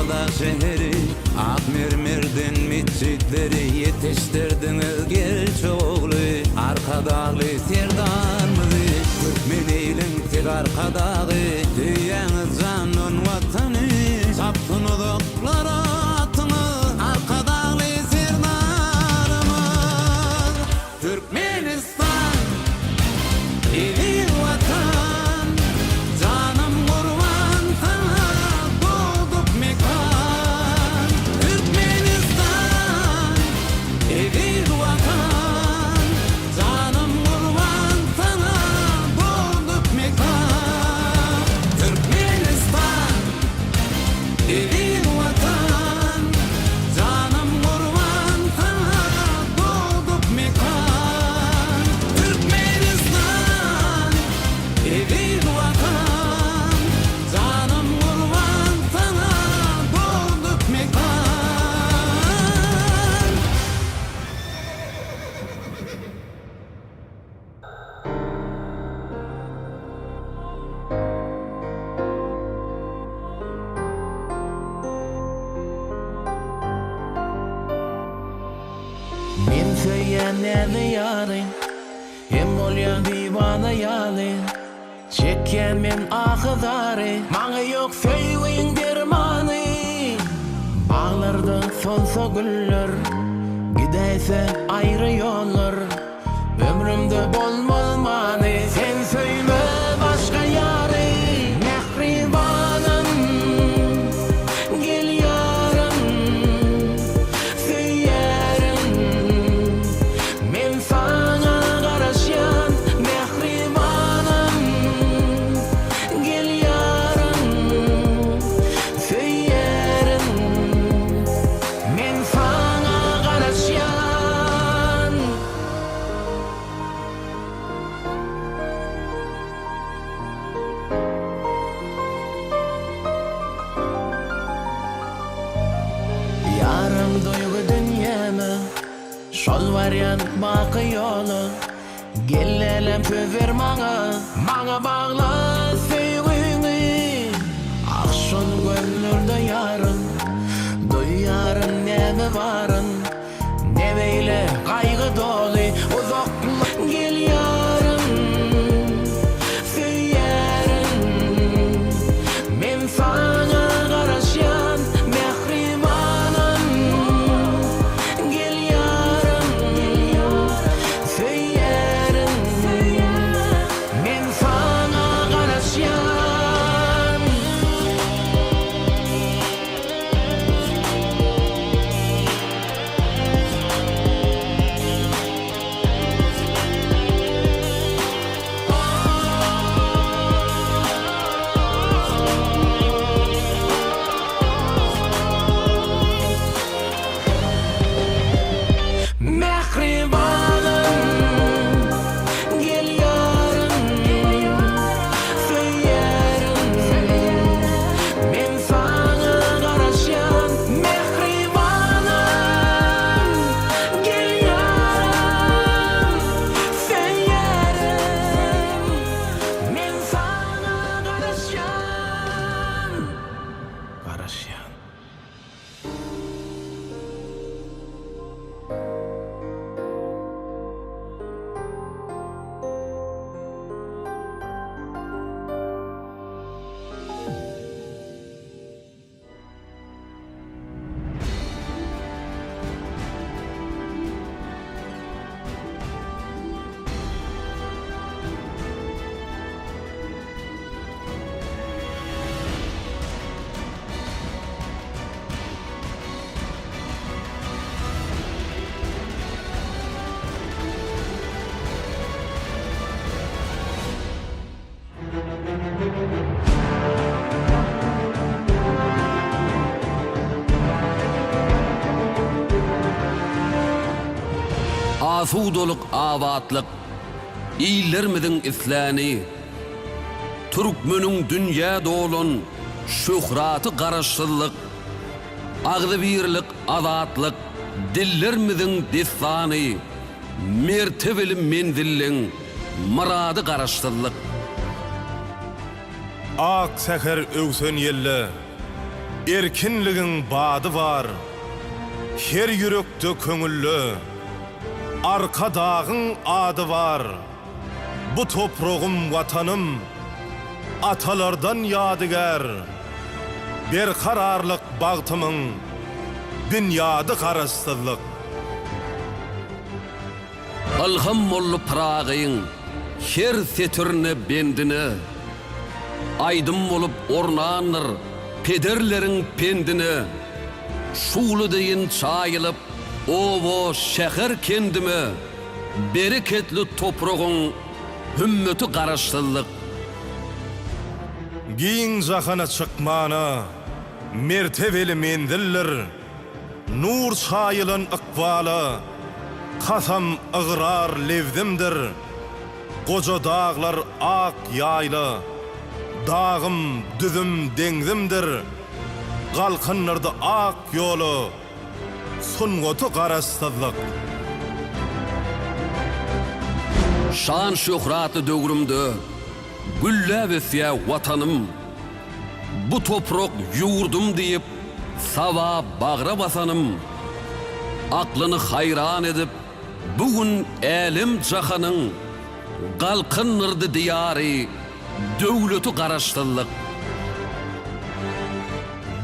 Arkadag şäheri, ak mermerden metjitleri Ýetişdirdiňiz gerçek ogly, Arkadagly Serdarymyzy. Türkmen iliň siz Arkadagy, Söýýäňiz jandan Watany. Çapsyn uzaklara atyňyz, Arkadagly Serdarymyz. Türkmenistan, eziz Watan, Janym gurban saňa dogduk mekan. Türkmenistan, eziz Watan, Janym gurban saňa dogduk mekan. Türkmenistan, eziz Watan, Janym gurban saňa dogduk mekan. Türkmenistan, eziz Watan, Janym gurban saňa dogduk mekan. Men söýýän näzli ýary, Hem bolýan diwana ýaly. Çekýän men ahy-zary, Maňa ýok söýgiň dermany. Baglarda solsa güller, Gidäýse aýry ýollar. Ömrümde bolmaz many. Sen söýme başga ýary. Mähribanym, gel ýarym, Söýýärin, men saňa garaşýan. Mähribanym, gel ýarym, Söýýärin, men saňa garaşýan. Ýarym duýgy dünýäme, Şol barýan baky ýola. Gel älem söz ber maňa, Maňa bagla söýgüňi. Ah şol gözlerde ýarym, Duýaryn näme baryn. Ne beýle gaýgy doly uzakly gel ýarym Söýýärin men saňa garaşýan mähribanym Gel ýarym söýýärin men saňa garaşýan. Mähribanym, gel ýarym, söýýärin. Men saňa garaşýan mähribanym, Gel ýarym, söýýärin. Men saňa garaşýan, garaşýan. Asudalyk, abatlyk, illerimiziň isläni, Türkmeniň dünýä dolan şöhraty Garaşsyzlyk, agzybirlik, azatlyk, dillerimiziň dessany, Mertebeli menzilleň myrady Garaşsyzlyk. Ak säher öwsen ýelde. Erkinligiň bady bar, Her ýürekde, köňülde Arkadagyň ady bar. Bu topragym Watanym, Atalardan ýadygär. Berkararlyk bagtymyň binýady Garaşsyzlyk. Ylham boldy Pyragyň her setirine, bendine. Aýdym bolup ornandyr pederleriň pendine. Şugla deýin çaýylyp oba, şäher, kendime bereketli topragyň hümmeti Garaşsyzlyk. Giň jahana çykmana mertebeli menzildir. Nur çaýylan ykbala kasam ygrar lebzimdir, Goja daglar ak ýaýla, dagym, düzüm, deňzimdir, Galkyndyrdy ak ýola sungaty Garaşsyzlyk. Şan-şöhratly döwrümde gülläp ösýär Watanym. Bu toprak ýurdum diýip, saba bagra basanym, Aklyny haýran edip, bu gün älem-jahanyň Galkyndyrdy Diýary, döwleti Garaşsyzlyk.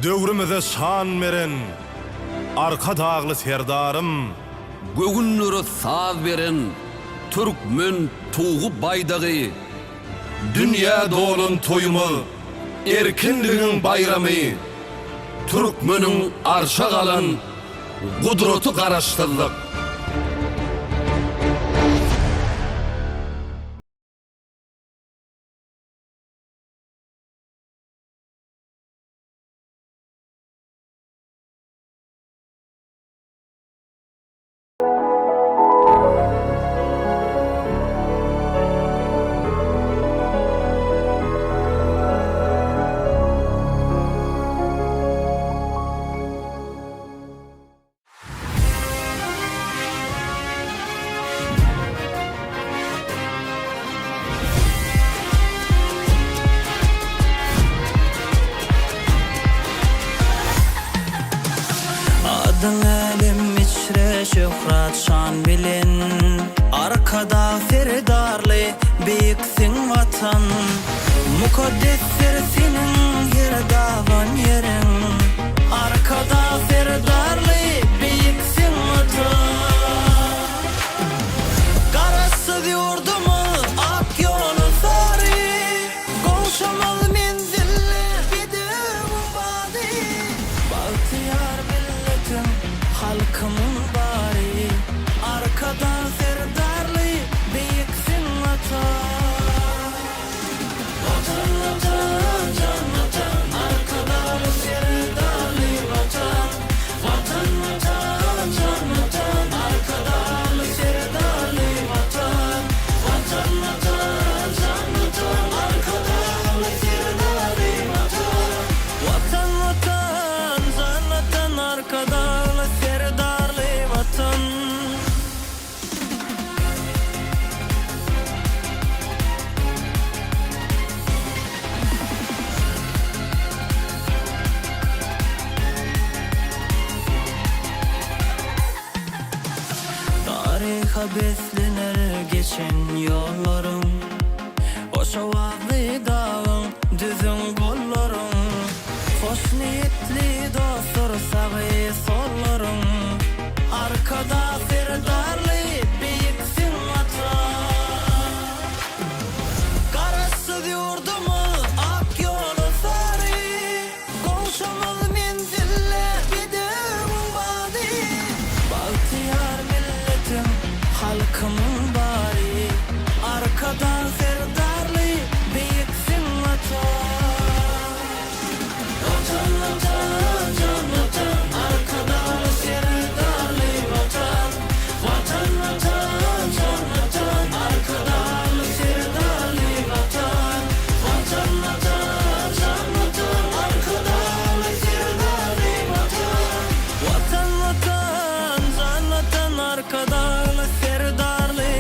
Döwrümize şan beren Arkadagly Serdarym. Göwünlere saz beren türkmen Tugy Baýdagy. Dünýä dolan toýumyz, erkinligiň baýramy, Türkmeniň arşa galan gudraty Garaşsyzlyk. Adyň älem içre şöhrat şan bilen, Arkadag Serdarly beýiksiň Watan. Mukaddesdir seniň her daban ýeriň, Arkadag Serdarly beýiksiň Watan. Garaşsyz ýurdumyz ak ýola sary, Gowşamaz menzille bedewiň bady. Bagtyýar milletiň, halkymyň bary, Arkadag Serdarly beýiksiň Watan. Watan, Watan, jan Watan, Arkadagly Serdarly Watan. Watan, Watan, jan Watan, Arkadagly Serdarly Watan. Watan, Watan, jan Watan, Arkadagly Serdarly Watan. Watan, Watan, jan Watan, Arkadagly Serdarly Watan. Taryha beslener geçen ýollaryň, Hoşowazly dagyň, düzüň, gollaryň, Hoşniýetli dostlar sagy sollaryň, Arkadag Serdarly beýiksiň Watan. Garaşsyz ýurdumyz ak ýola sary, Gowşamaz menzille bedewiň bady. Bagtyýar milletim, halkymyň bary, Arkadag Serdarly beýiksiň Watan. Watan, Watan, jan Watan, Arkadagly Serdarly Watan. Watan, Watan, jan Watan, Arkadagly Serdarly Watan. Watan, Watan, jan Watan, Arkadagly Serdarly Watan. Watan, Watan, jan Watan, Arkadagly Serdarly.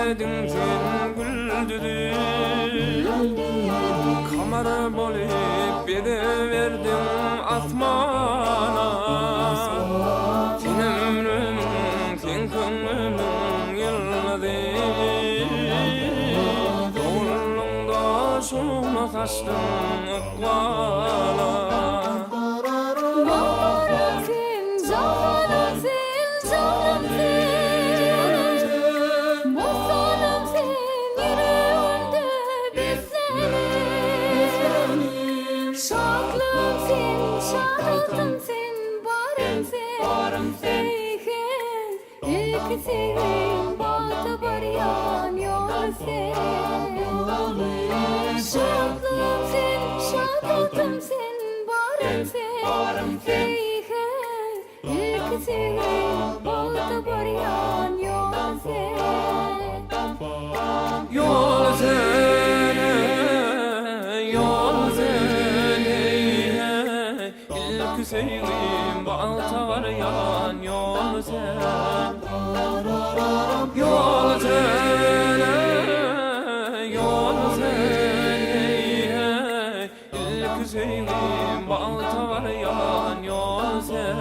Niredediň sen gül düzüp, Kamar bolup geziberdiň asmana. Sen ömrümiň, sen köňlümiň ýyldyzy. Doguldyňda şugla saçdyň ykbala. Baharym sen, jahanym sen, janym sen. Bossanym sen, ýüregimde beslenim. Şatlygym sen, şahatym sen, barym sen. Eý-heý, ilki söýgim, bagta barýan ýol sen. Şatlygym sen, şahatym sen, barym sen. Eý-heý, ilki söýgim, bagta barýan ýol sen. Ýol sen, ýol sen, eý-heý, ilki söýgim, bagta barýan ýol sen. Ýol sen, ýol sen, eý-heý, ilki söýgim, bagta barýan ýol sen.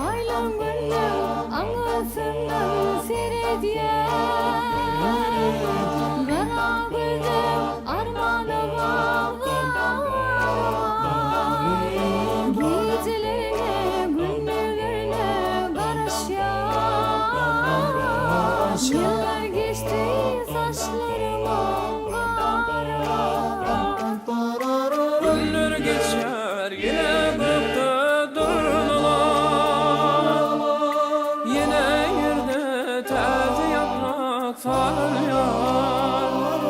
Aýlaň günleň aňyrsyndan seredýän, Gara gözem armana baglan. Gijelerine, gündizlerine garaşýan, Ýyllar geçdi saçlarymam garan. Günler geçer ýene gökde durnalar, Ýene ýerde täze ýaprak saralýar.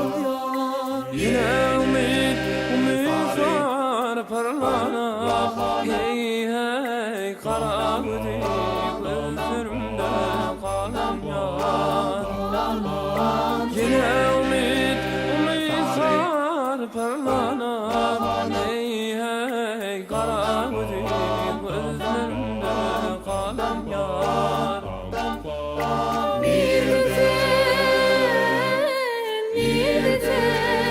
Ýene umyt, umytlar parlanar, Heý, heý, gara gözi gözlerimde galan ýar. Ýene umyt, umytlar parlanar, Heý, heý, gara gözi gözlerimde galan ýar. Nirde sen, nirde sen,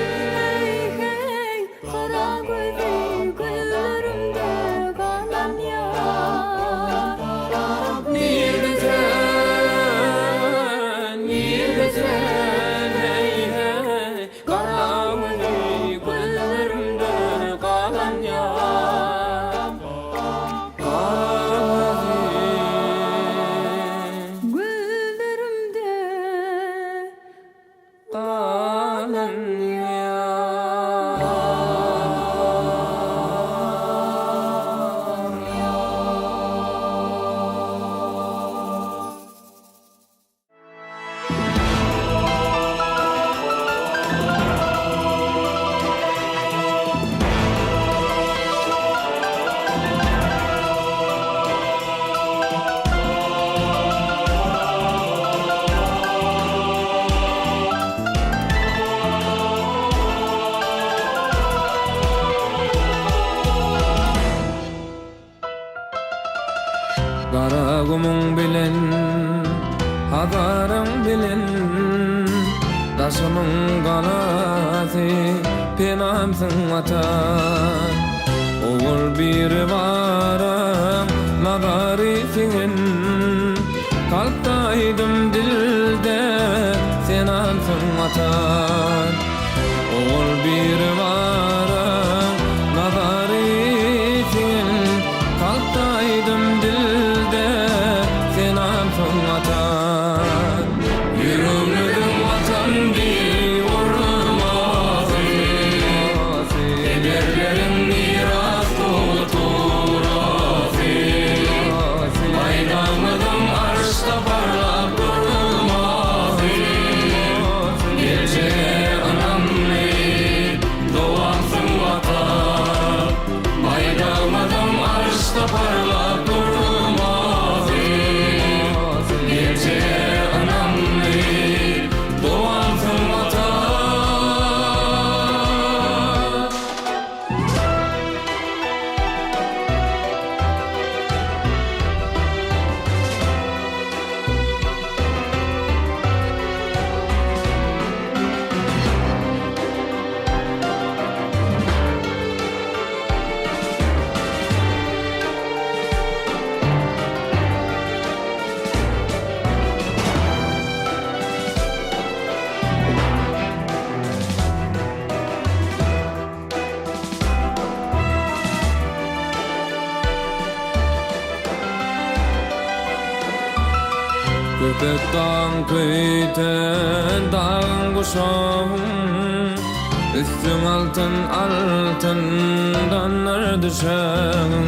eý-heý, gara gözi gözlerimde galan ýar. Nirde sen, nirde sen, eý-heý, gara gözi gözlerimde galan ýar. Gara gözi Gözlerimde galan ýar. Garagumuň bilen, Hazaryň bilen, Daşymyň galasy, penamsyň Watan. Ogul Biribaryň nazary siňen, Kalpda aýdym dilde senamsyň Watan. Ogul Biribaryň nazary siňen, Kalpda aýdym dilde senamsyň Watan. Ýüregimiziň Watan diýip urmasy, Pederleriň miras tugrasy, Baýdagymyzyň arşda parlap durmasy, Geljege ynamly dowamsyň Watan. Baýdagymyzyň arşda parlap durmasy, Geljege ynamly dowamsyň Watan. Köpetdagyň köýten dagyň guşagyn, Üstüň altyn altyndandyr düşegiň.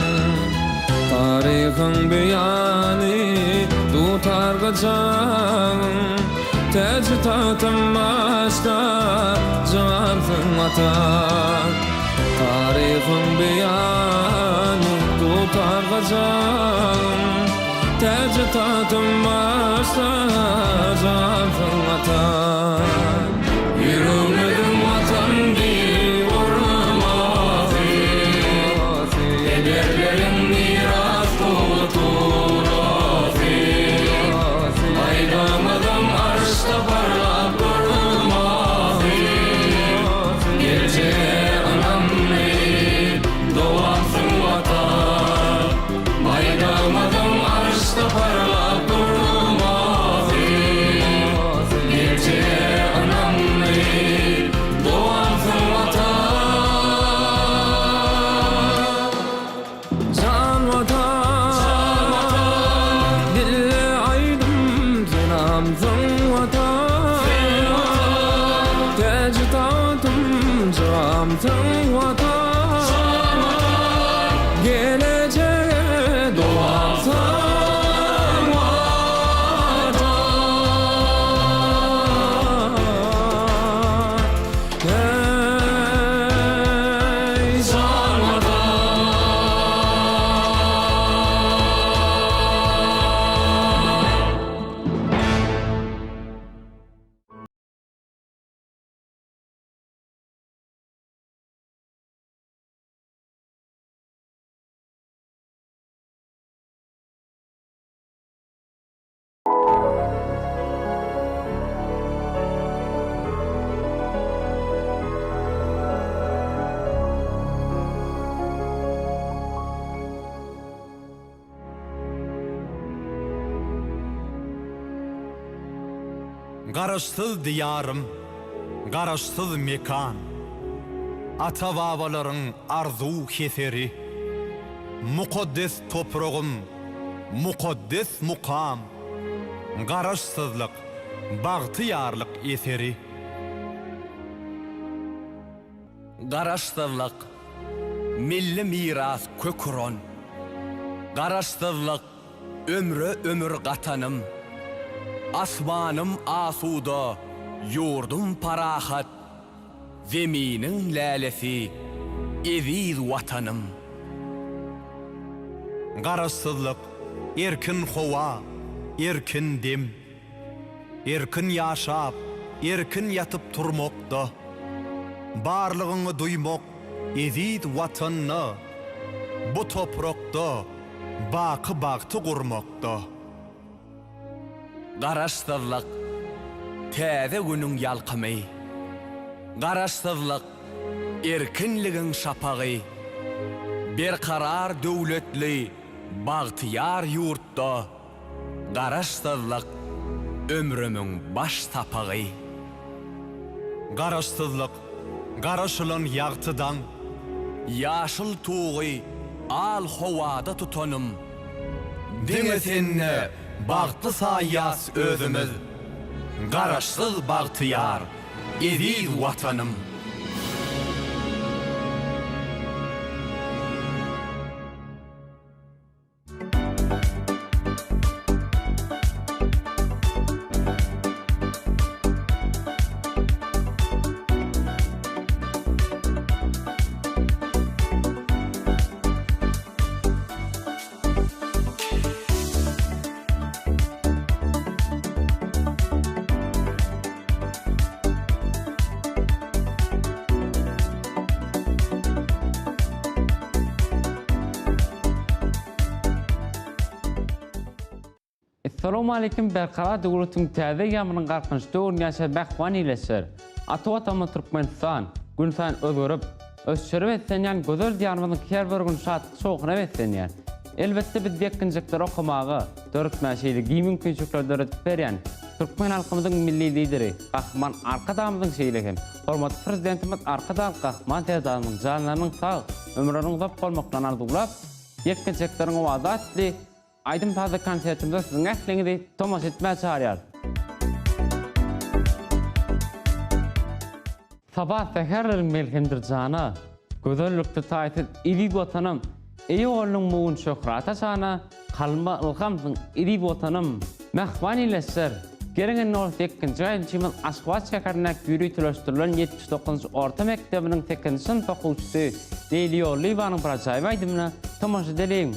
Taryhyň beýany dutar gyjagyň, Täji-tagtym başda jansyň Watan. Taryhyň beýany dutar gyjagyň, Täji-tagtym başda jansyň Watan. Ýüregimiziň Watan diýip urmasy, Pederleriň miras tugrasy, Baýdagymyzyň arşda parlap durmasy, Geljege ynamly dowamsyň Watan. Baýdagymyzyň arşda parlap durmasy, Geljege ynamly dowamsyň Watan. Jan Watan, Dille aýdym senamsyň Watan, Täji-tagtym jygamsyň Watan, Gelejege dowamsyň Watan. Eý, jan Watan! Garaşsyz Diýarym, Garaşsyz mekan, Ata-babalaryň arzuw-heseri. Mukaddes topragym, mukaddes mukam, Garaşsyzlyk, bagtyýarlyk eseri. Garaşsyzlyk, milli miras kök uran. Garaşsyzlyk, ömre ömür gatanym. Asmanym asuda, ýurdum parahat. Zeminiň lälesi, eziz Watanym. Garaşsyzlyk, erkin howa, erkin dem. Erkin ýaşap, erkin ýatyp turmakda. Barlygyňy duýmak eziz Watanda, bu toprakda baky bagty gurmakda. Garaşsyzlyk, täze günüň ýalkymy. Garaşsyzlyk, erkinligiň şapagy. Berkarar döwletli bagtyýar ýurtda Garaşsyzlyk, ömrümiň baş sapagy. Garaşsyzlyk, garaşylan ýagty daň. Ýaşyl tugy al howada tutanym. Diňe sende bagtly saýýas özümiz, Garaşsyz bagtyýar eziz Watanym. Essalawmaleýkim Berkarar döwletiň täze eýýamynyň Galkynyş döwründe ýaşaýan mähriban ildeşler! Ata Watanymyz Türkmenistan günsaýyn özgerip, ösüşere beslenýän gözel Diýarymyzyň her bir güni şatlyk-şowhuna beslenýär. Elbetde biz ýetginjekleri okamaga, döretmäge şeýle giň mümkinçilikleri döredip berýän türkmen halkymyzyň Milli Lideri Gahryman Arkadagymyzyň şeýle hem hormatly Prezidentimiz Arkadag Gahryman Serdarymyzyň janlarynyň sag, ömürleriniň uzak bolmaklaryny arzuwlap, Ýetginjekleriň owazy atly. aýdym-sazly konsertimize siziň ähliňizi tomaşa etmäge çagyrýarys. Sabah säherleriň melhemdir jana, Gözellikde taýsyz eziz Watanym, Eýe bolduň bu gün şöhrata-şana, Kalbyma ylhamsyň eziz Watanym. Mähriban ildeşler! Geliň indi bolsa sekizinji aýdymçymyz Aşgabat şäherindäki ýöriteleşdirilen 79-njy orta mekdebiniň sekizinji synp okuwçysy Leýli Ýollyýewanyň bir ajaýyp aýdymyna tomaşa edeliň!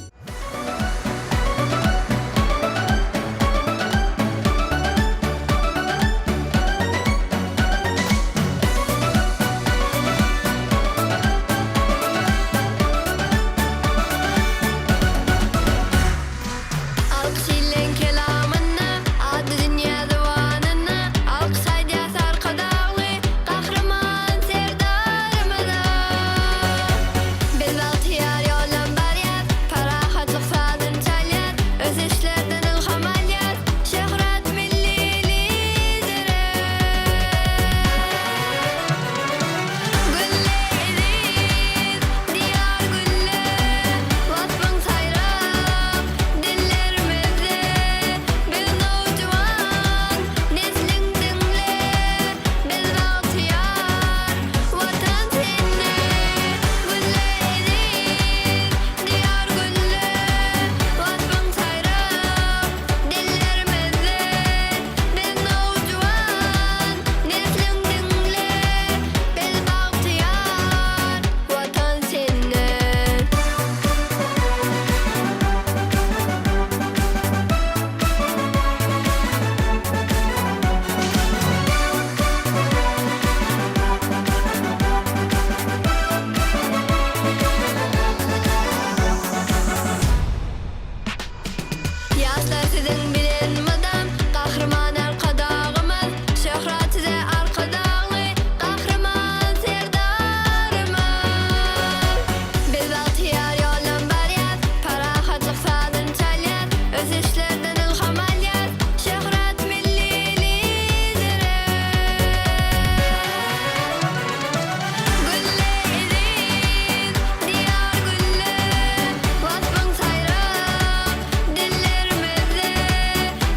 Alkyş illeň kelamyna, Ady dünýä zybanyna, Alkyş aýdýas Arkadagly Gahryman Serdarymyza. Biz bagtyýar ýoldan barýas, Parahatlyk sazyny çalýas, Ösüşlerden ylham alýas, Şöhrat milli Lidere. Gülle eziz Diýar gülle, Waspyň saýrap dillerimizde, Biz nowjuwan nesliň diňle, Biz bagtyýar Watan sende. Gülle eziz Diýar gülle, Waspyň saýrap dillerimizde, Biz nowjuwan nesliň diňle, Biz bagtyýar Watan sende. Ýaşlar siziň bilen mydam Gahryman Arkadagymyz Şöhrat size Arkadagly Gahryman Serdarymyz Biz bagtyýar ýoldan barýas Parahatlyk sazyny çalýas Ösüşlerden ylham alýas Şöhrat milli Lidere Gülle eziz Diýar gülle Waspyň saýrap dillerimizde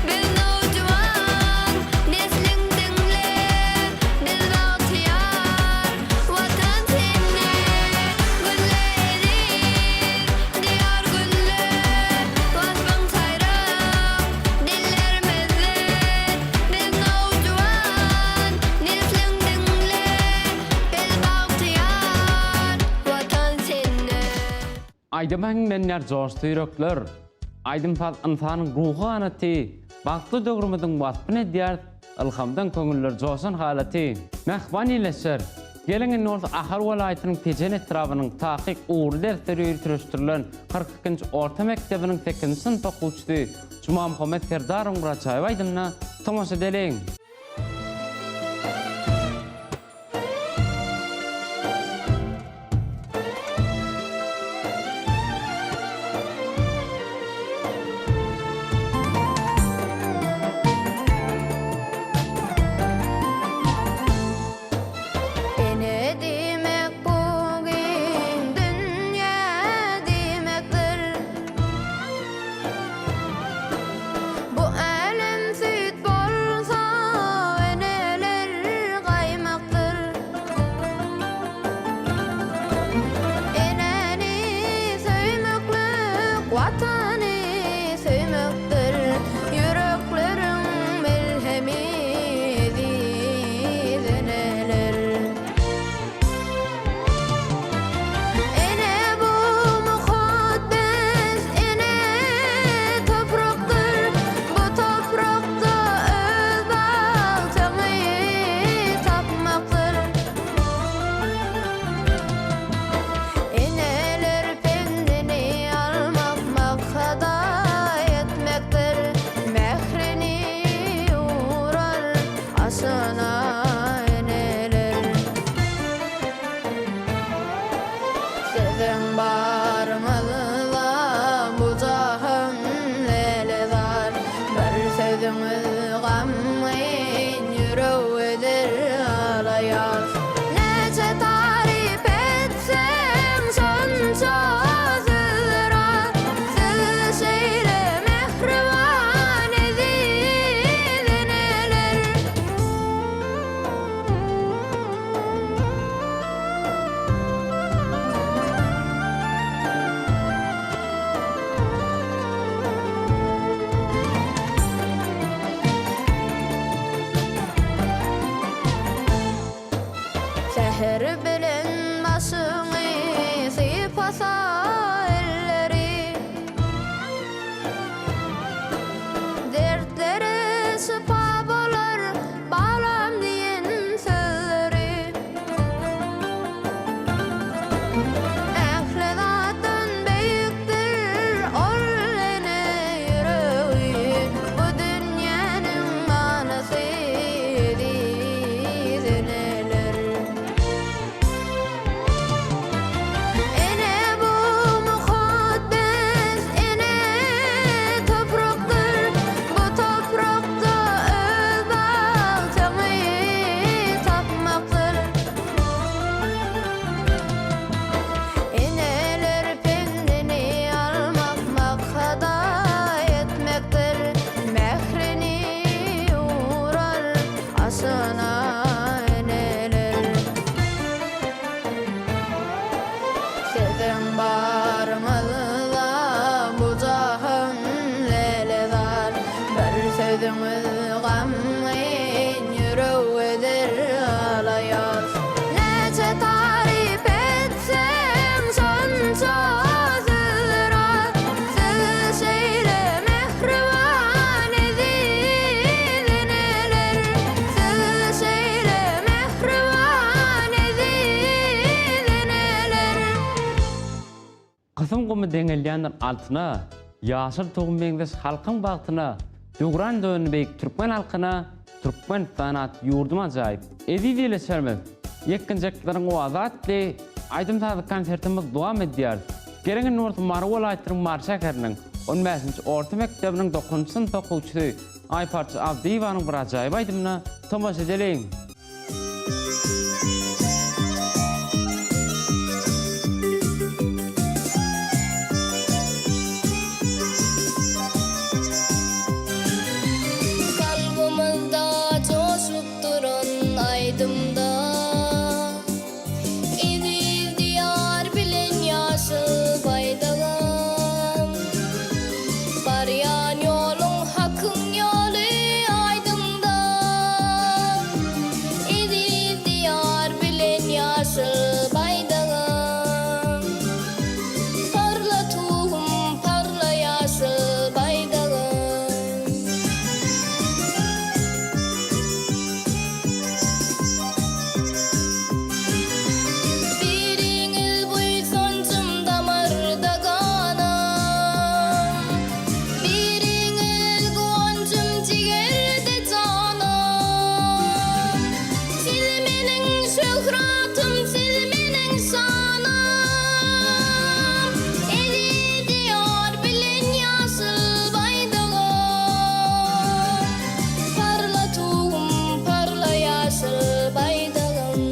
Biz nowjuwan nesliň diňle Biz bagtyýar Watan sende Gülle eziz Diýar gülle Waspyň saýrap dillerimizde Biz nowjuwan nesliň diňle Biz bagtyýar Watan sende. Aýdyma hiňlenýär joşdy ýürekler. Aýdym-saz ynsanyň ruhy ganaty, Bagtly döwrümiziň waspyny edýär, Ylhamdan köňüller joşan halaty. Mähriban ildeşler! Geliň indi bolsa Ahal welaýatynyň Tejen etrabynyň takyk ugurly dersleri ýöriteleşdirilen 42-nji orta mekdebiniň sekizinji synp okuwçysy Jumamuhammet Serdarowyň bir ajaýyp aýdymyna tomaşa edeliň! Ene diýmek bu giň dünýä diýmekdir. Bu älem süýt bolsa, eneler gaýmakdyr. Enäni söýmeklik Watany söýmekdir. Ýürekleriň melhemi eziz eneler. Ene bu mukaddes ene toprakdyr. Bu toprakda öz bagtyňy tapmakdyr. Eneler pendini almak maksada ýetmekdir. Mährini urar aşyna eneler. Siziň baryňyzda bu jahan lälezar. Bir sözüňiz gamgyn ýürek eder alaýaz. Näçe taryp etseň şonça sözler az. Siz şeýle. Siziň baryňyzda bu jahan lälezar, Bir sözüňiz gamgyn ýürek eder alaýaz. Näçe taryp etsem şonça sözler az, Siz şeýle mähriban eziz eneler, Siz şeýle mähriban eziz eneler. Gysym gumy deňelýändir altyna, Ýaşyl tugum meňzeş halkyň bagtyna, Döwran döndi beýik türkmen halkyna, Türkmenistan atly ýurdum ajaýyp. Eziz ildeşlerimiz! Ýetginjekleriň owazy atly aýdym-sazly konsertimiz dowam edýär. Geliň indi bolsa Mary welaýatynyň Mary şäheriniň on bäşinji orta mekdebiniň dokuzynjy synp okuwçysy Aýparça Abdyýewanyň bir ajaýyp aýdymyna tomaşa edeliň! Kalbymyzda joşup duran aýdymda Eziz Diýar bilen ýaşyl baýdagam Barýan ýoluň Hakyň ýoly aýdyňda Eziz Diýar bilen ýaşyl baýdagam Parla Tugum, parla ýaşyl baýdagym. Biriňiz buýsanjym damarda ganam, Biriňiz guwanjym jigerde janam. Siz meniň şöhratym, siz meniň şanam. Eziz Diýar bilen ýaşyl baýdagym. Parla Tugum, parla ýaşyl baýdagym.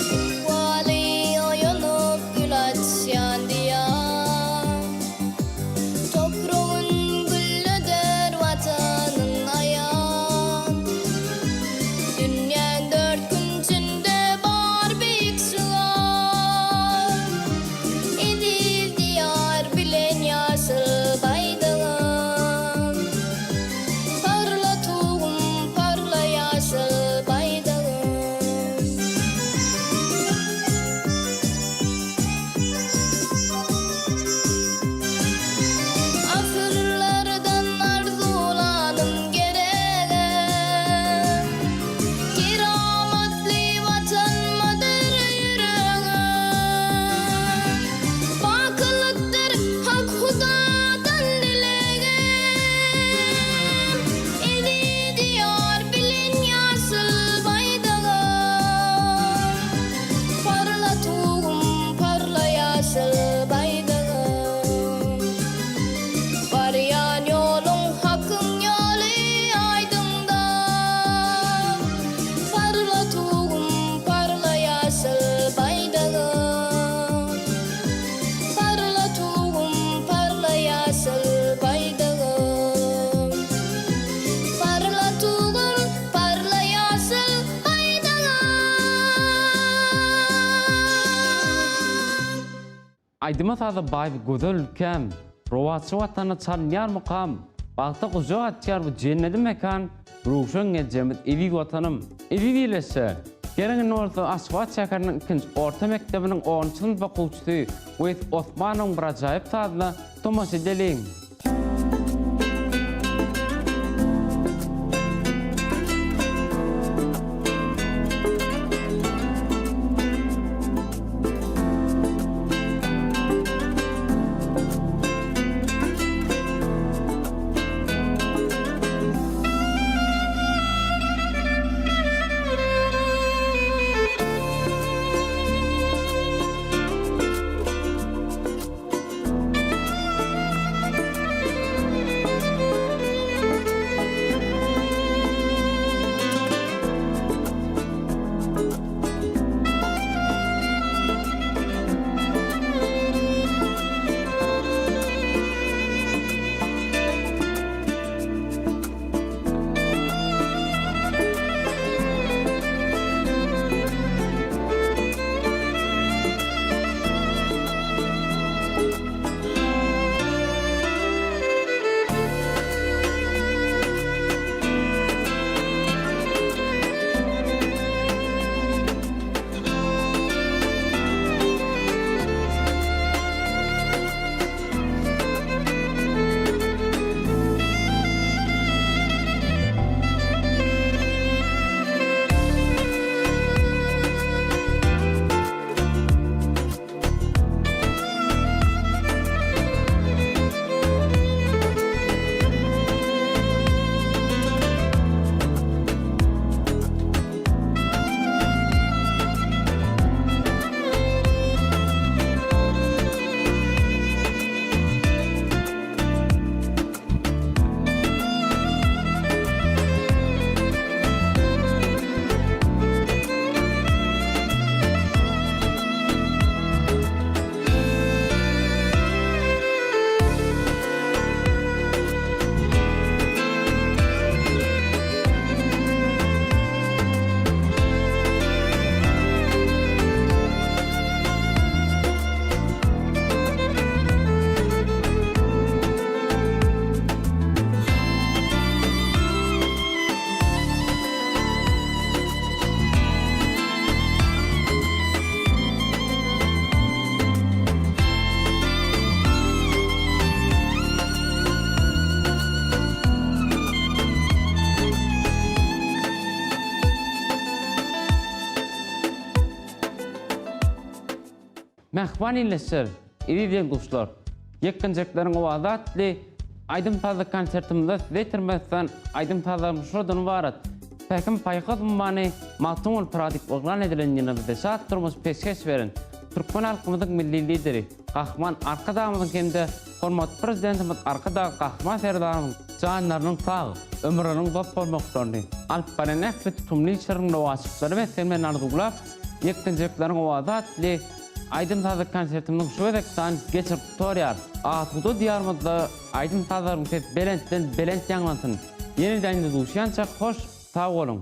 Ykbaly oýanyp gül açýan Diýar. Topragyn gülleder Watanyn aýan. Dünýäň dört künjünde bar beýik şygar. Eziz Diýar bilen ýaşyl Baýdagym. Parla Tugum, parla ýaşyl Baýdagym. Asyrlardan arzuwlanym geregem, Keramatly Watanymdyr ýüregim. Bakylykdyr Hak Hudadan dilegim, Eziz Diýar bilen ýaşyl Baýdagym. Parla Tugum, parla ýaşyl Baýdagym. Barýan ýoluň Hakyň ýoly aýdyňda. Parla Tugum, parla ýaşyl Baýdagym. Parla Tugum, parla ýaşyl Baýdagym. Parla Tugum, parla ýaşyl Baýdagym. Aýdyma-saza baý bu gözel ülkäm, Rowaçly Watanda çalynýar mukam, Bagta gujak açýar bu jennedi mekan, Röwşen geljegimiz eziz Watanym. Eziz ildeşler! Geliň indi bolsa Aşgabat şäheriniň ikinji orta mekdebiniň onunjy synp okuwçysy Weýis Osmanowyň bir ajaýyp sazyna tomaşa edeliň! Mähriban ildeşler, eziz deň-duşlar! Ýetginjekleriň owazy atly aýdym-sazly konsertimizde size ýetirmek islän aýdym-sazlarymyz şulardan ybarat. Pähim-paýhas ummany Magtymguly Pyragy diýip yglan edilen ýylyna bize şat durmuş peşgeş beren türkmen halkymyzyň Milli Lideri Gahryman Arkadagymyzyň hem-de hormatly Prezidentimiz Arkadag Gahryman Serdarymyzyň janlarynyň sag, ömürleriniň uzak bolmaklaryny, alyp barýan ähli tutumly işleriniň rowaçlyklary beslenmegini arzuwlap, Ýetginjekleriň owazy atly aýdym-sazly konsertimiziň şu gezek sany geçirip gutarýar. Asuda Diýarymyzda aýdym-sazlaryň sesi belentden belent ýaňlansyn! Ýene-de indi duşýançak hoş sag boluň!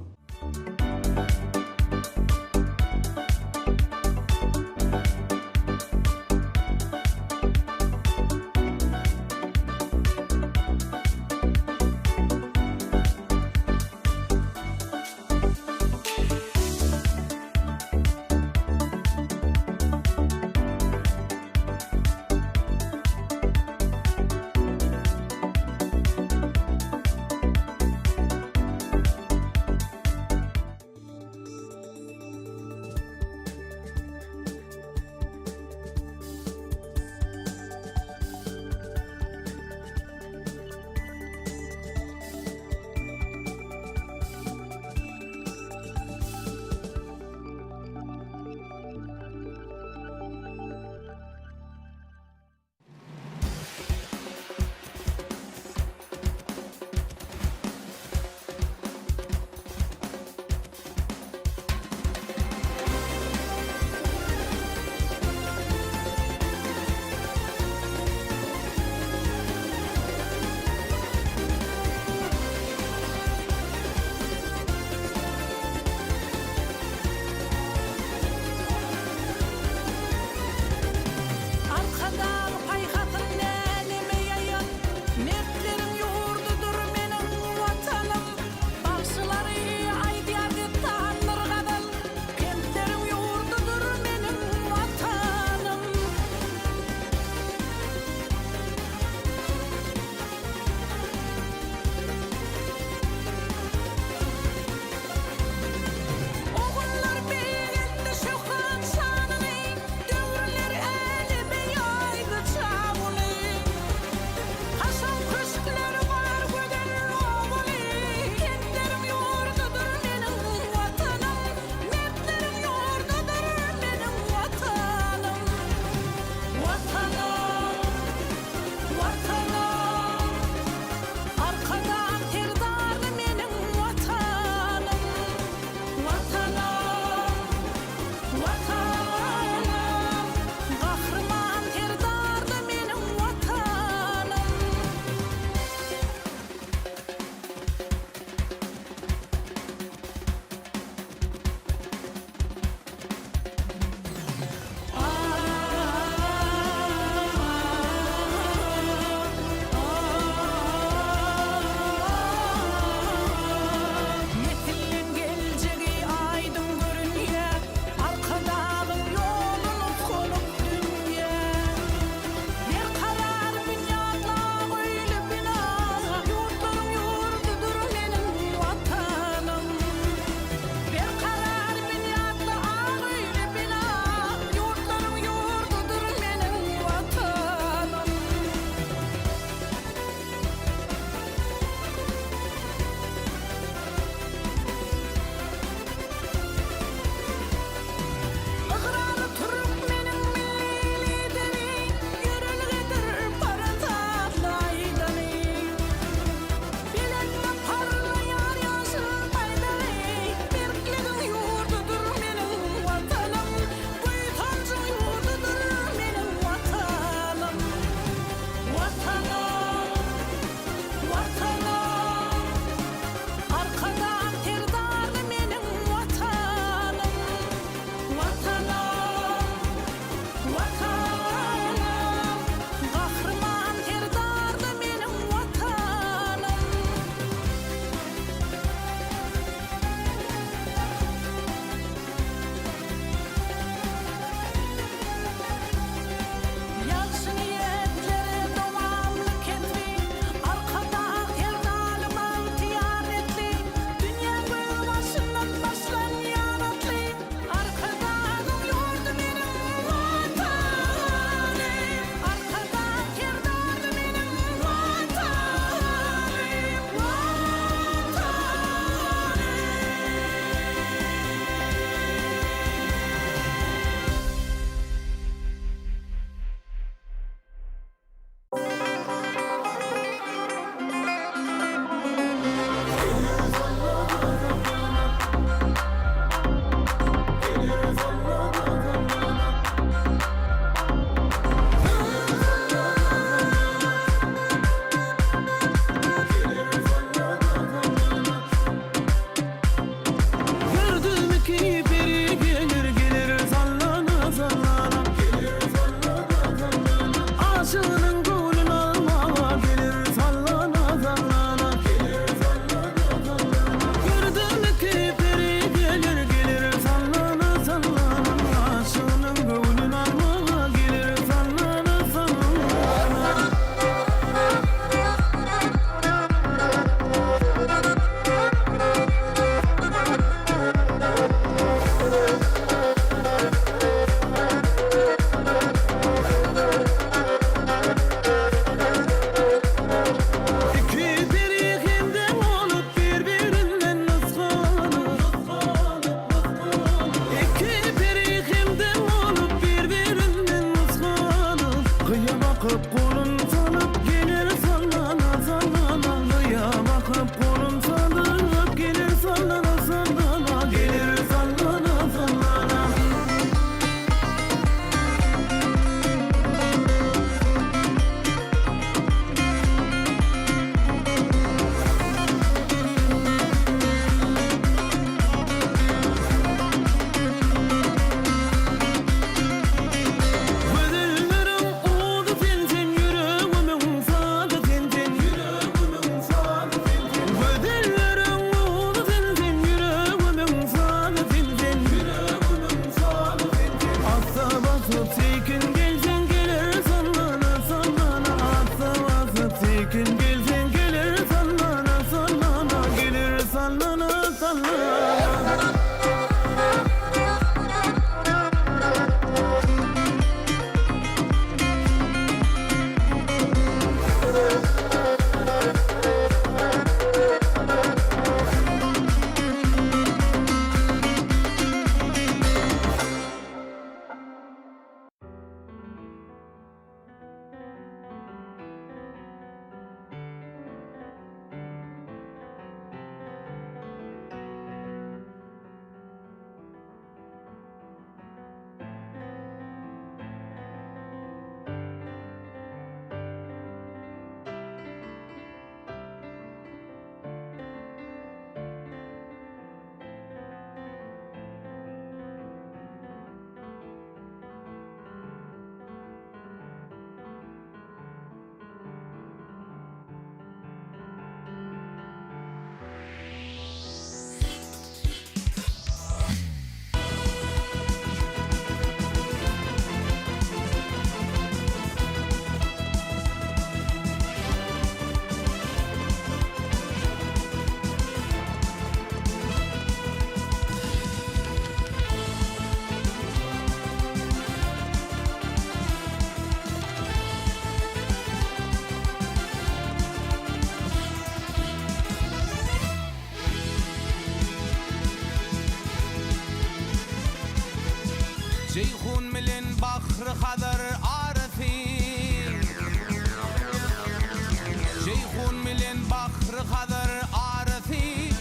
Hazar arasy,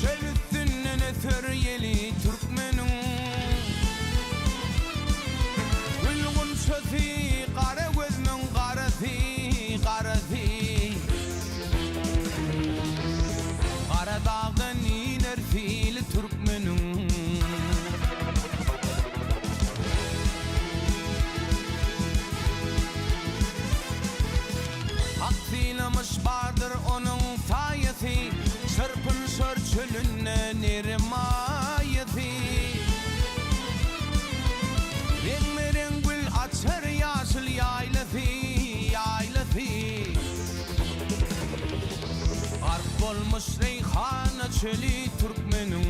Çöl üstünden öser ýeli türkmeniň. Gül gunçasy, gara gözümiň garasy, garasy. Gara dagdan iner sili türkmeniň. Hak sylamyş bardyr onuň saýasy, Çyrpynşar çölünde neri maýasy. Reňbe-reň gül açar ýaşyl ýaýlasy, ýaýlasy. Gark bolmuş reýhana çöli türkmeniň.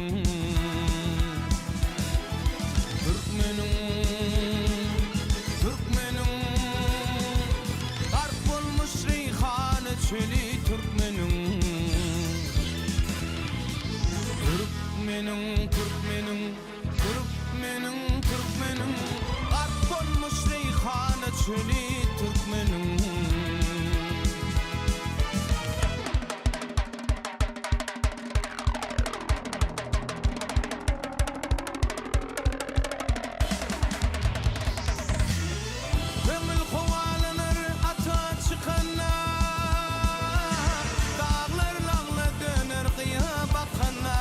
Türkmeniň, türkmeniň Gark bolmuş reýhana çöli türkmeniň. Türkmeniň, türkmeniň, türkmeniň, türkmeniň Gark bolmuş reýhana çöli türkmeniň. Köňül howalanar ata çykanda, Daglar lagla döner gyýa bakanda.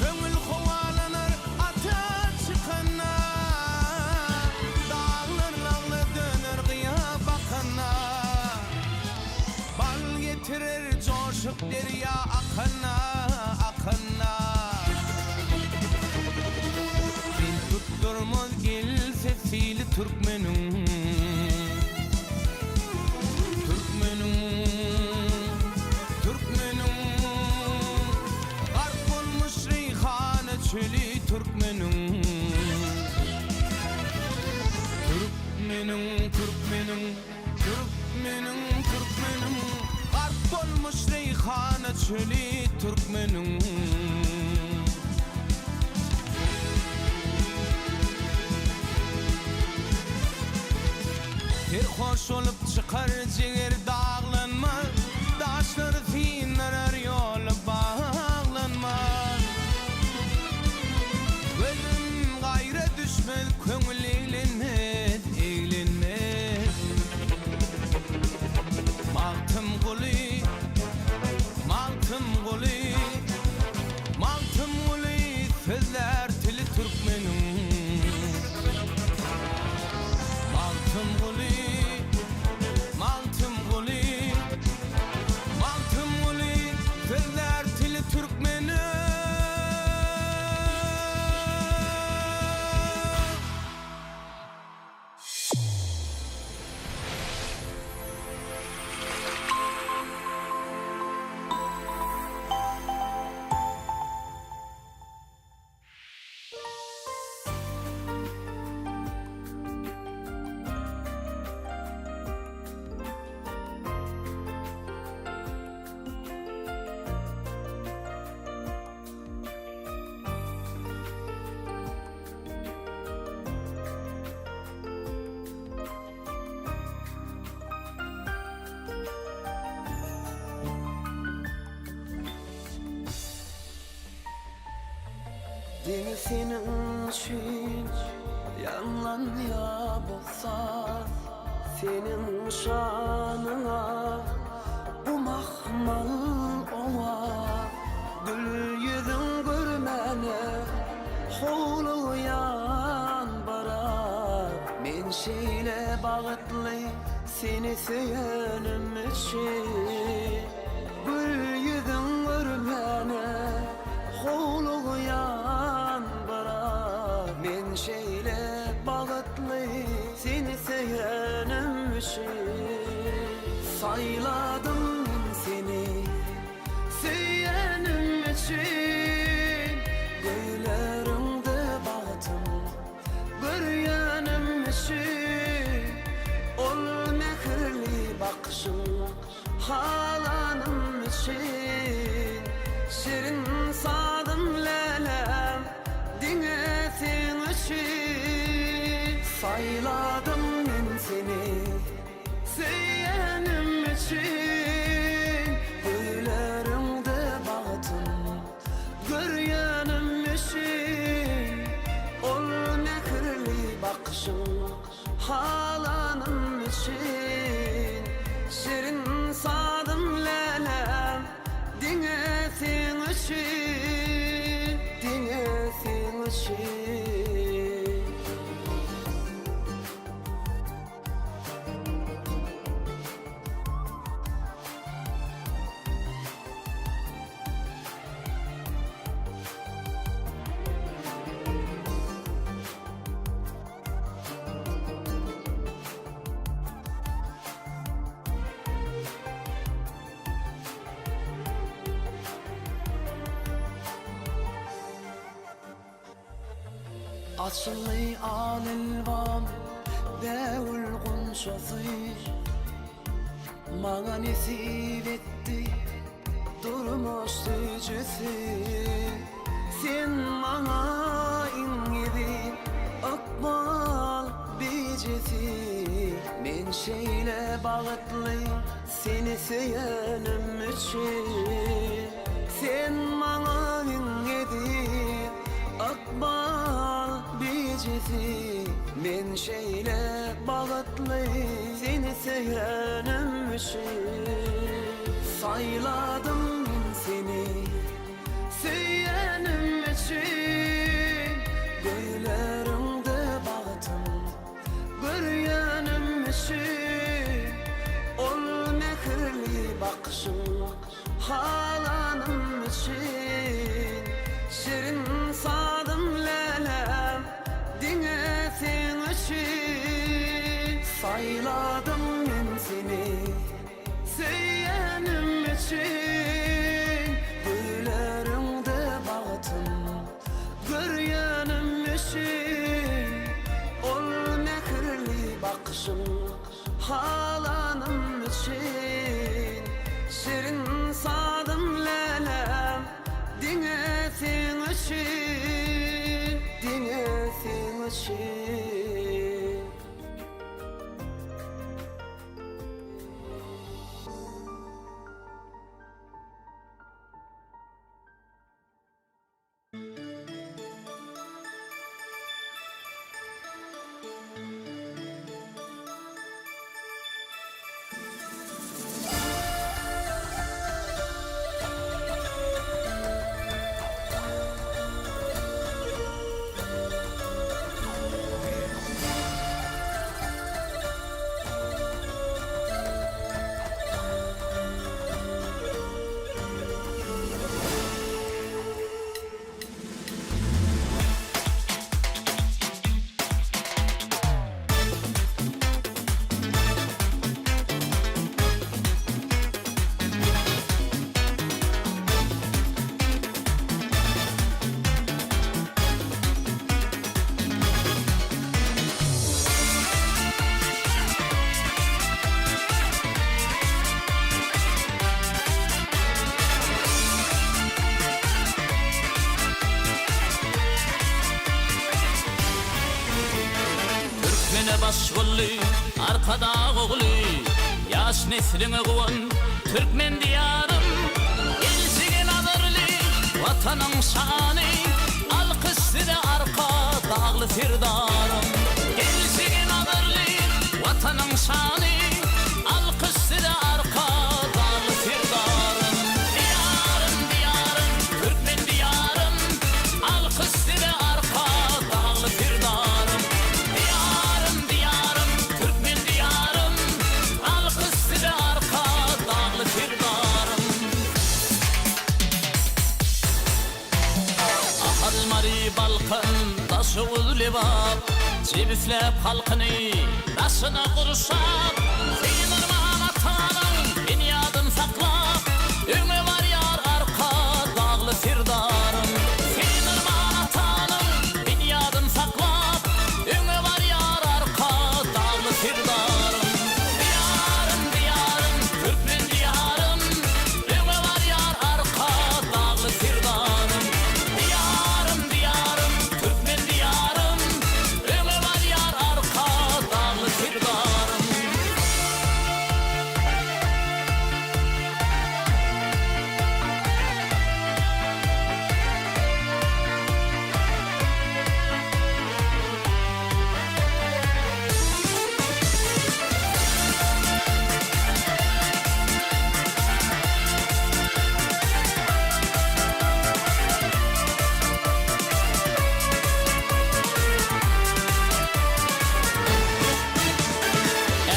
Köňül howalanar ata çykanda, Daglar lagla döner gyýa bakanda. Bal getirer joşup derýa akanda, akanda. Sil tutdurmaz gelse sili türkmeniň. Türkmeniň, türkmeniň. Gark bolmuş reýhana çöli türkmeniň. Türkmeniň, türkmeniň. Türkmeniň, türkmeniň, Gark bolmuş reýhana çöli türkmeniň. Serhoş bolup çykar jiger daglanmaz, Daşlary syndyrar ýoly baglanmaz. Gözüm gaýra düşmez, köňül eglenmez, eglenmez. Magtymguly, Magtymguly, Magtymguly sözlär tili türkmeniň. Magtymguly, Magtymguly, Magtymguly sözlär tili türkmeniň. Diňe seniň üçin ýaňlanýar bu saz, Seniň şanyňa bu mahmal owaz. Gül ýüzüň görmäne howlugýan biraz. Men şeýle bagtly seni söýenim üçin. Gül ýüzüň görmäne howlugýan biraz. Men şeýle bagtly seni söýenim üçin. Saýladym men seni söýenim üçin. Gözleriňde bagtym görýänim üçin. Ol mähirli bakyşyň Halanym üçin şirin sazym läläm diňe seň üçin Saýladym men seni söýenim üçin. Açyldy al elwan bägül gunçasy, Maňa nesip etdi durmuş süýjüsi. Sen maňa iň eziz ykbal bijesi, Men şeýle bagtly seni söýenim üçin. Sen maňa iň eziz ykbal bijesi, Men şeýle bagtly seni söýenim üçin. Saýladym men seni söýenim üçin, Gözleriňde bagtym görýänim üçin, Ol mähirli bakyşyň halanym üçin, Şirin sazym läläm diňe seň üçin. Saýladym men seni söýenim üçin, Gözleriňde bagtym görýänim üçin, Ol mähirli bakyşyň halanym üçin, Şirin sazym läläm diňe seň üçin, Diňe seň üçin. Türkmene baş boldy Arkadag ogly, Ýaş nesliňe guwan türkmen Diýarym. Geljege nazarly Watanyň şany, Alkyş size Arkadagly Serdarym. Geljege nazarly Watanyň şany, Alkyş size Arkadagly Serdarym. Diýarym, Diýarym, türkmen Diýarym, Alkyş size Arkadagly Serdarym. Diýarym, Diýarym, türkmen Diýarym, Alkyş size Arkadagly Serdarym. Ahal, Mary, Balkan, Daşoguz, Lebap, Jebisläp halkyny daşyna gurşap, Synyrman atanyň binýadyn saklap, Öňe barýar Arkadagly Serdarym. Synyrman atanyň binýadyn saklap, Öňe barýar Arkadagly Serdarym. Diýarym, Diýarym, türkmen Diýarym, Öňe barýar Arkadagly Serdarym. Diýarym, Diýarym, türkmen Diýarym, Öňe barýar Arkadagly Serdarym.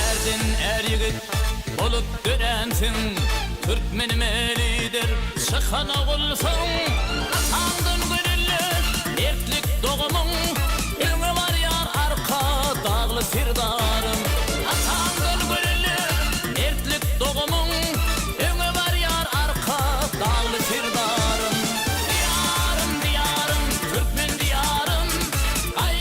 Ärden är ýigit bolup döränsiň, Türkmenime lider çykan ogulsyň. Ataňdan görelde mertlik dogumyň, Öňe barýar Arkadagly Serdarym. Ataňdan görelde mertlik dogumyň, Öňe barýar Arkadagly Serdarym. Diýarym, Diýarym, türkmen Diýarym, Gaýgy.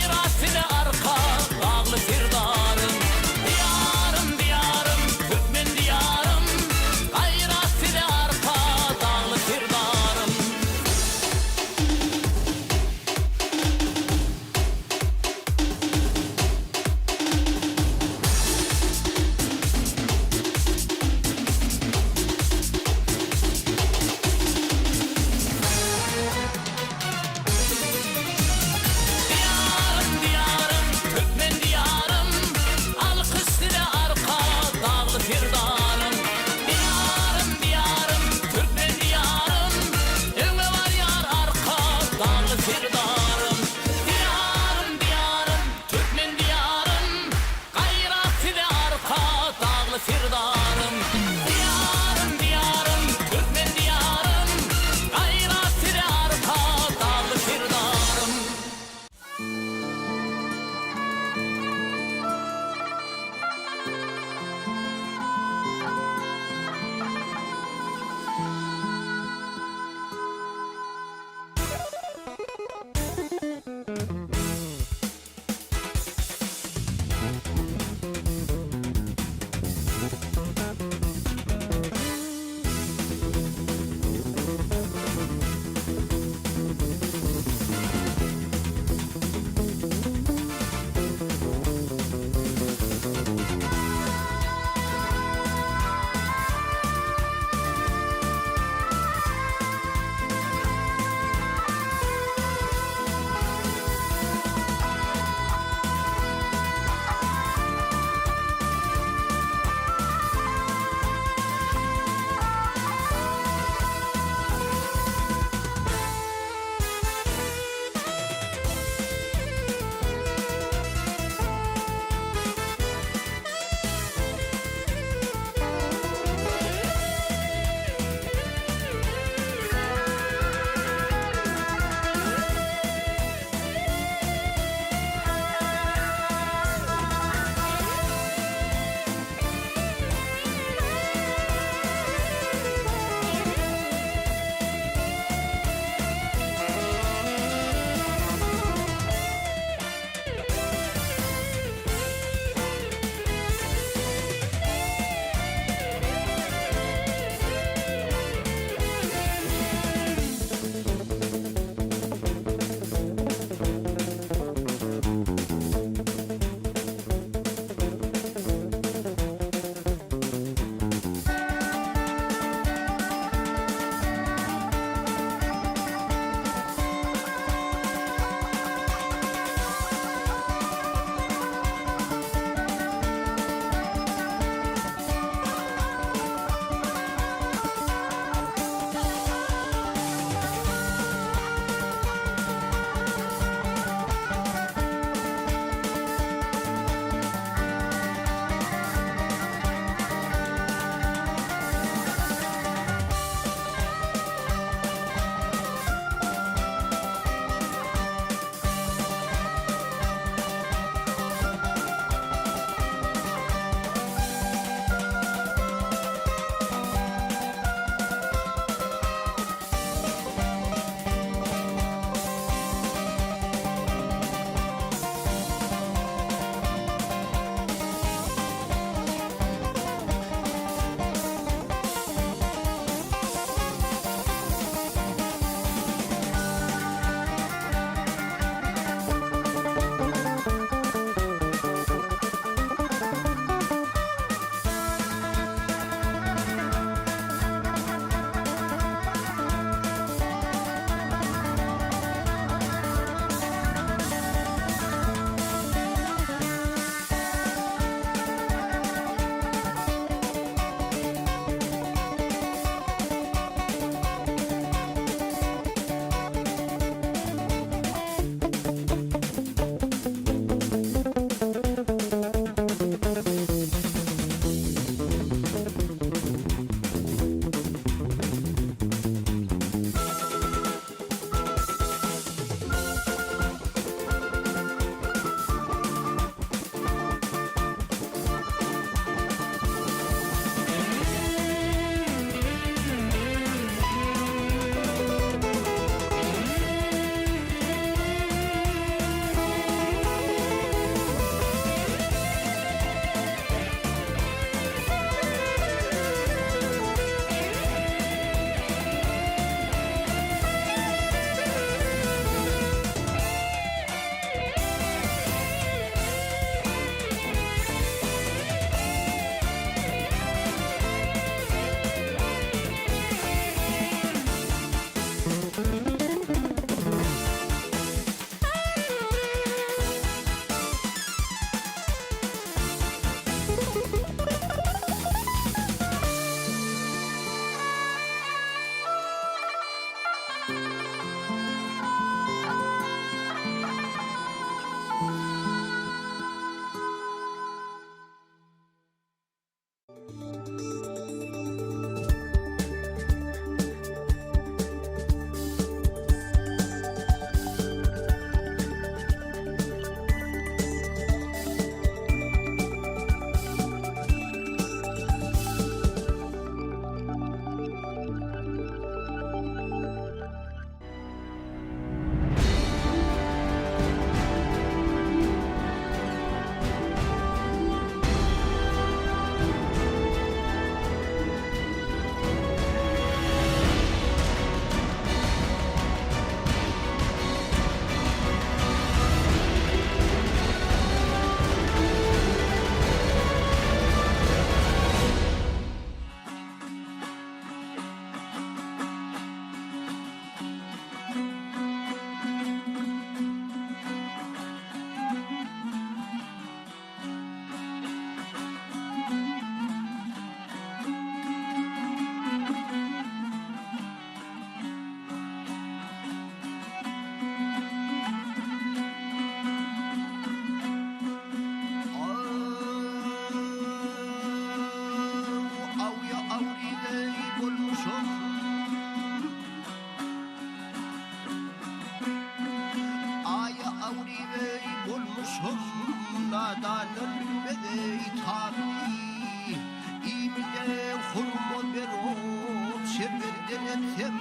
Şerbetden etsem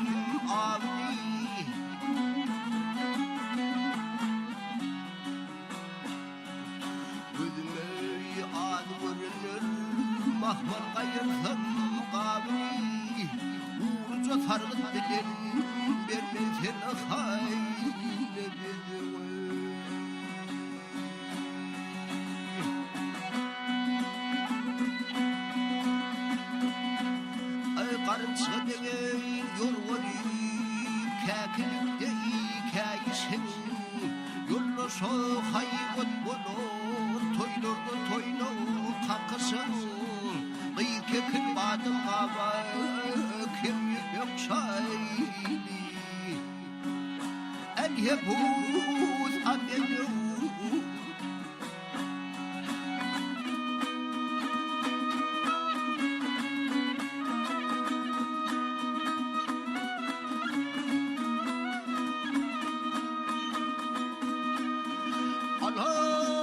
abyny. Gözüme az görüner, mahmal gaýyrsam gabyny. Guryja sargyt bilen bermen sen haýyna bedewe. Aý garynçga degeý ýorgany, Käkilik deý käýişiň. Ýoldaşa haýbat bolar, Toýlarda toýnag kakyşyň. Gyz kekil badam gaba, Kem ýüpek şaýly. Älhepus a bedew. Alaw,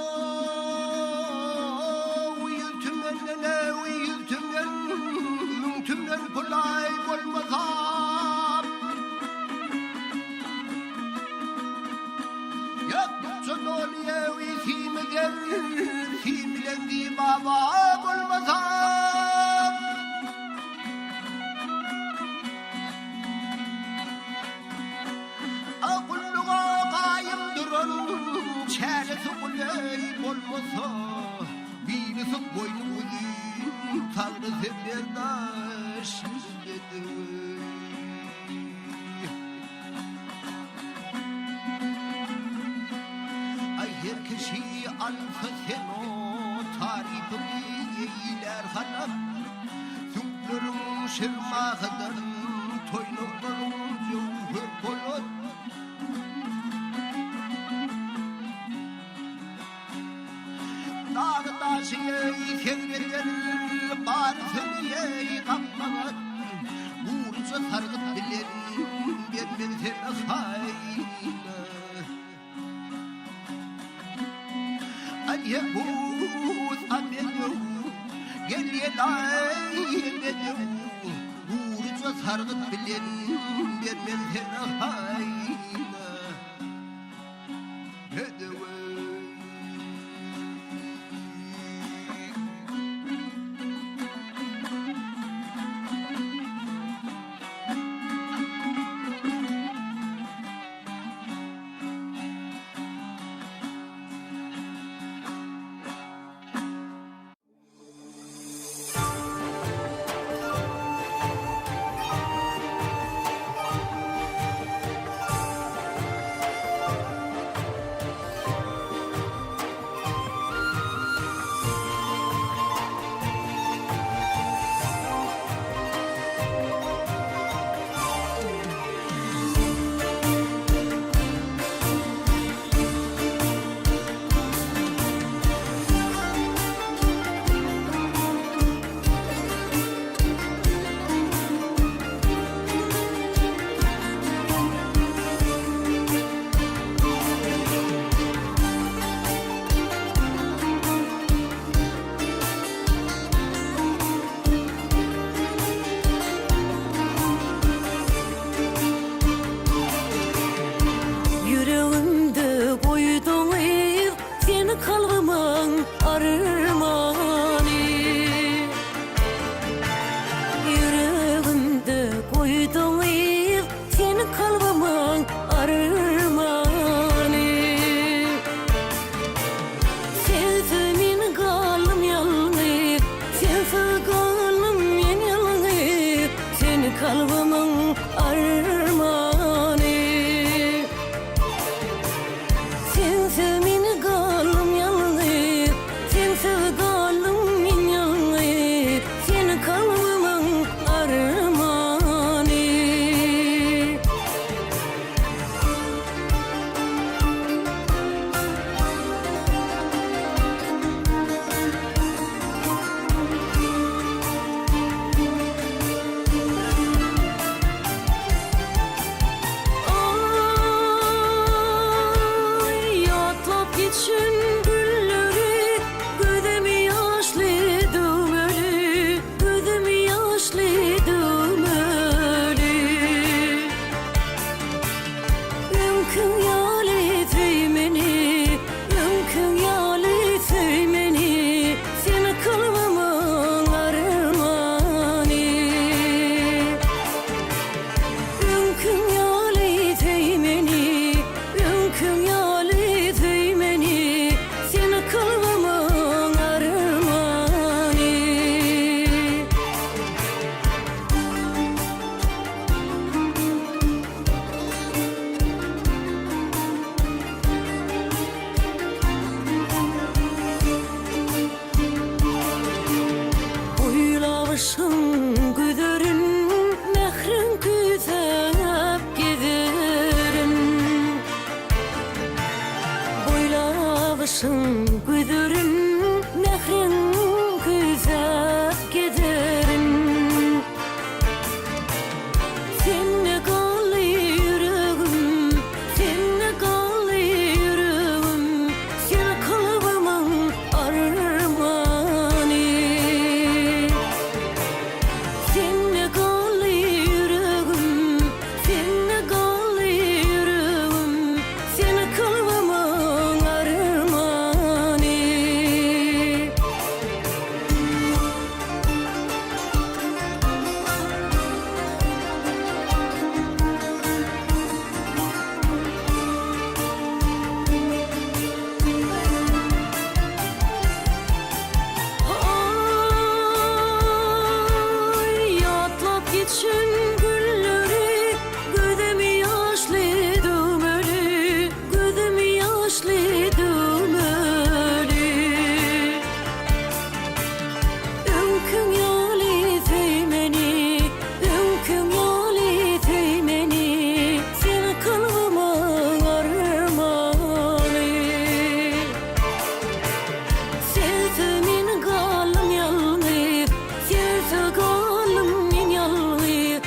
ýüz tümenden-ew, ýüz tümen, müň tümen pulaý bolmasam. Ýakça doly ewi simi ger, simileň diý baba bolmasam. A gulluga gaýym duran çäresi guleý bolmasa, birisi boýny uzyn, sagrysy berdaş bedewi. Aý her kişi alsa sen o tarypyňy eýlär halap, Süňkleriň şirmahydan, toýnaklaryň jöwher polat. Dagy daşy eý sergeden, barysyny eý gaplagat, Guryja sargyt bilen bermen seni haýyna. Al-ýehud a-bedew, gel ýelaý bedew, Guryja sargyt bilen bermen seni haýyna. Bedew. Ýüregimde goýduň yz sen kalbymyň armany Ýüregimde goýduň yz sen kalbymyň armany Sensiz men galdym ýalňyz Sensiz galdym men ýalňyz Sen kalbymyň armany Sensiz men galdym ýalňyz Sensiz galdym men ýalňyz Sen kalbymyň armany. Gülleşen gülleri Gözüm ýaşly döwmeli Gözüm ýaşly döwmeli Öňküň ýaly söý meni Öňküň ýaly söý meni Sen kalbyma armaly Sensiz men galdym ýalňyz Sensiz galdym men ýalňyz.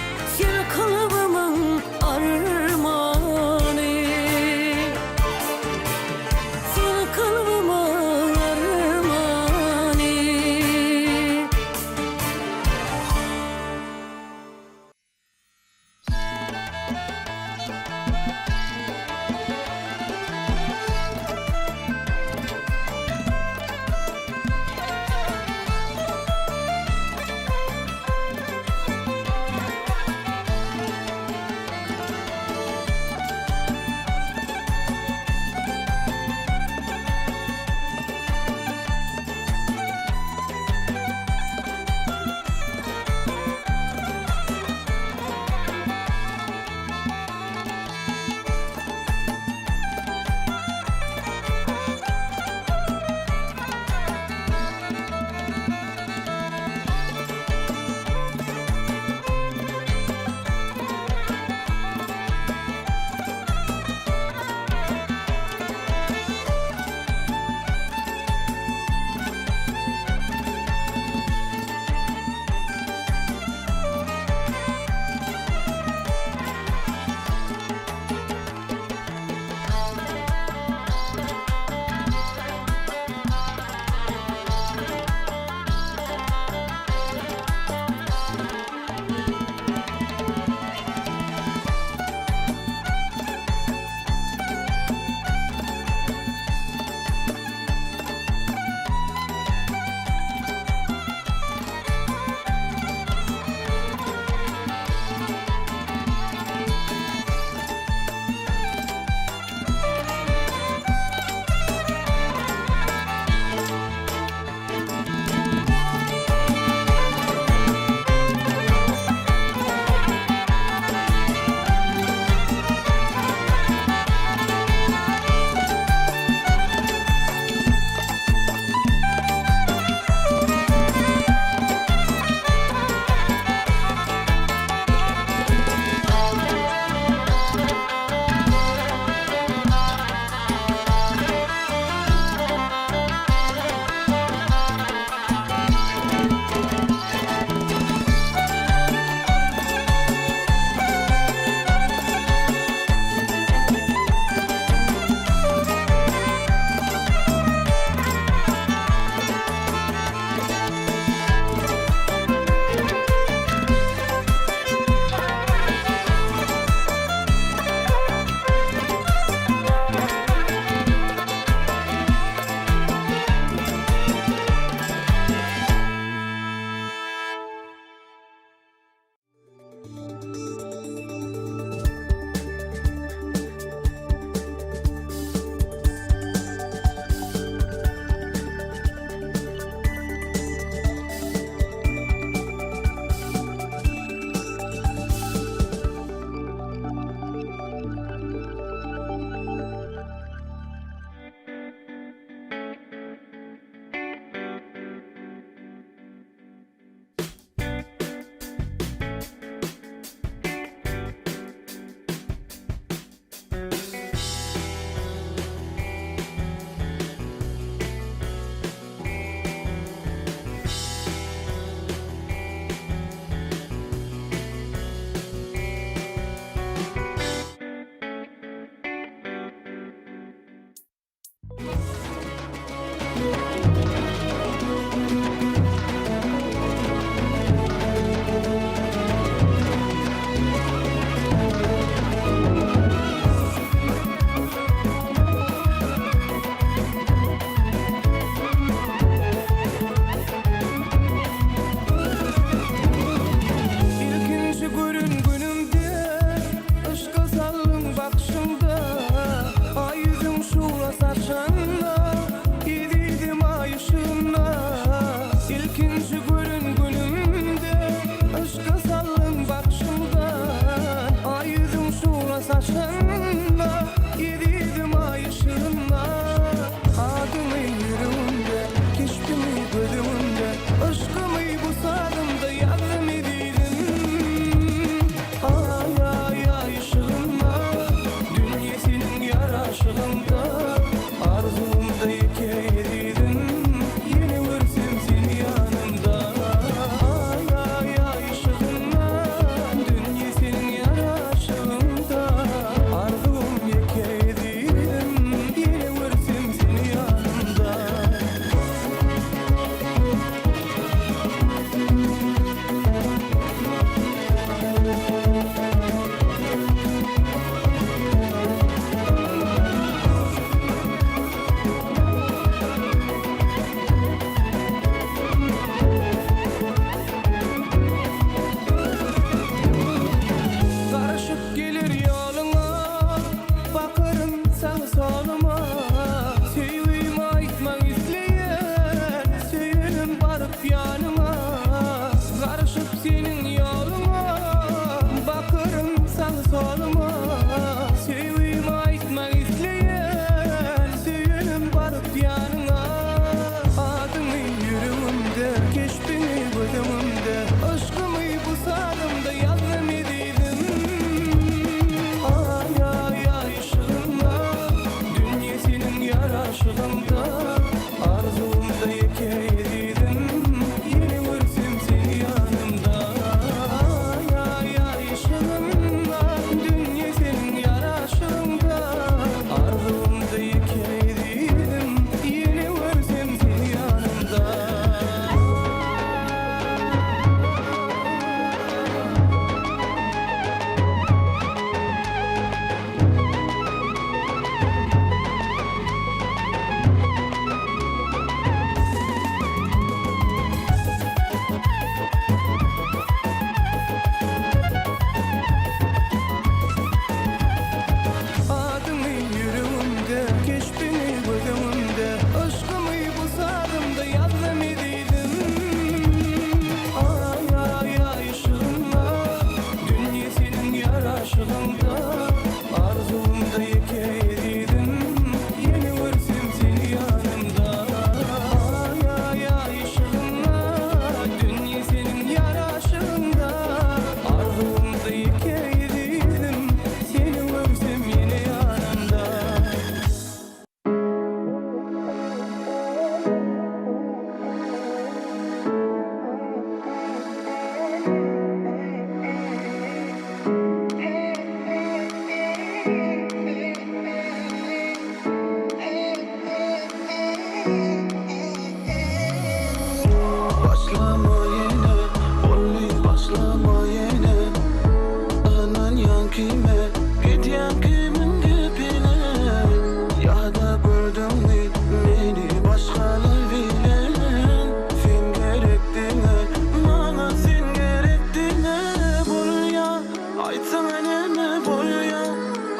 Aýtsaňa näme bolýa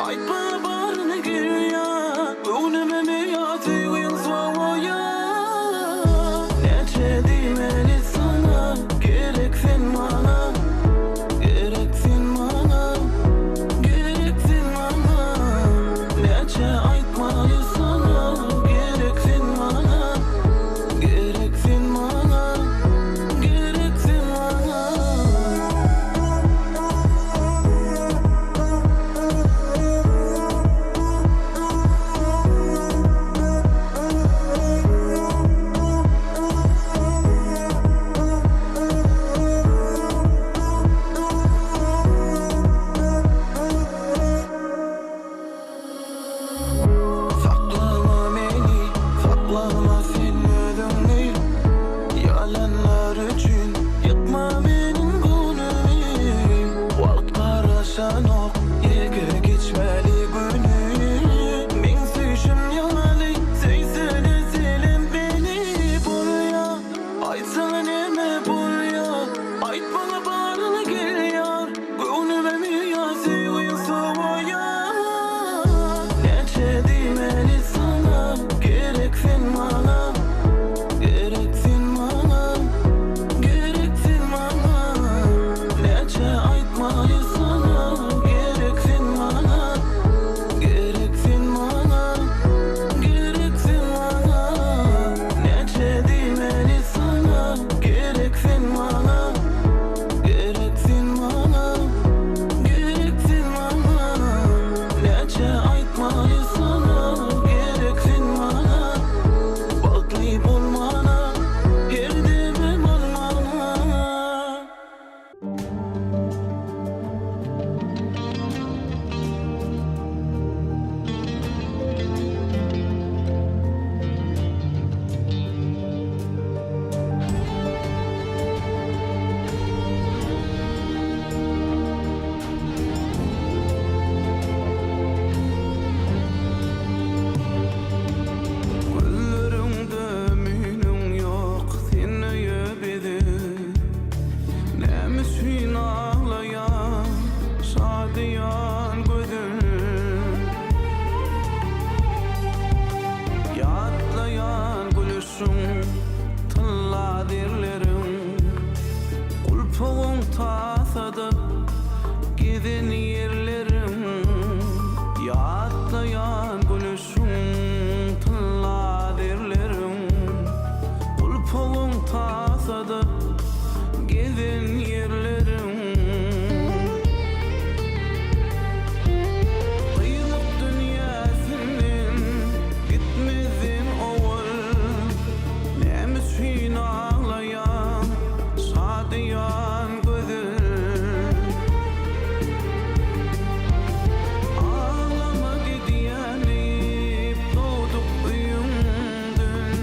Aýt maňa baryny gelýä Göwnümemi ýa söýgiň sowaýa Näçe diýmeli saňa Gerek sen maňa Gerek sen maňa Gerek sen maňa Näçe aýtmaly saňa Gerek sen maňa Gerek sen maňa Gerek sen maňa. Saklama meni, saklama sen özüňi Ýalanlar üçin ýykma meniň göwnümi Wagt garaşanok ýeke geçmeli güni Meň söýşüm ýaly söýsene senem meni Bolýa, aýtsana näme bolýa Aýt maňa baryny gel ýar Göwnümem ýa söýgiň sowaýar Näçe diýmeli saňa Gerek sen maňa Gerek sen maňa Gerek sen maňa Näçe aýtmaly saňa Gerek sen maňa Gerek sen maňa Gerek sen maňa Näçe diýmeli saňa Gerek sen maňa Gerek sen maňa Gerek sen maňa Näçe aýtmaly saňa Gerek sen maňa Bagtly bolmana Her demim almana. Gözleriňde müýnüň ýok, sen öýe bezeg. Näme üçin aglaýaň, şadyýan gözel? Ýatlaýan gülüşiň, tylla zerleriň, Gulpagyň tasadyp gezen ýerleriň, Ýatlaýan gülüşiň, tylla zerleriň, Gulpagyň tasadyp gezen ýerleriň. Gyýlyk dünýäsinden gitmezden owal, Näme üçin aglaýaň, şadyýan gözel? Aglama gidýän diýip dogduk öýüňden,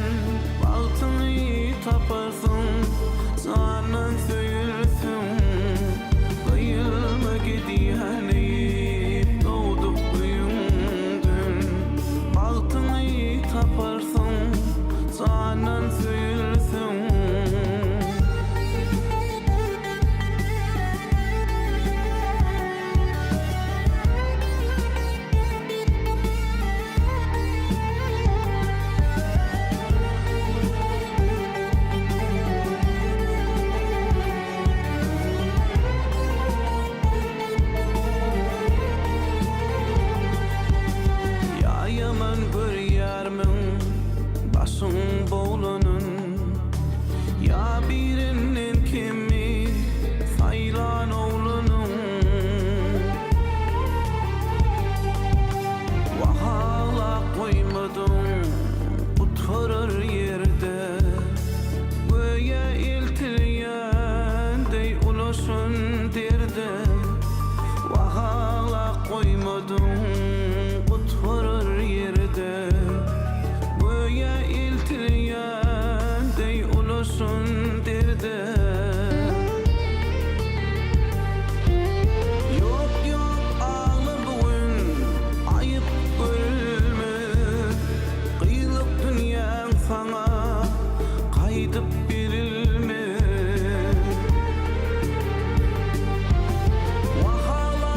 Bagtyňy taparsyň, jandan söýülseň. Gyýylma gidýän diýip dogduk öýüňden, Bagtyňy taparsyň, jandan söýülseň. Ýa ýaman görýärmiň başyň boglanyn, Ýa birinden kemmi saýlan oglanyň. Wah aglap goýmadyň gutarar ýerde, Göýä eltilýän deý ulaşan derde. Wah aglap goýmadyň gutarar ýerde, Göýä eltilýän deý ulaşan derde. Ýok ýok agla bu gün aýyp görülmez Gyýlyk dünýäň saňa gaýdyp berilmez. Wah agla.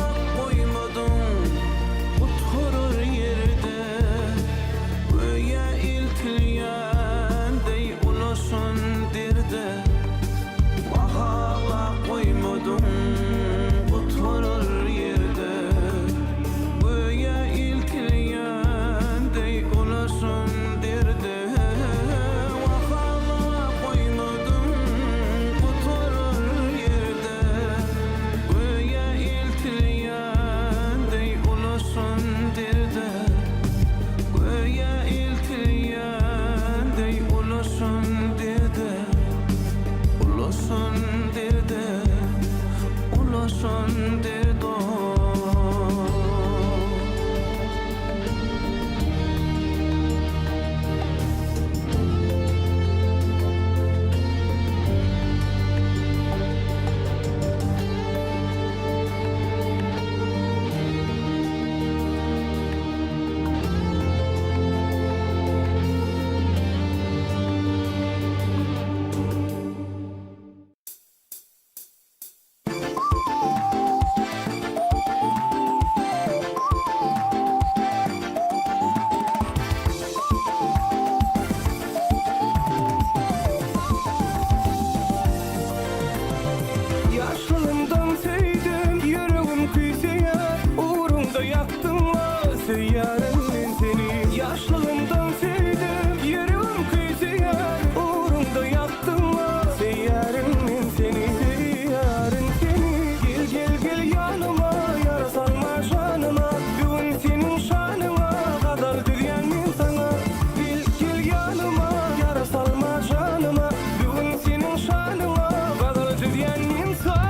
Söýýärin men seni. Ýaşlygymdan söýdüm, ýüregim küýseýär, Ugruňda ýakdyň-a. Söýýärin men seni, söýýärin seni. Gel, gel, gel ýanyma, ýara salma janyma, Bu gün seniň şanyňa gazal düzýän men saňa. Gel, gel ýanyma, ýara salma janyma, Bu gün seniň şanyňa gazal düzýän men saňa.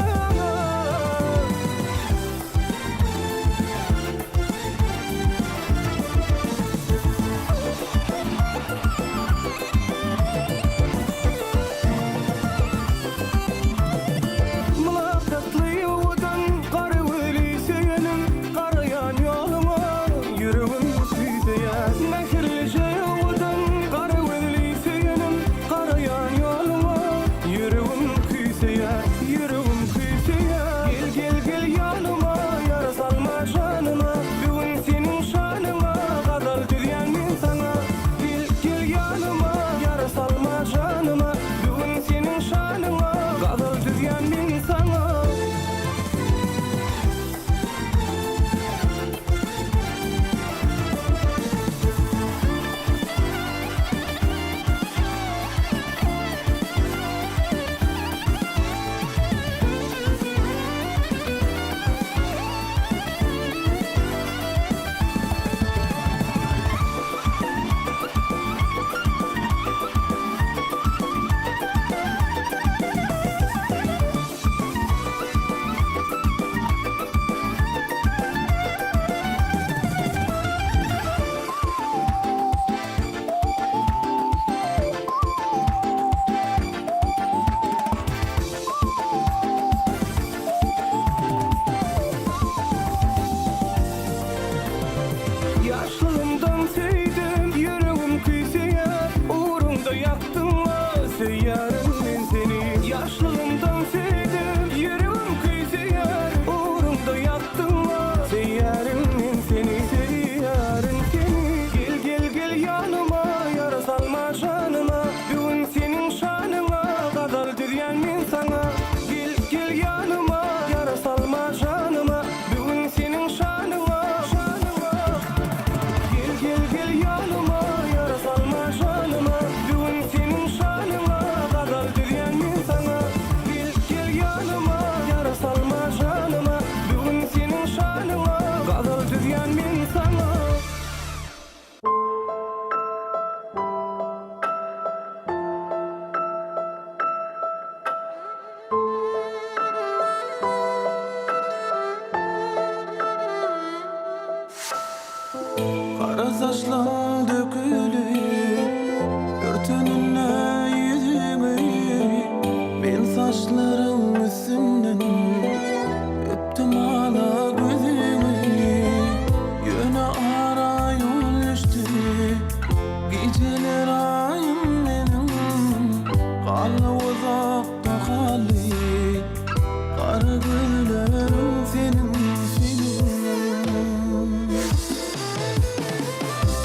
Mylakatly owadan gara göli söýenim, Garaýan ýoluňa ýüregim küýseýär. Mähirlije owadan gara gözli söýenim, Garaýan ýoluňa ýüregim küýseýär, Ýüregim küýseýär. Gel, gel, gel ýanyma, ýara salma janyma, Bu gün seniň şanyňa gazal düzýän men saňa. Gel, gel ýanyma, ýara salma janyma, Bu gün seniň şanyňa gazal düzýän men saňa. Ýaşlygymdan söýdüm, ýüregim küýseýär, Ugruňda ýakdyň-a, söýýärin men seni. Ýaşlygymdan söýdüm, ýüregim küýseýär, Ugruňda ýakdyň-a, söýýärin men seni, söýýärin seni. Gel, gel, gel ýanyma, ýara salma janyma, Bu gün seniň şanyňa gazal düzýän men saňa. Gel, gel ýanyma, ýara salma janyma, Bu gün seniň şanyňa, şanyňa. Gel, gel, gel ýanyma, ýara salma janyma, Bu gün seniň şanyňa gazal düzýän men saňa. Gel, gel ýanyma, ýara salma janyma, Bu gün seniň şanyňa gazal düzýän men saňa. Gara saçlaň dökülip, örteninde ýüzüňi, Men saçlaryň üstünden öpdüm ala gözüňi. Ýöne ara ýol düşdi, gijeler aýym meniň, Galdy uzakda galdy, gara gözleriň seniň, seniň.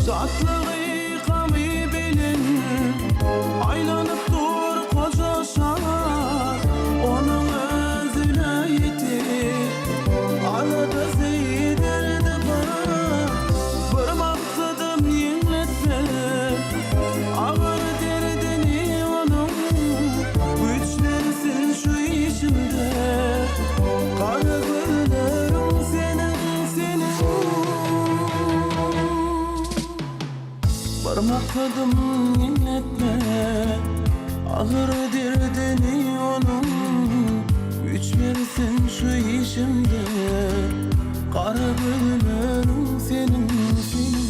Şatlygy gamy bilen Aýlanyp dur goja şar Onuň özüne ýetik Aladasy derdi bar Bir maksadym ýeňletmek Agyr derdini onuň Güýç bersin şu işimde Gara gözleriň seniň, seniň. Bir maksadym ýeňletme Agyr derdini onuň Güýç bersin şu işimde Gara gözleriň seniň, seniň.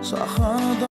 Şahana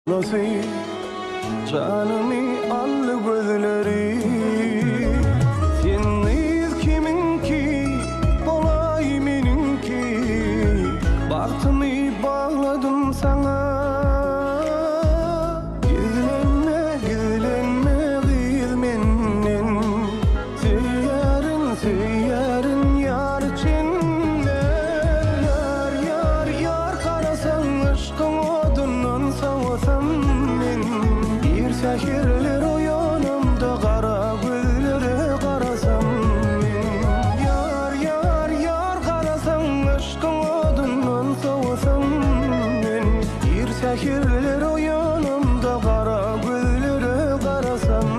Lasy janymy aldy gözleri Sen gyz kimiňki bolaý meniňki Bagtymy bagladym saňa Gizlenme gizlenme gyz menden Söýýärin söýýärin ýar içinden Ýar ýar ýar garasaň Yşkyň odundan sowasam men Ir säherler oýanamda gara gözlere garasam men Ýar ýar ýar garasaň yşkyň odundan sowasam men Ir säherler oýanamda gara gözlere garasam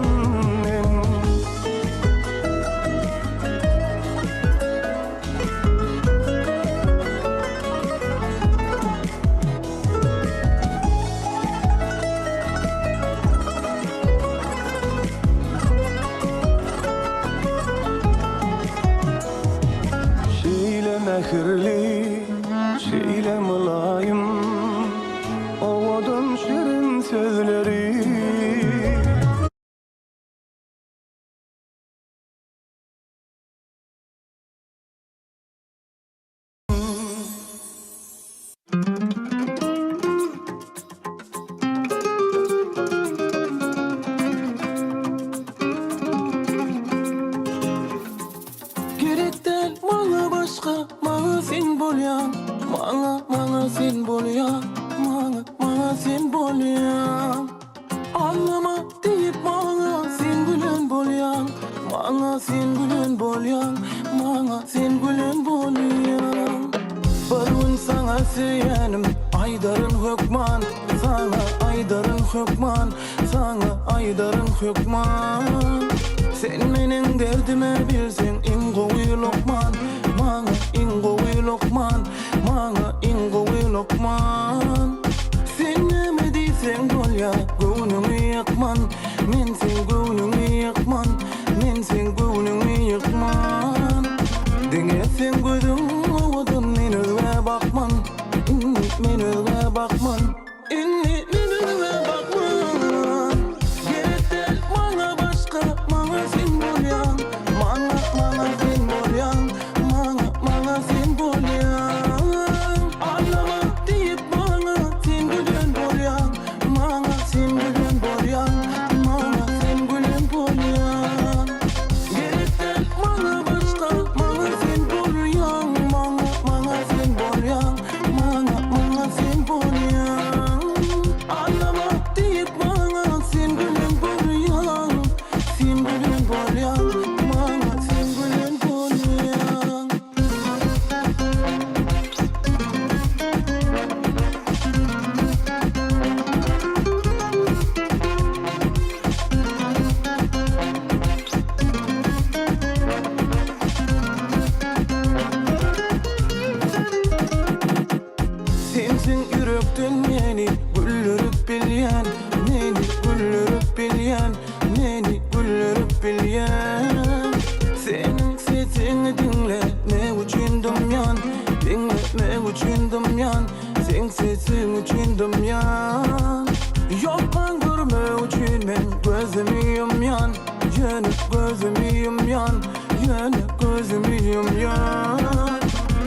men. Şeýle mähirli, şeýle mylaýym, Owadan şirin sözleri. Gerek däl maňa başga, maňa sen bolýaň Maňa, maňa sen bolýaň, maňa, maňa sen bolýaň Aglama diýip maňa sen gülen bolýaň Maňa sen gülen bolýaň Maňa sen gülen bolýaň Bir gün saňa söýenim aýdaryn hökman Saňa aýdaryn hökman Saňa aýdaryn hökman Sen meniň derdime bilseň iň gowy lukman Maňa iň gowy lukman Maňa iň gowy lukman Sen näme diýseň bolýa göwnüňi ýykman Men seň göwnüňi ýykman Men seň göwnüňi ýykman Diňe seň gözüň owadan men özgä bakman Indi men özgä bakman Indi men özgä bakman Gerek däl maňa başga maňa sen bolýaň Maňa maňa sen bolýaň Maňa maňa sen bolýaň Allama diýip maňa sen gülen bolýaň Maňa sen gülen bolýaň Maňa sen gülen bolýaň Gerek däl maňa başga maňa sen bolýaň Maňa maňa sen bolýaň Maňa maňa sen bolýaň Allama diýip maňa sen gülen bolýaň Sen gülen bolýaň Maňa sen gülen bolýaň. Sensiň ýürekden meni güldürip bilýän, meni güldürip bilýän, meni güldürip bilýän. Seniň sesiňi diňlemek üçin dymýan, diňlemek üçin dymýan, seň sesiň üçin dymýan. Ýokkaň görmek üçin men gözümi ýumýan, ýöne gözümi ýumýan. Ýöne gözümi ýumýan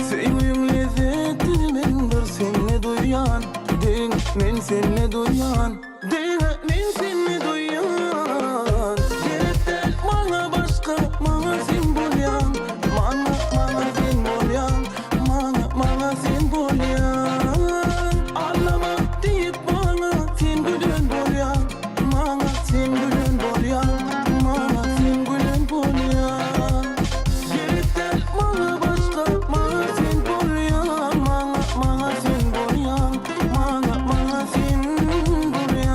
Söýgiň lezzetini men bir sende duýýan Diňe men sende duýýan Diňe men sende duýýan Gerek däl maňa başga maňa sen bolýaň Maňa maňa sen bolýaň Maňa maňa sen bolýaň Allama diýip maňa sen gülen bolýaň Maňa sen gülen bolýaň Maňa sen gülen bolýaň Gerek däl maňa başga Maňa sen bolýaň Maňa maňa sen bolýaň Maňa maňa sen bolýaň.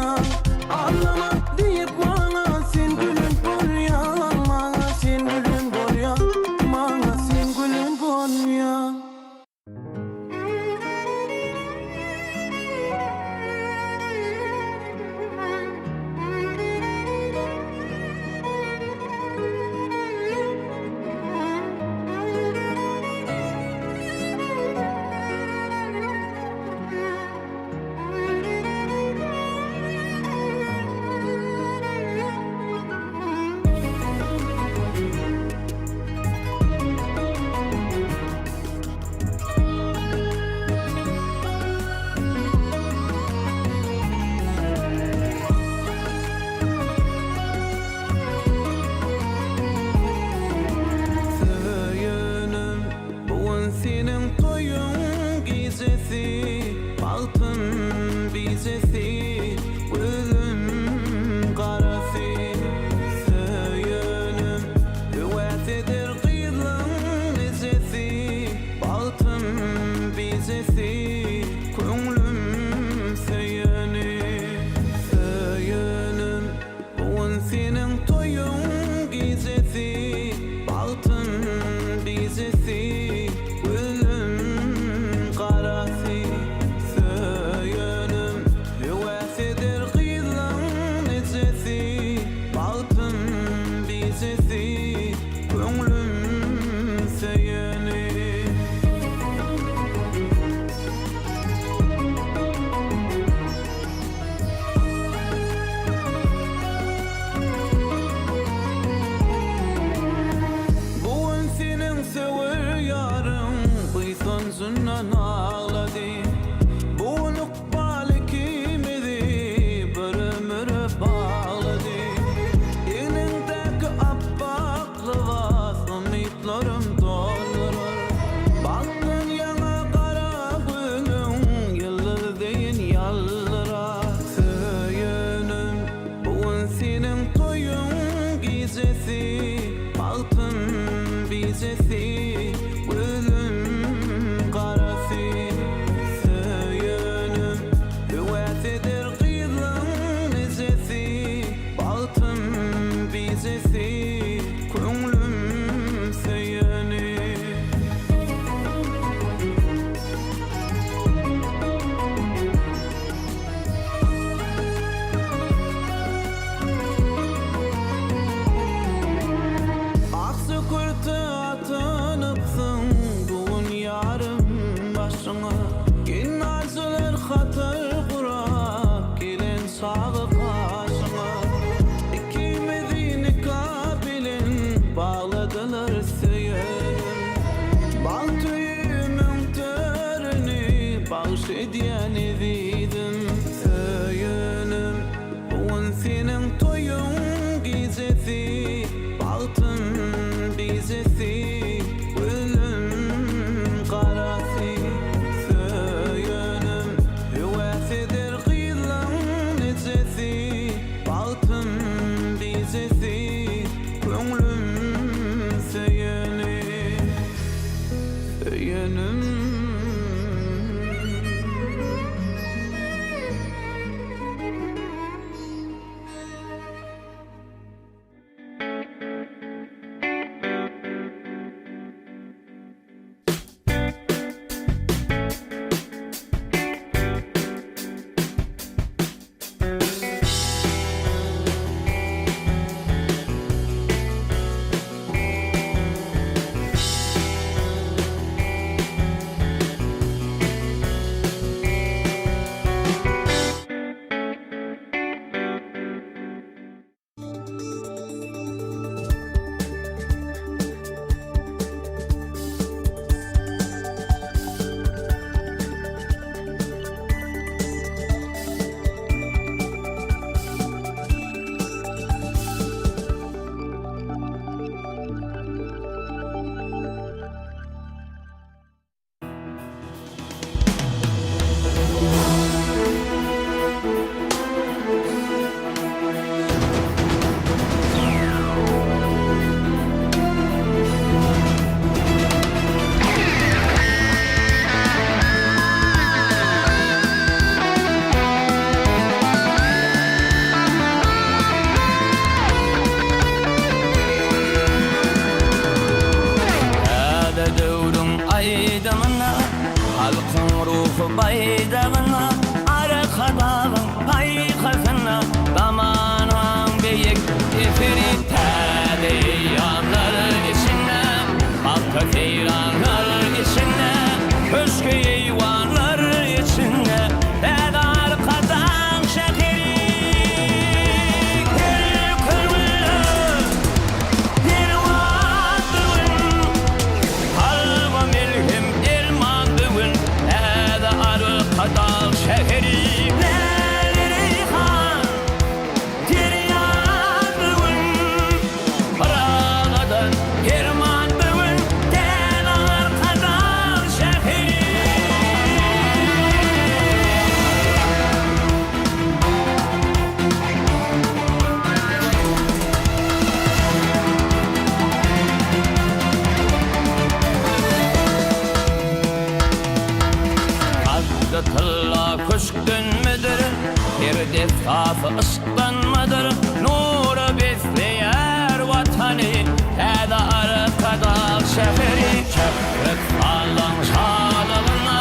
Her desgasy yşkdanmadyr, Nura besleýär Watany, Täze Arkadag şäheri. Şöhret Allaň şalygyna,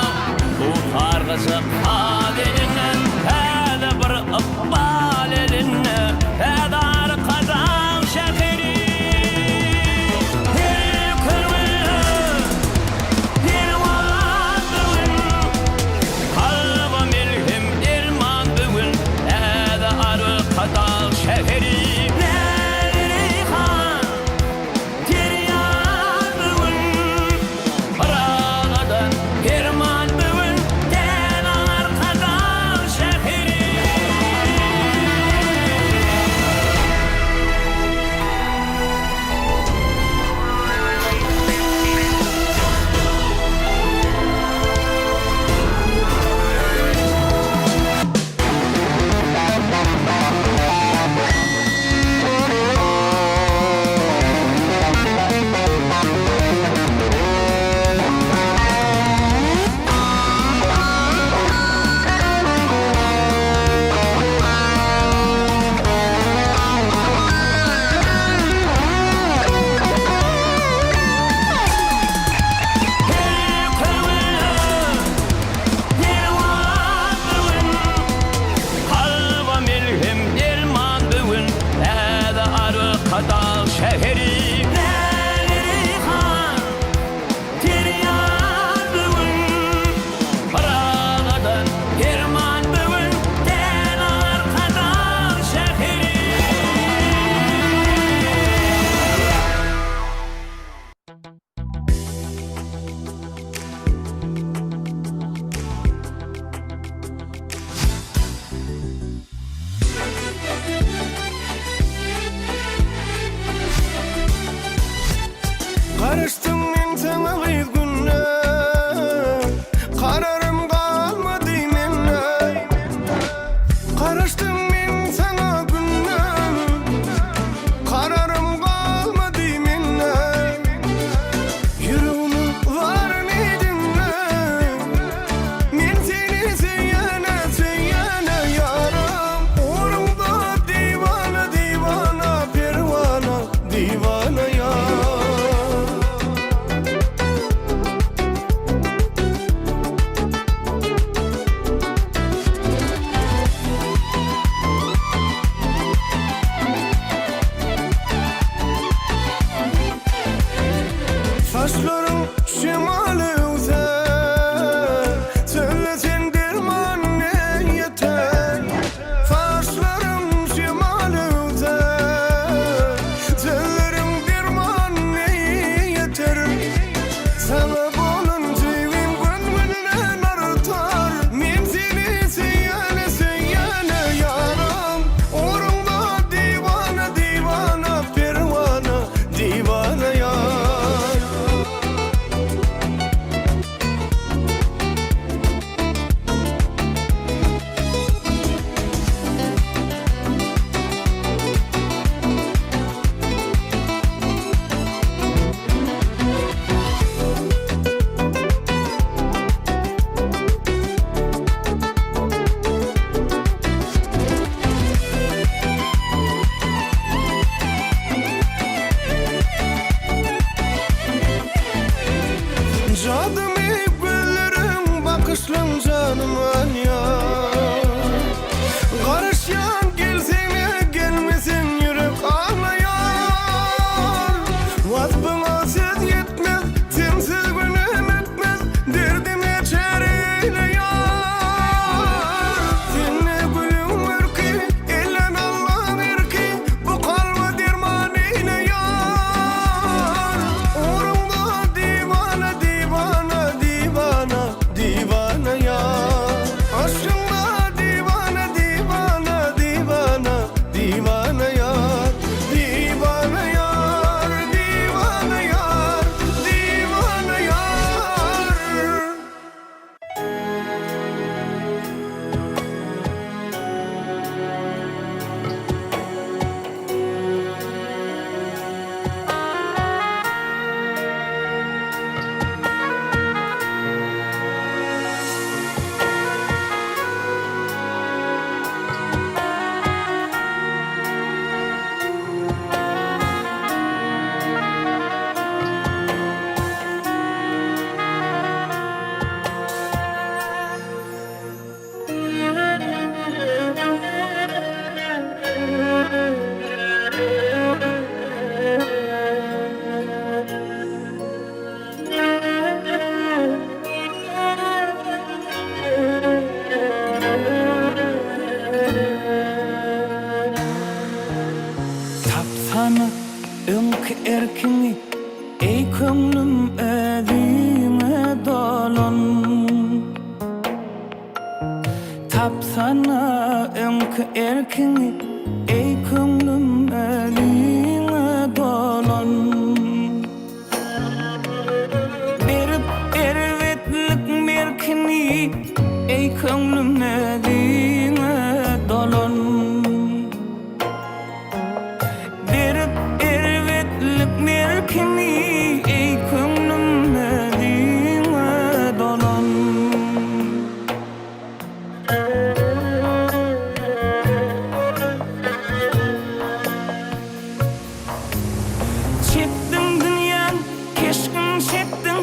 Gutargyjak saz elinde, Täze bir ykbal elinde, Täze Arkadag şäheri. Her köňülle perwaz bu gün, Kalba melhem derman bu gün, Täze Arkadag şäheri. Läle-reýhan, Derýa bu gün, Pyragadan perman bu gün, Täze Arkadag. erkiňi, Eý köňlüm özüňe dolan. Tapsana öňki erkiňi, Eý köňlüm özüňe dolan. Berip erbetlik merkini, Eý köňlüm özüňe dolan. Berip erbetlik merkini, Eý köňlüm özüňe dolan. Çekdiň dünýäň keşgin çekdiň,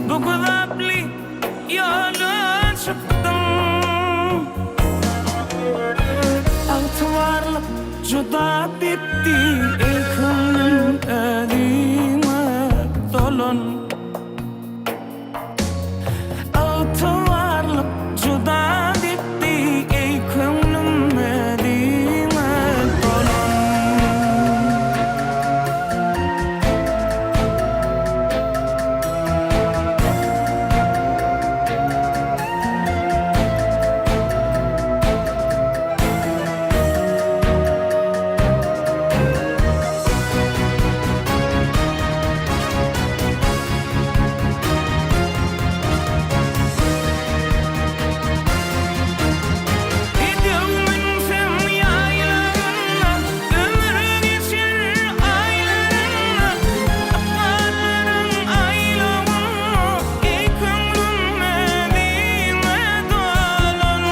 Bu güzaply ýola çykdyň. Ygtybarlyk juda betdi, Eý köňlüm özüňe dolan. Ygtybarlyk juda betdi, Eý köňlüm özüňe dolan. Bedew münsem ýaýlaryna, Ömür geçer aýlaryna, Ykballaryň aýlawynda, Eý köňlüm özüňe dolan.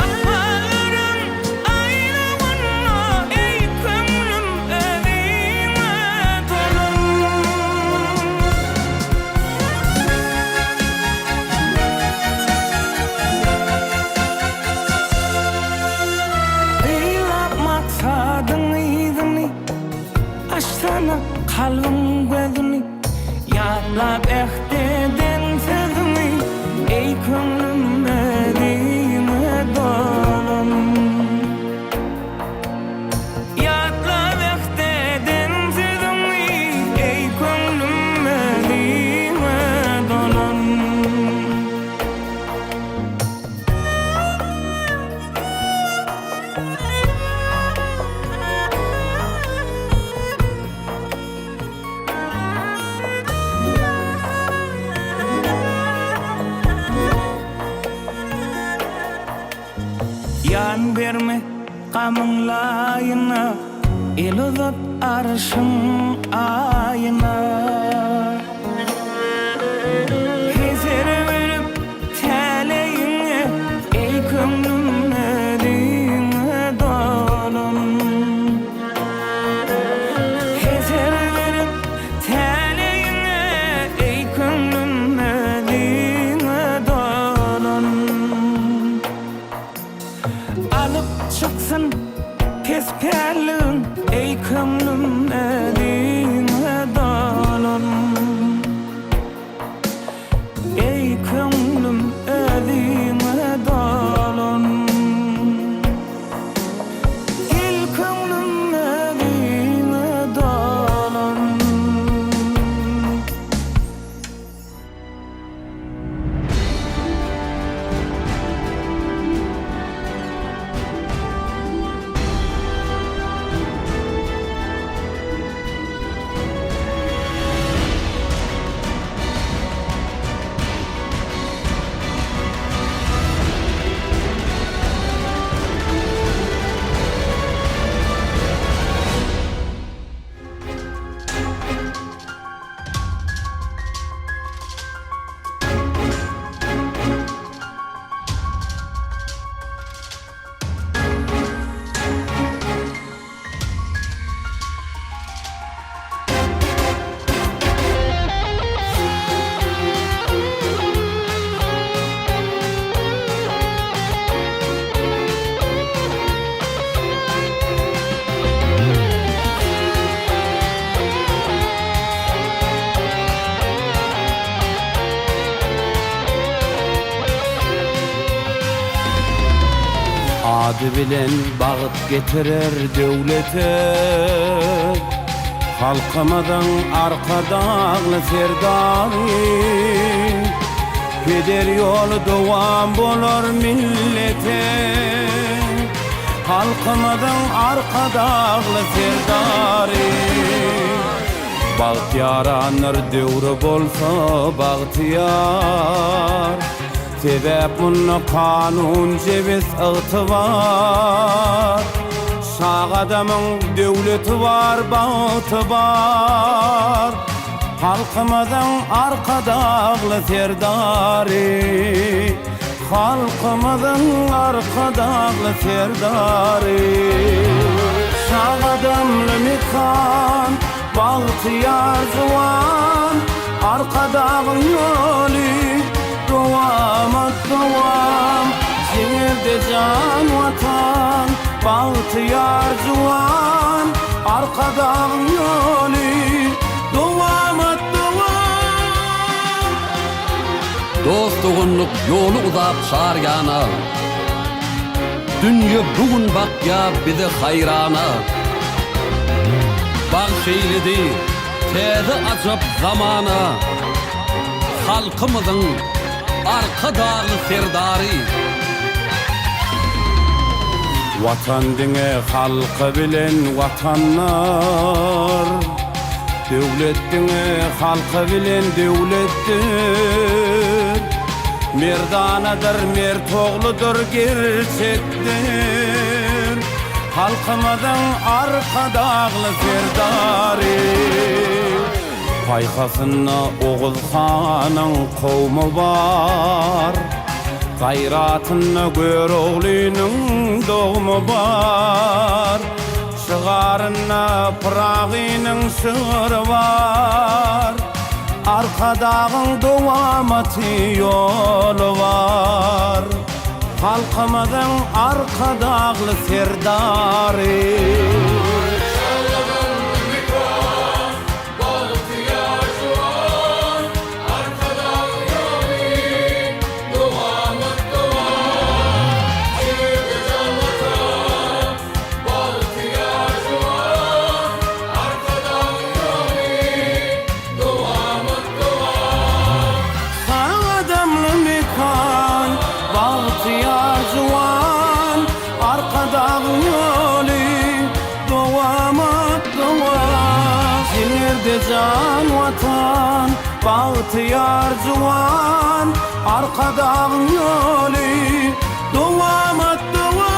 Ykballaryň aýlawynda, Eý köňlüm özüňe dolan. Yzlap maksadyň yzyny, Açsana kalbyň gözüni, Ýatlap äht eden sözüňi, Eý köňlüm özüňe dolan. Ýatlap äht eden sözüňi, Eý köňlüm özüňe dolan. Ýan berme gamyň laýyna, El uzat arşyň aýyna. Heser berip täleýiňe, Eý köňlüm özüňe dolan. Heser berip täleýiňe, Eý köňlüm özüňe dolan. Alyp çyksyn pes pälligiň, Eý köňlüm özüňe dolan. Eý köňlüm özüňe dolan. Gel köňlüm özüňe dolan. Ady bilen bagt getirer döwlete. Halkymyzyň Arkadagly Serdary. Peder ýoly dowam bolar millete. Halkymyzyň Arkadagly Serdary. Bagt ýarandyr döwri bolsa bagtyýar. Sebäp munda kanun jebis ygtybar. Şa gadamyň döwleti bar bagty bar. Halkymyzyň Arkadagly Serdary. Halkymyzyň Arkadagly Serdary. Şa gadamly mekan, bagtyýar juwan, Arkadagyň ýoly dowamat dowam. Jeňerde jan Watan, bagtyýar juwan, Arkadagyň ýoly dowamat dowam. Dost-doganlyk ýoly uzap çar ýana, Dünýe bu gün bakýar bize haýrana. Bagş eýledi täze ajap zamana, Halkymyzyň Arkadagly Serdary. Watan diňe halky bilen Watandyr. Döwlet diňe halky bilen döwletdir. Merdanadyr, mert ogludyr gerçekdir. Halkymyzyň Arkadagly Serdary. Paýhasynda Oguz hanyň kowmy bar. Gaýratynda Göroglynyň dogmy bar. Şygarynda Pyragynyň şygry bar. Arkadagyň dowamaty ýoly bar. Halkymyzyň Arkadagly Serdary. Bagtyýar juwan, Arkadagyň ýoly dowamat dowam. Jigide Watan, bagtyýar juwan, Arkadagyň ýoly dowamat dowam. Sag adamly mekan, bagtyýar juwan, Arkadagyň ýoly dowamat dowam. Jigerde jan Watan, bagtyýar juwan, Arkadagyň ýoly dowamat dowam.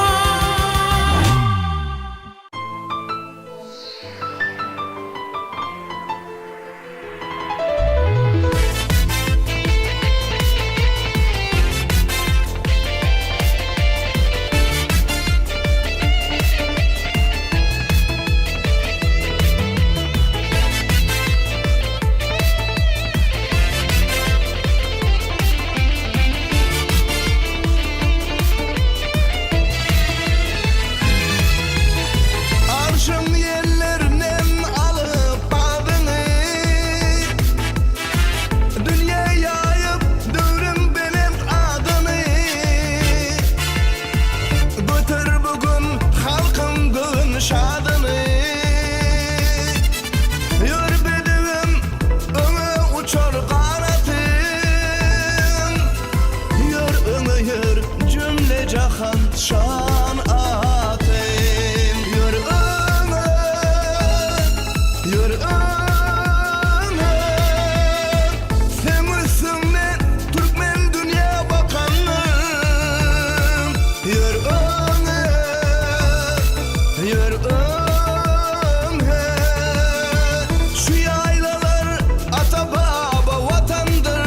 Arşyň ýellerinden alyp adyňy, Dünýä ýaýyp döwrüň belent adyny. Göter bu gün halkyň göwün şadyny. Ýör bedewim öňe uçar ganatyň, Ýör öňe ýör jümle jahan şan atym. Ýör öňe, ýör öňe, Seň üstüňden türkmen dünýä bakandyr. Ýör öňe, ýör öňe, Şu ýaýlalar ata-baba Watandyr.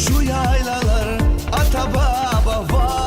Şu ýaýlalar ata-baba Watandyr.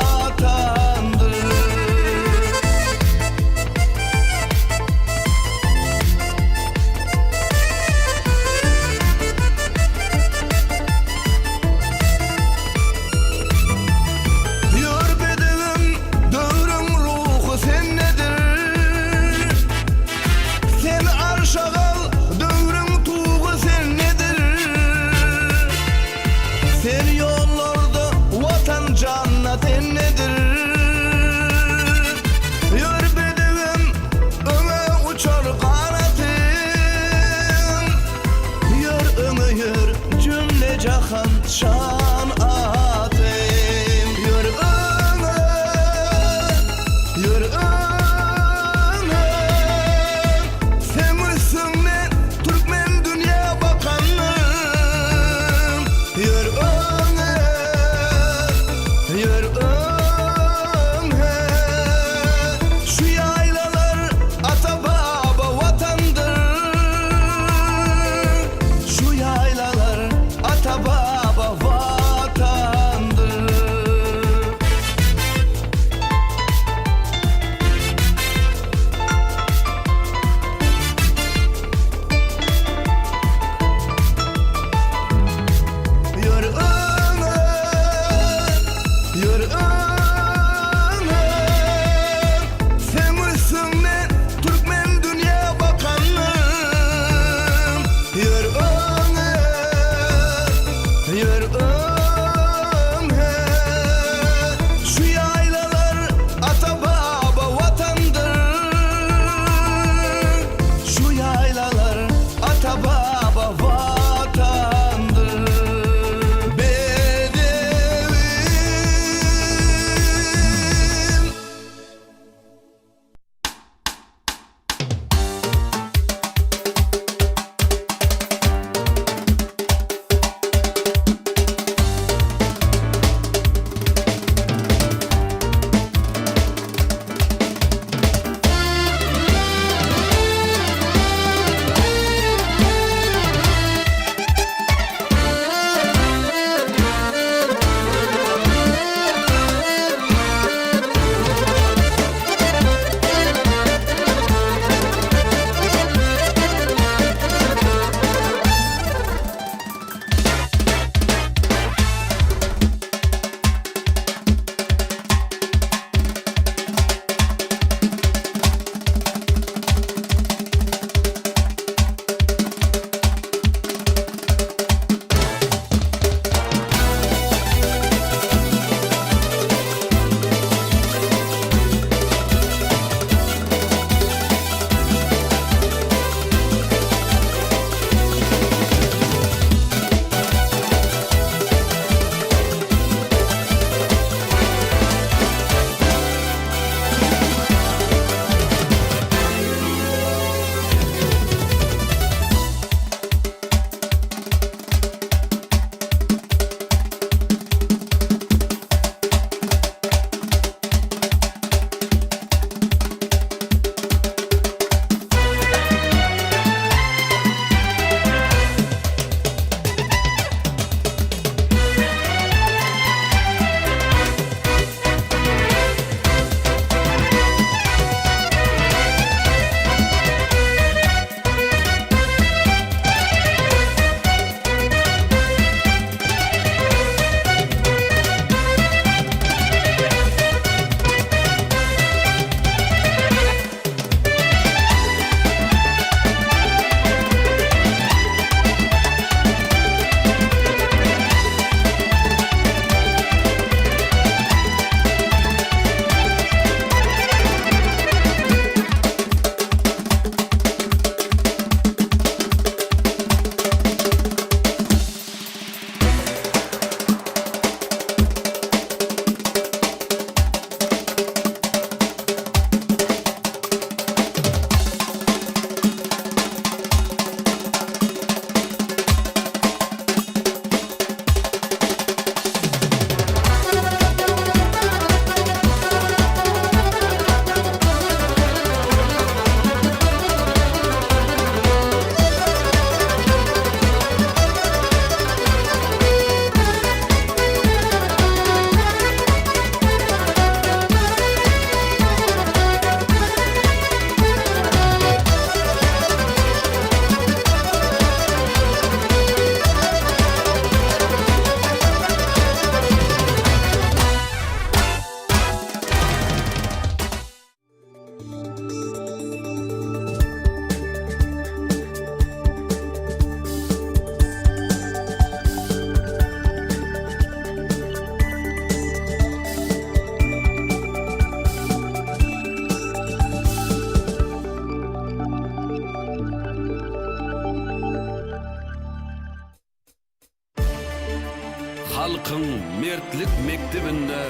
Mertlik mekdebinde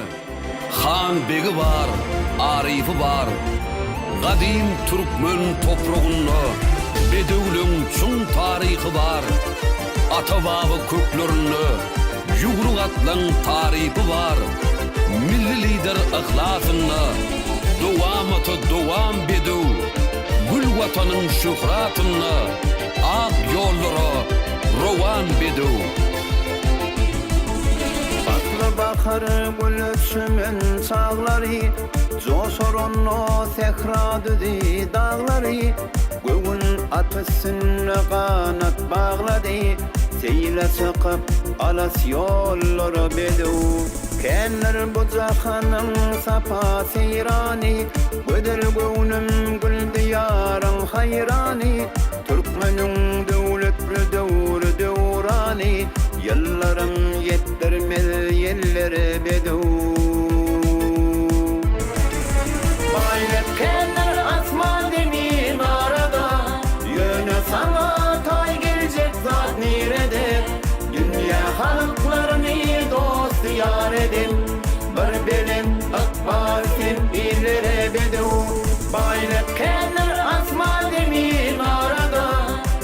Han-begi bar, aryfy bar. Gadym türkmen topragynda bedewleň çuň taryhy bar. Ata-baba köklerinde ýüwrük atlaň tarypy bar. Milli Lider yhlasynda dowamata dowam bedew, Gül Watanyň şöhratynda ak ýollara rowan bedew. Pasly bahar güle çümen çaglary, Joşar onda sähra düzi daglary, Göwün at üstünde ganat baglady, Seýle çykyp alys ýollara bedew. Kändir bu jahanyň sapa-seýrany, Gözel göwnüm gül diýaryň haýrany, Türkmeniň döwletli döwri döwrany, Ýyllarym ýetdirmez ýellere bedew. Baýlyk kändir asman zemin arada, Ýöne saňa taý geljek zat nirede? Dünýä halklaryny dost-ýar eden, Bir belent ykbal sen illere bedew. Baýlyk kändir asman zemin arada,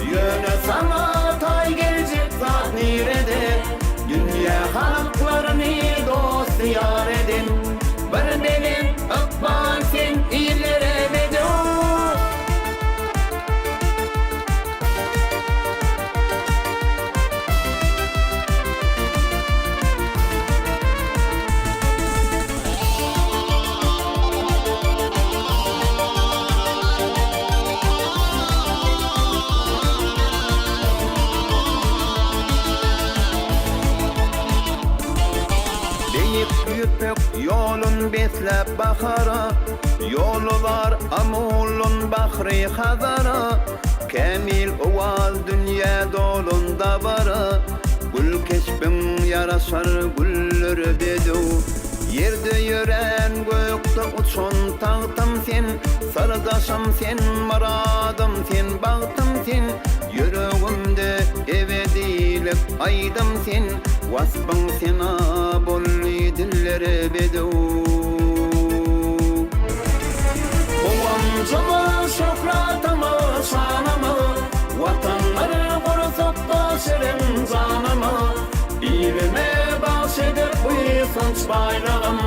Ýöne saňa taý geljek zat nirede? Dünýä halklaryny dost-ýar eden, Bir belent ykbal sen illere bedew. Beýik Ýüpek ýolun besläp bahara, Ýoly bar Amulun bahry Hazara, Kämil owaz dünýä dolan dabara, Gül keşbiň ýaraşar güllere bedew. Ýerde ýörän, gökde uçan tagtym sen, Syrdaşym sen, myradym sen, bagtym sen, Ýüregimde ebedilik aýdym sen, Waspyň sena boldy dillere bedew. Guwanjyma, şöhratyma, şanyma, Watandyr gursakda şirin janyma, Ilime bagş eder buýsanç baýlygym,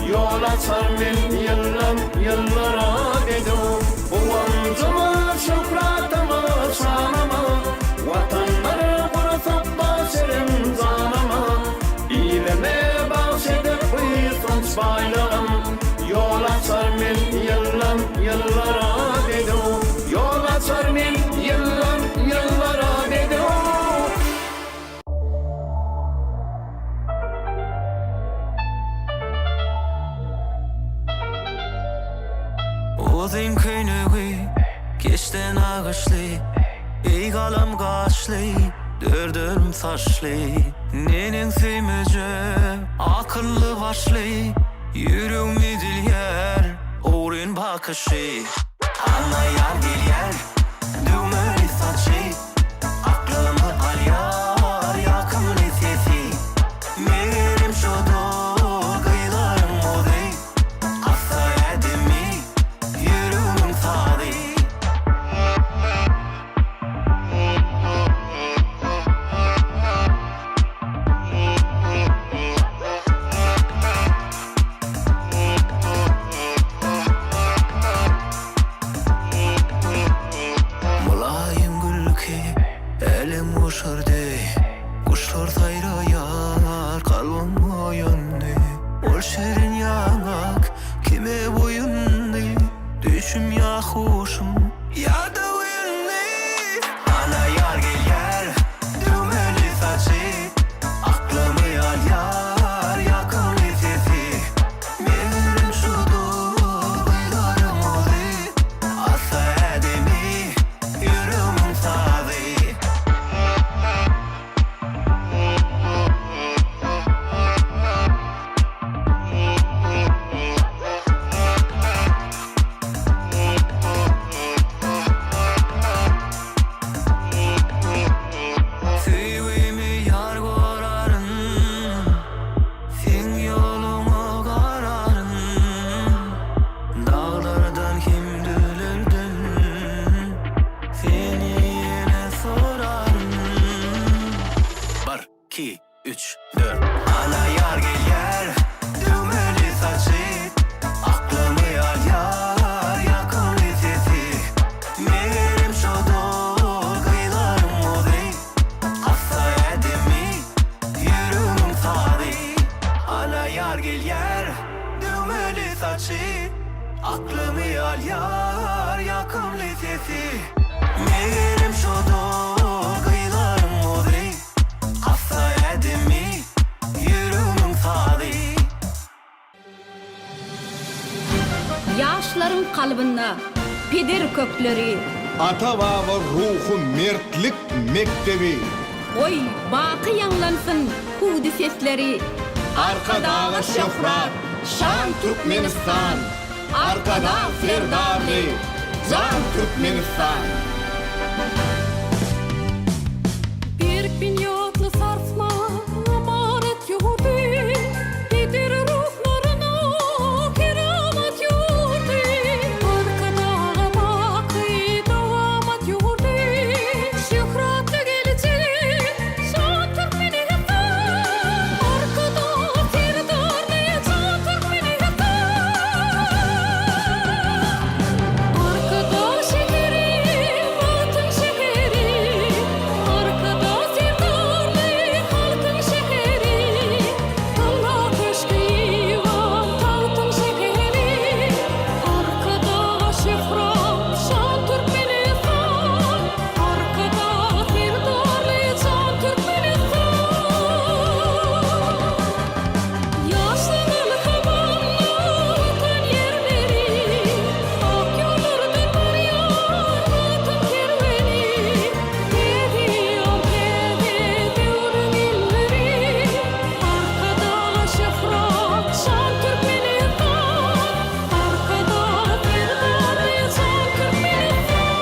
Ýol açar men ýyldan ýyllara bedew. Guwanjyma, şöhratyma, şanyma, Watandyr gursakda şirin janyma, Ilime bagş eder buýsanç baýlygym, Ýol açar men ýyldan ýyllara bedew. Ýol açar men ýyldan ýyllara bedew. Uzyn köýnegi keşde nagyşly, Eý galam gaşly, dördüm saçly, Neneň söýmejek akylly başly, Ýüregmi dilýär ogryn bakyşy. Anna ýar gelýär düwmeli saçy, Aklymy alýar ýakymly sesi. Megerem şodur gyzlaryň ozy, Atsa ädimi ýüregimiň sazy. Mylaýym gülki älemgoşar deý, Guşlar saýraýar, kalbym oýandy. Ol şirin ýaňak kime boýundy, Düýşüm ýa huşum, ýa-da oýundy. Ana ýar gelýär, düwmeli saçy, Aklymy alýar ýakymly sesi. Megerem şudur gyzlaryň ozy, Atsa ädimi ýüregimiň sazy. ýar gelýär Döwmeli saçy Aklymy alýar ýakymly sesi Megerem şodur gyzlaryň ozy Assa ädimi ýüregimiň sazy. Ýaşlaryň kalbynda peder kökleri. Ata-baba ruhy mertlik mekdebi. Goý, baky ýaňlansyn hüwdi sesleri. Arkadaga şöhrat, şan Türkmenistan! Arkadag Serdarly, jan Türkmenistan! Berk binýatly sarsmaz ymarat ýurdy, Peder ruhlaryna keramat ýurdy, Arkadaga baky dowamat ýurdy, Şöhratly geljek şan Türkmenistan! Arkadag Serdarly jan Türkmenistan! Arkadag şäheri, bagtyň şäheri, Arkadag Serdarly halkyň şäheri, Galla köşgi, eýwan, tagtyň şäheri, Arkadaga şöhrat, şan Türkmenistan! Arkadag Serdarly jan Türkmenistan! Ýaşlyň ylhamynda Watan ýerleri, Ak ýollardan barýar Watan kerweni. Täze ýol, täze döwrüň illeri, Arkadaga şöhrat, şan Türkmenistan! Arkadag Serdarly jan Türkmenistan!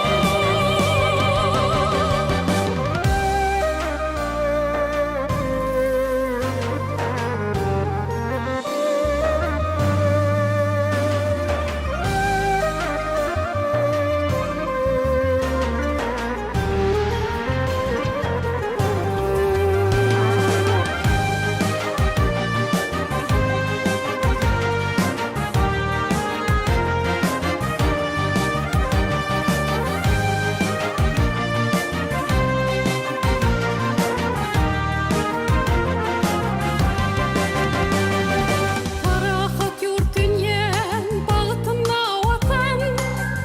Parahat ýurt dünýäň bagtynda Watan,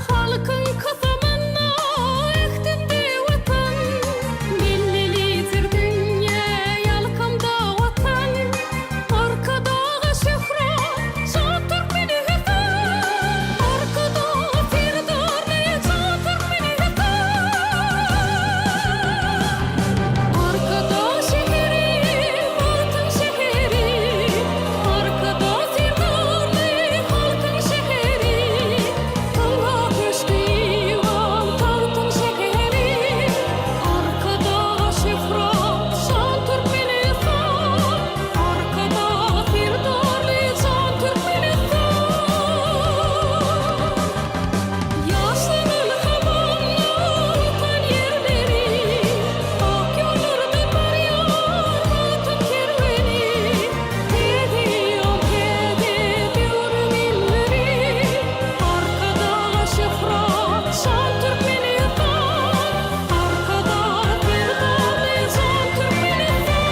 Halkyň kasamynda, ähtinde Watan, Milli Lider dünýä ýalkymda Watan, Arkadaga şöhrat, şa türkmeni Hasan, Arkadag Serdarly jan türkmeni Hasan. Arkadag şäheri, bagtyň şäheri, Arkadag Serdarly halkyň şäheri, Galla köşgi, eýwan, tagtyň şäheri, Arkadaga şöhrat, şan Türkmenistan, Arkadag Serdarly jan Türkmenistan. Ýaşlyň ylhamynda Watan ýerleri, Ak ýollardan barýar Watan kerweni. Täze ýol, täze döwrüň illeri, Arkadaga şöhrat, şan Türkmenistan! Arkadag Serdarly jan Türkmenistan!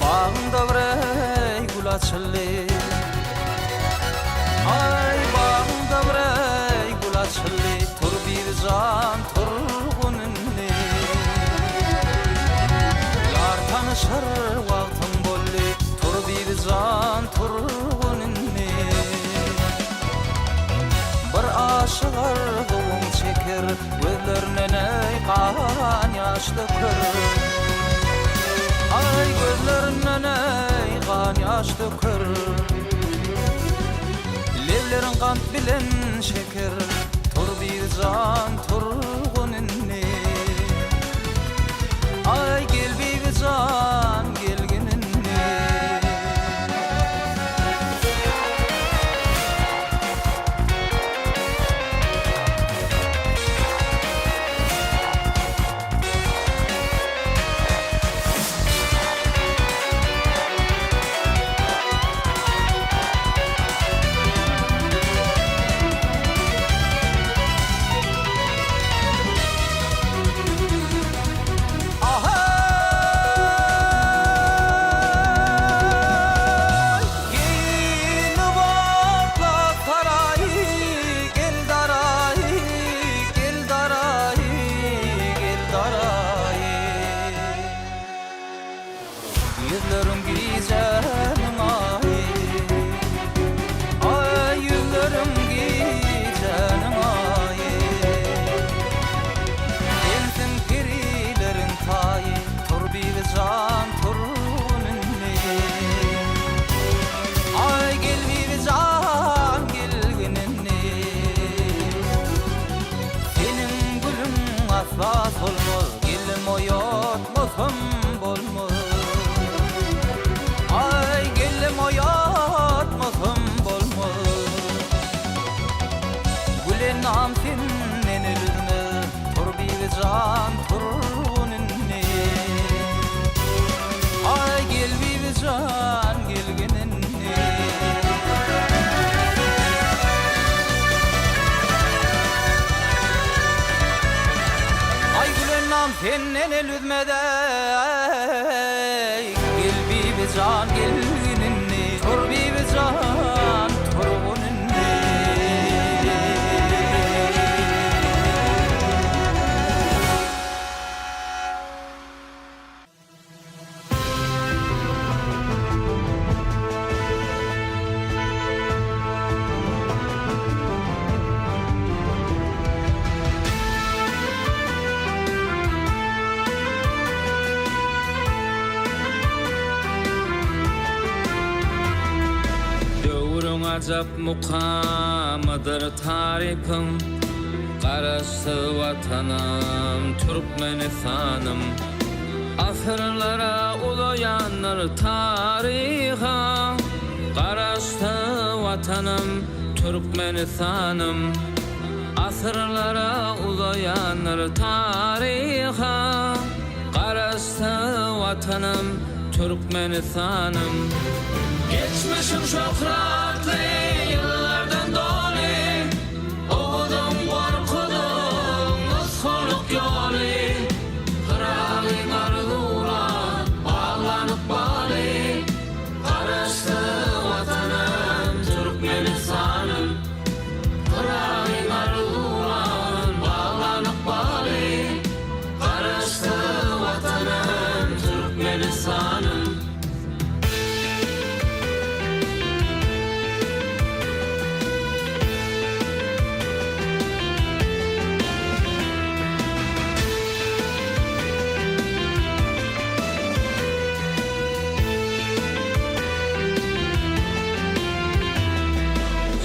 Bagymda bir gül açyldy Aý bagymda bir gül açyldy Tur Bibijan turgun indi Ýar tanyşar wagtyň boldy Tur Bibijan turgun indi. şeker, Gözlerinden eý gan ýaş döker. Aý gözlerinden eý gan ýaş döker. Lebleriň gant bilen şeker, Tur Bibijan turgun indi. Aý gel Bibijan gelgin indi. Ahaý! Geýnip atla saraýy, Gel daraýy, gel daraýy, gel daraýy. Ýüzleriň gijäniň aýy, Aý, ýüzleriň gijäniň aýy. Sensiň perileriň taýy, Tur Bibijan, turgun indi. Aý, gel Bibijan, gelgin indi. Seniň gülüň asla solmaz, Gelim oýatmasam bolmaz. Aý, gelim oýatmasam bolmaz. Gülennam senden el üzmez, Tur Bibijan, turgun indi. Aý, gel Bibijan, gelgin indi. Aý, Gülennam senden el üzmez, eý, Gel Bibijan, gelgin indi. Tur Bibijan, turgun indi. Döwrüň ajap mukamydyr tarypyň, Garaşsyz Watanym Türkmenistanym. Asyrlara uzaýandyr taryhyň, Garaşsyz Watanym Türkmenistanym. Asyrlara uzaýandyr taryhyň, Garaşsyz Watanym Türkmenistanym. Geçmişim şöhratly ýyllardan doly, Oguzyň, Gorkudyň nusgalyk ýoly. Pyragyň arzuwlan, baglan ykbaly, Garaşsyz Watanym Türkmenistanym. Pyragyň arzuwlan, baglan ykbaly, Garaşsyz Watanym Türkmenistanym.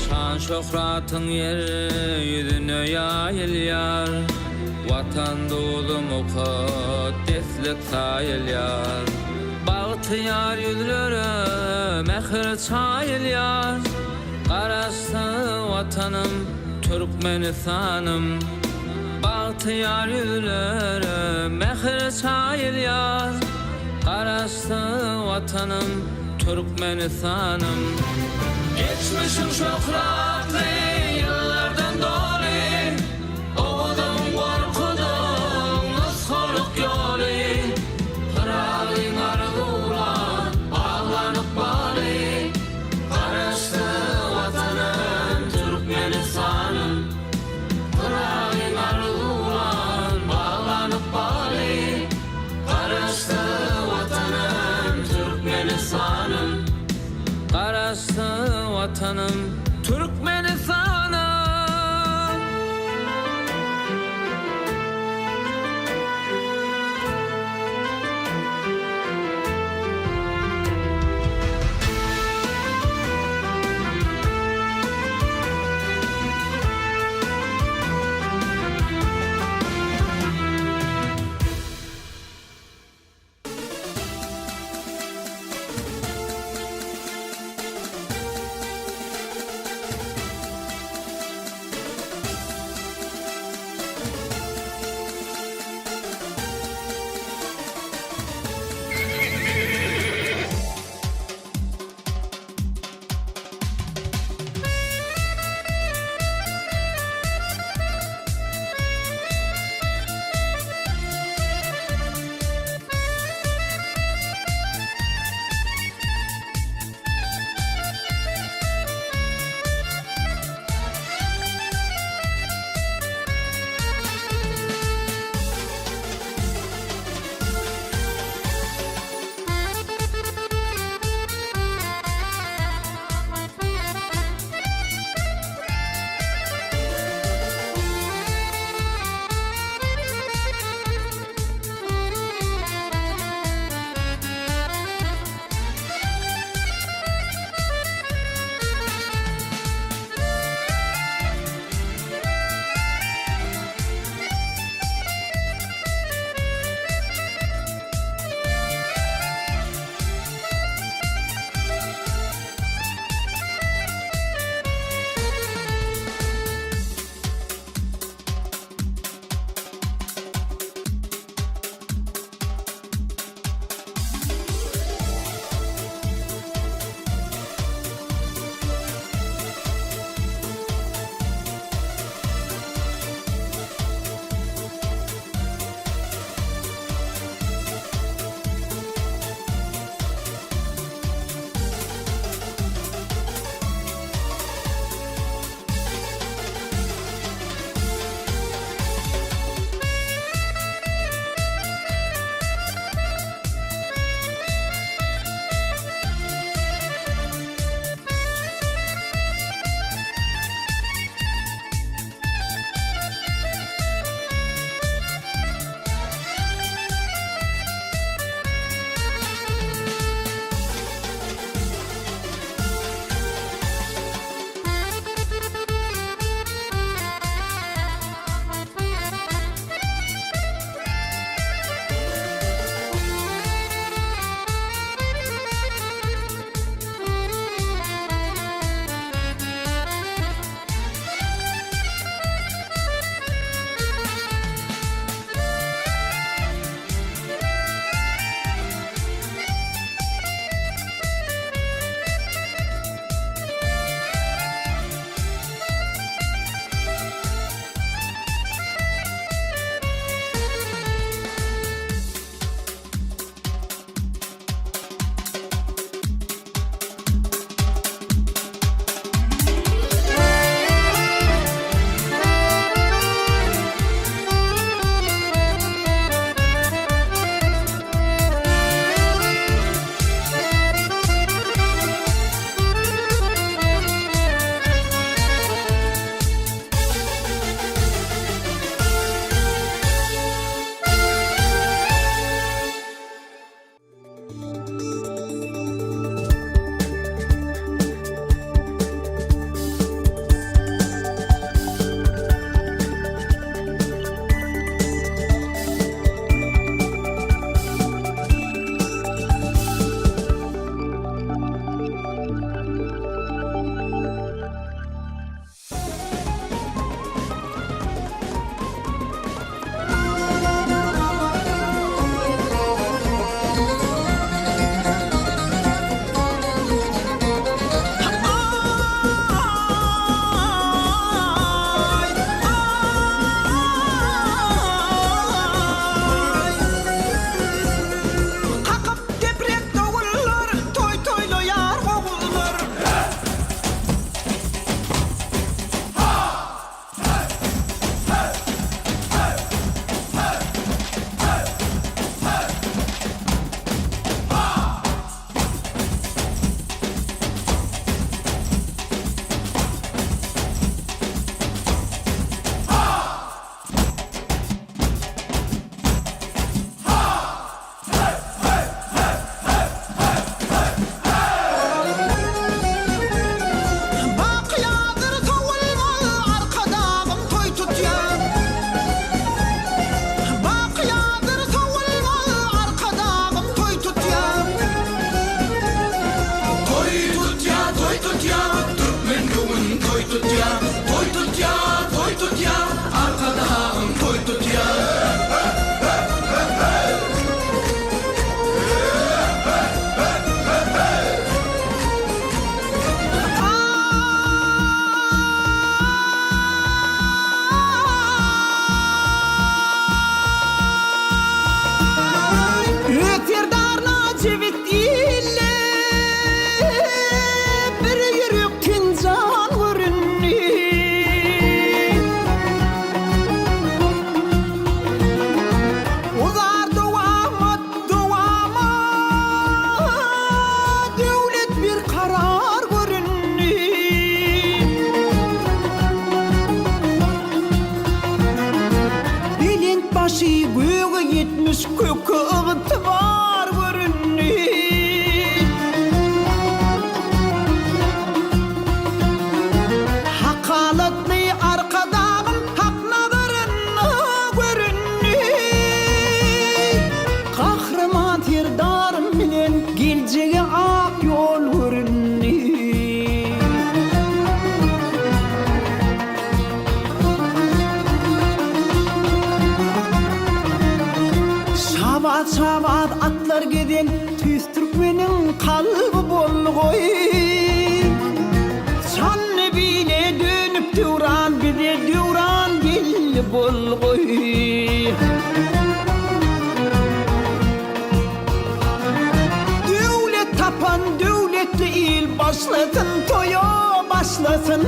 Şan-şöhratyň ýer ýüzüne ýaýylýar, Watan duzy mukaddeslik saýylýar. Bagtyýar ýüzlere mähir çaýylýar, Garaşsyz Watanym Türkmenistanym. Bagtyýar ýüzlere mähir çaýylýar, Garaşsyz Watanym Türkmenistanym. Geçmişim şöhratly ýyllardan doly, Owadan Gorkudyň nusgalyk ýoly, Pyragyň arzuwlan, baglan ykbaly, Garaşsyz Watanym Türkmenistanym. Pyragyň arzuwlan, baglan ykbaly, Garaşsyz Watanym Türkmenistanym. Garaşsyz Watanym Türkmenistanym. Başy göge ýetmiş köke ygtybar göründi. Hakalatly Arkadagym Hak nazarynda göründi. Gahryman Serdarym bilen geljege ak ýol göründi. Şabaz-şabaz atlar gezen tüýs türkmeniň kalby boldy-goý. Şanly bile dönüp döwran bize döwran geldi boldy-goý. Döwlet tapan döwletli il başlasyn toýa başlasyn.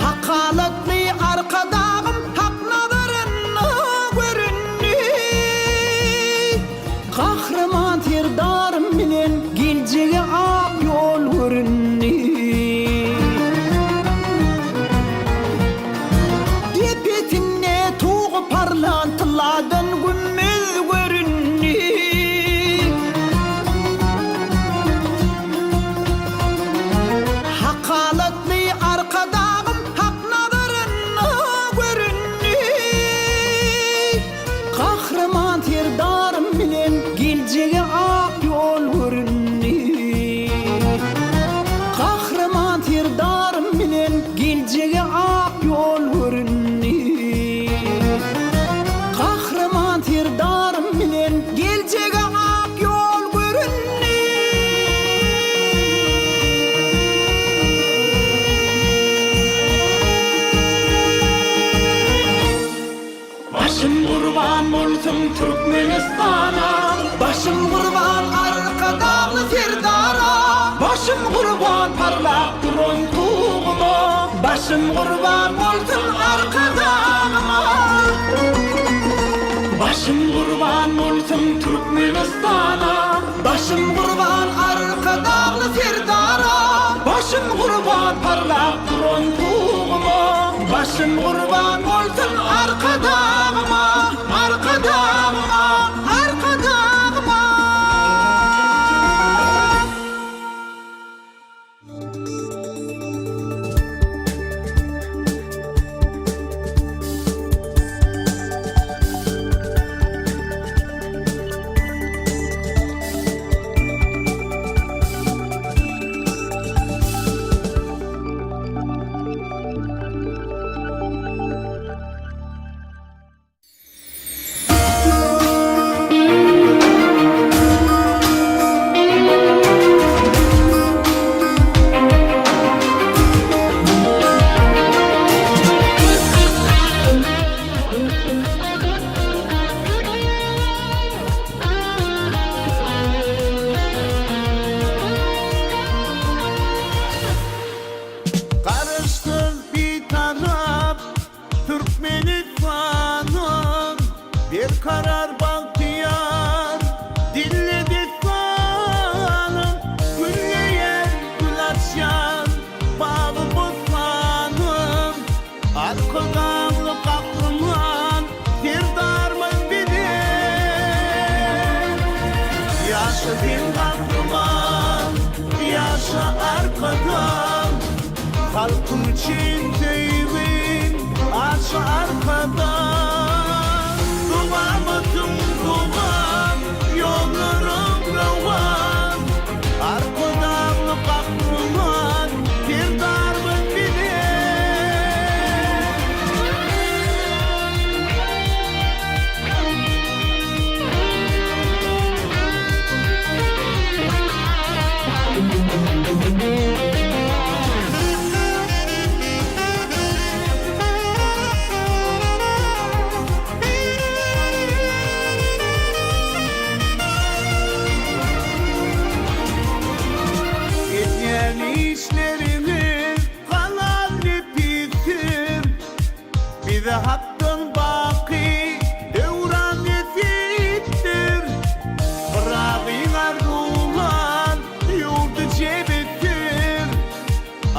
Hakalatly Arkadagym Hak nazarynda göründi. Gahryman Serdarym bilen geljege ak ýol göründi. Depesinde tugy parlan tylladan gümmez göründi. Hakalatly Arkadagym Hak nazarynda göründi. Gahryman Serdarym bilen geljege ak ýol göründi. Gahryman Serdarym bilen geljege ak ýol göründi. Gahryman Serdarym bilen geljege ak ýol göründi. Başym gurban bolsun Türkmenistana Başym gurban Arkadagly Serdara Başym gurban parlap duran Tuguma Başym gurban bolsun Arkadagyma Başym gurban bolsun Türkmenistana Başym gurban Arkadagly Serdara Başym gurban parlap duran Tuguma Başym gurban bolsun Arkadagyma Arkadagyma Arkadagyma. Garaşsyz Bitarap Türkmenistanym Berkarar bagtyýar dille dessanym Gülleýär gül açýan bagy-bossanym Arkadagly Gahryman Serdarymyz biziň. Ýaşa sen Gahryman, ýaşa Arkadag, Halkyň üçin söýgiň aşa Arkadag. Dowamatyň dowam, ýollaryň rowan, Arkadagly Gahryman Serdarymyz biziň. Edýän işleriňiz halal nepisdir. Bize Hakdan baky döwran nesipdir. Pyragyň arzuwlan ýurdy jebisdir.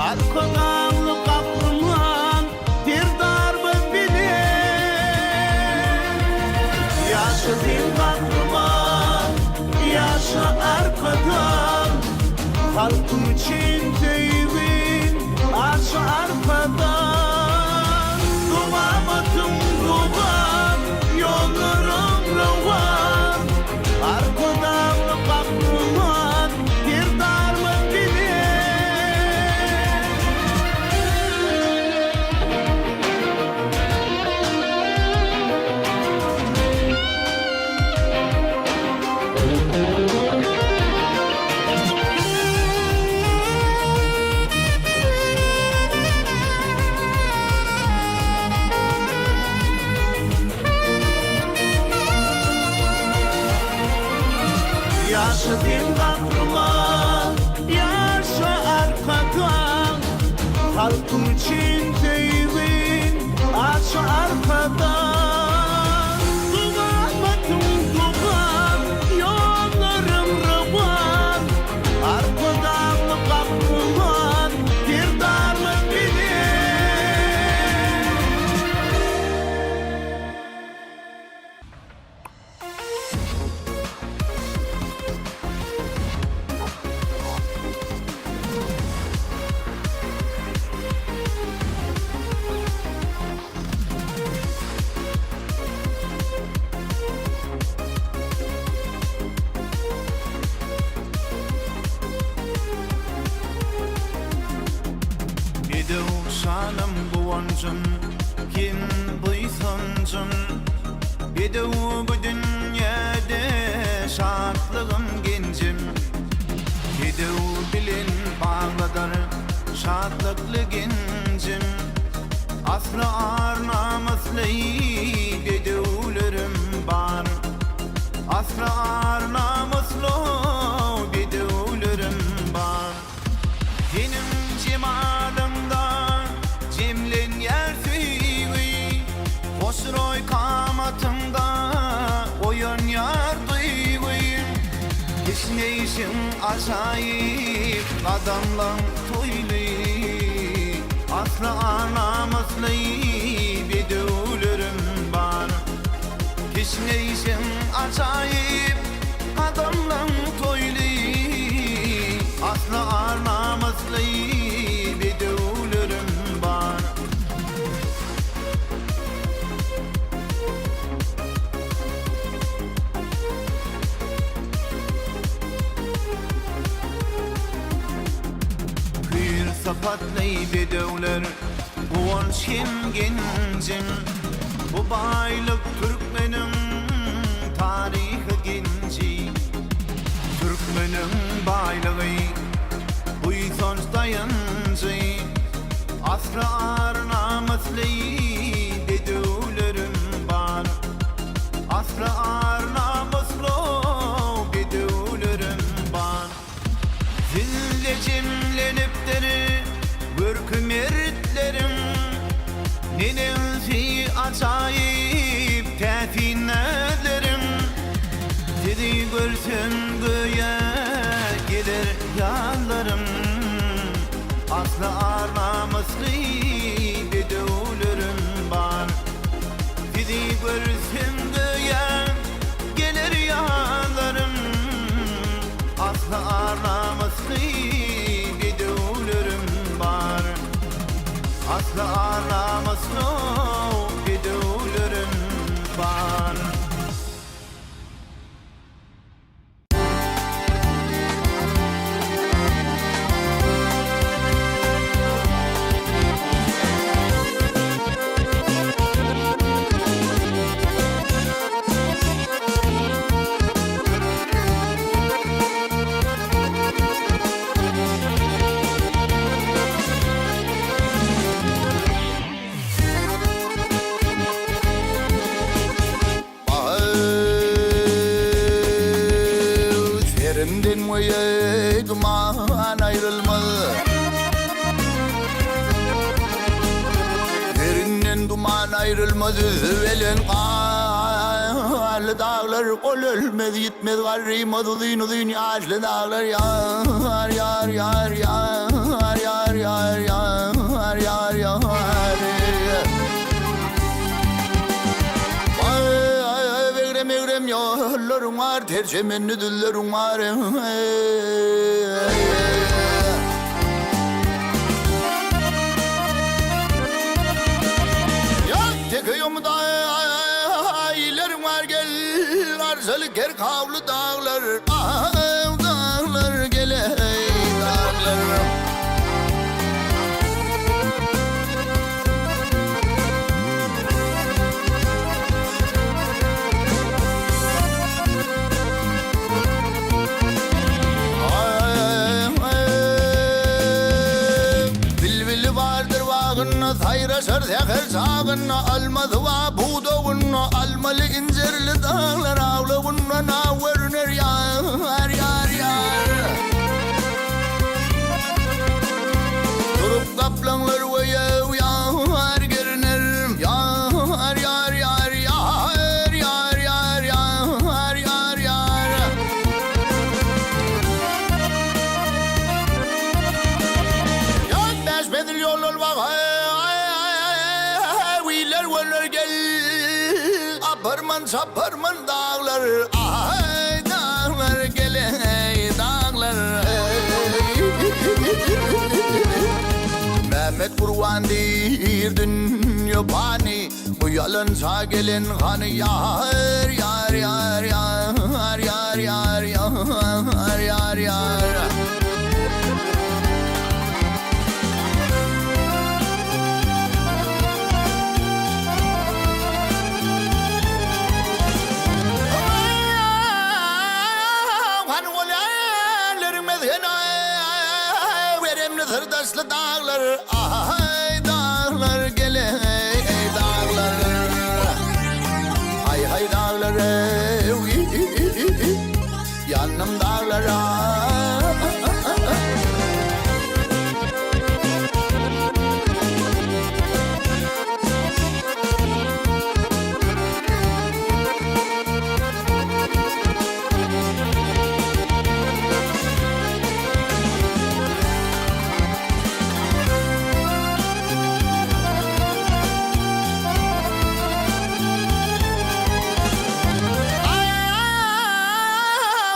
Arkadagly Gahryman. Halkyň üçin söýgi Arşa arkadan Dowamatyň dowam Ýollaryň rowan Arkadagly Gahryman Serdarymyz bize. Ýaşa sen gahryman, ýaşa Arkadag, Halkyň üçin söýgiň arşa arkadag. Dowamatyň dowam, ýollaryň rowan, Arkadagly Gahryman Serdarymyz bize. Bedew şanym guwanjym hem buýsanjym Bedew bu dünýäde şatlygym genjim Bedew bilen baglydyr şatlykly genjim Asly ar-namysly bedewlerim bar Asly ar-namysly bedewlerim bar Seniň jemalyňda jemlenýär söýgi, Hoşroý kamatyňda oýanýar duýgy. Kişňeýşiň ajaýyp, gadamlaň toýly, Asly ar-namysly bedewlerim bar. Kişňeýşiň ajaýyp, gadamlaň toýly, Asly ar-namysly bedewlerim bar. Hüýr sypatly bedewler guwanç hem genjim, Bu baýlyk türkmeniň taryhy genji. Türkmeniň baýlygy, buýsanç daýanjy, Asly ar-namysly bedewlerim bar. Asly ar-namysly bedewlerim bar. Zinde jemlenipdir görki mertleriň, Neneňsi ajaýyp täsin näzleriň. Sizi görsem göýä geler ýazlarym, Asly ar-namysly bedewlerim bar. Sizi görsem göýä geler ýazlarym, Asly ar-namysly bedewlerim bar. Asly ar-namysly bedewlerim bar. Serimden we duman aýrylmaz. Serinden duman aýrylmaz Üzübelen garly daglar Ol ölmez ýitmez garrymaz Uzyn-uzyn ýaşly daglar Ýar ýar ýar ýar ýar ýar ýar ýar ýar Egrem-egrem ýollaryň bar, Terçemenli düzleriň bar. Saýraşar säher çagynda almasy bar pudagynda Almaly injirli daglar awlagynda Na görüner ýar ýar ýar Turup gaplaňlar we ýew ýar geriner Ýar ýar ýar ýar ýar ýar ýar ýar ýar Ýaz bäş menzil ýollar bar Willer göller gel Aparman çaparman daglar Aý daglar geleý daglar Mämmet Gurban diýr dünýe pany Bu ýalança gelen hany ýar ýar ýar ýar ýar ýar ýar ýar ýar. Hany ol ärleriň mesgeni Weremli syrdaşly daglar Aý daglar geleý daglar Haý haý daglar Ýandym daglara.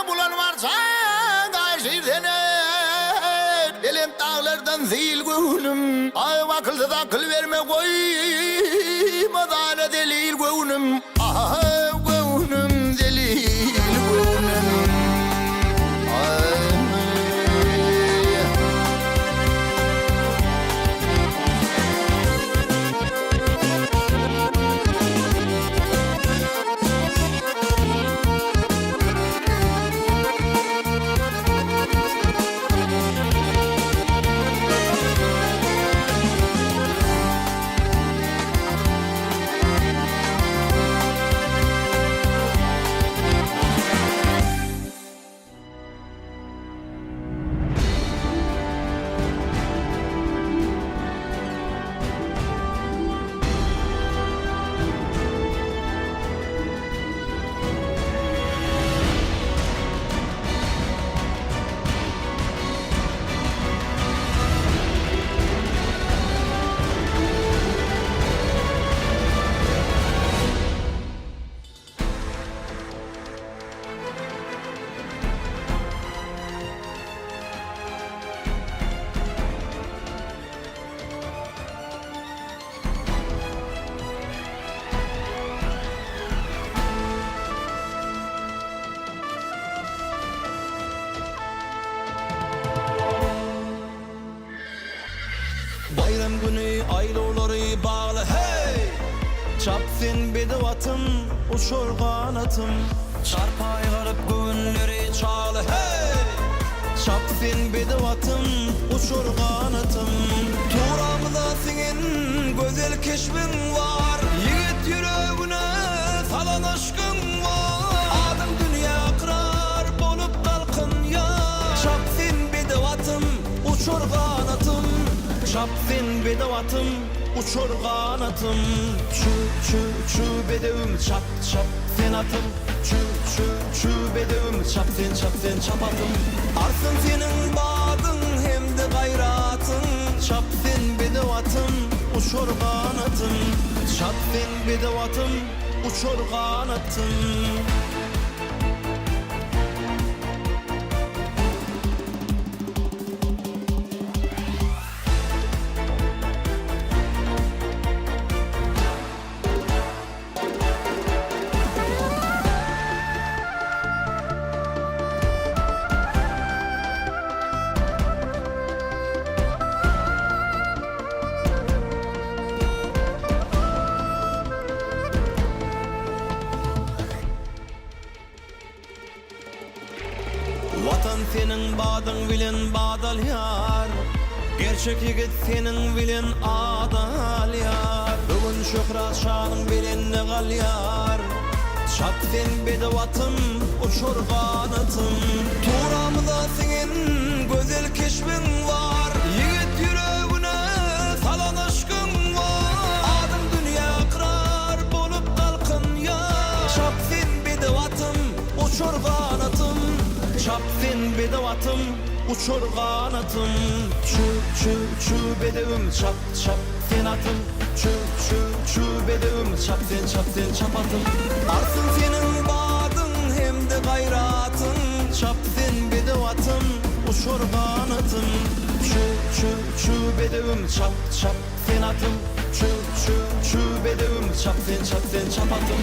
Bulan barça garşy sene Belent daglardan sil göwnüm Aý akylsyz akyl berme goý Mazara delil göwnüm Aý göwnüm zelil göwnüm Aý. Baýram güni aýlawlary bagla heý! Çap sen bedew atym, uçar ganatym. Çarpaý galyp göwünleri çagla heý! Çap sen bedew atym, uçar ganatym. Turamyza siňen gözel keşbiň bar. Ýigit ýüregine salan yşkyň bar. Adyň dünýä ykrar bolup galkynýar. Çap sen bedew atym, uçar ganatym. Çap sen bedew atym, uçar ganatym. Çü, çü, çü bedewim çap, çap sen atym. Çü, çü, çü bedewim çap sen, çap sen çap atym. Artsyn seniň badyň hem-de gaýratyň. Çap sen bedew atym, uçar ganatym. Çap sen bedew atym, uçar ganatym. Watan seniň badyň bilen bat alýar. Gerçek ýigit seniň bilen at alýar. Bu gün şöhrat şanyň belende galýar. Çap sen bedew atym, uçur ganatym. Turamyza siňen gözel keşbiň bar. Ýigit ýüregine salan yşkyň bar. Adyň dünýä ykrar bolup galkynýar. Çap sen bedew atym, uçur ganatym. Çap sen bedew atym, uçur ganatym. Çü, çü, çü bedewim, çap, çap sen atym. Çü, çü, çü bedewim, çap sen, çap sen, çap atym. Artsyn seniň badyň hem-de gaýratyň, Çap sen bedew atym, uçur ganatym. Çü, çü, çü bedewim, çap, çap sen atym. Çü, çü, çü bedewim, çap sen, çap sen, çap atym.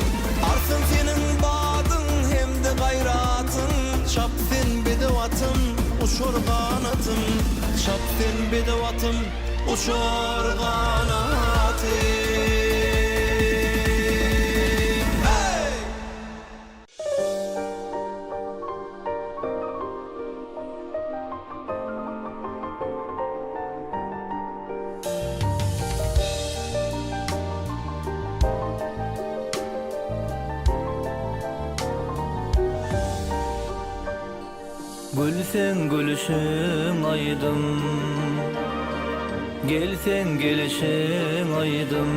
Artsyn seniň badyň hem-de gaýratyň, Çap sen bedew atym, uçur ganatym. Çap sen bedew atym, uçur ganatym. Hey! Gülseň gülüşiň aýdym, Gelseň gelişiň aýdym.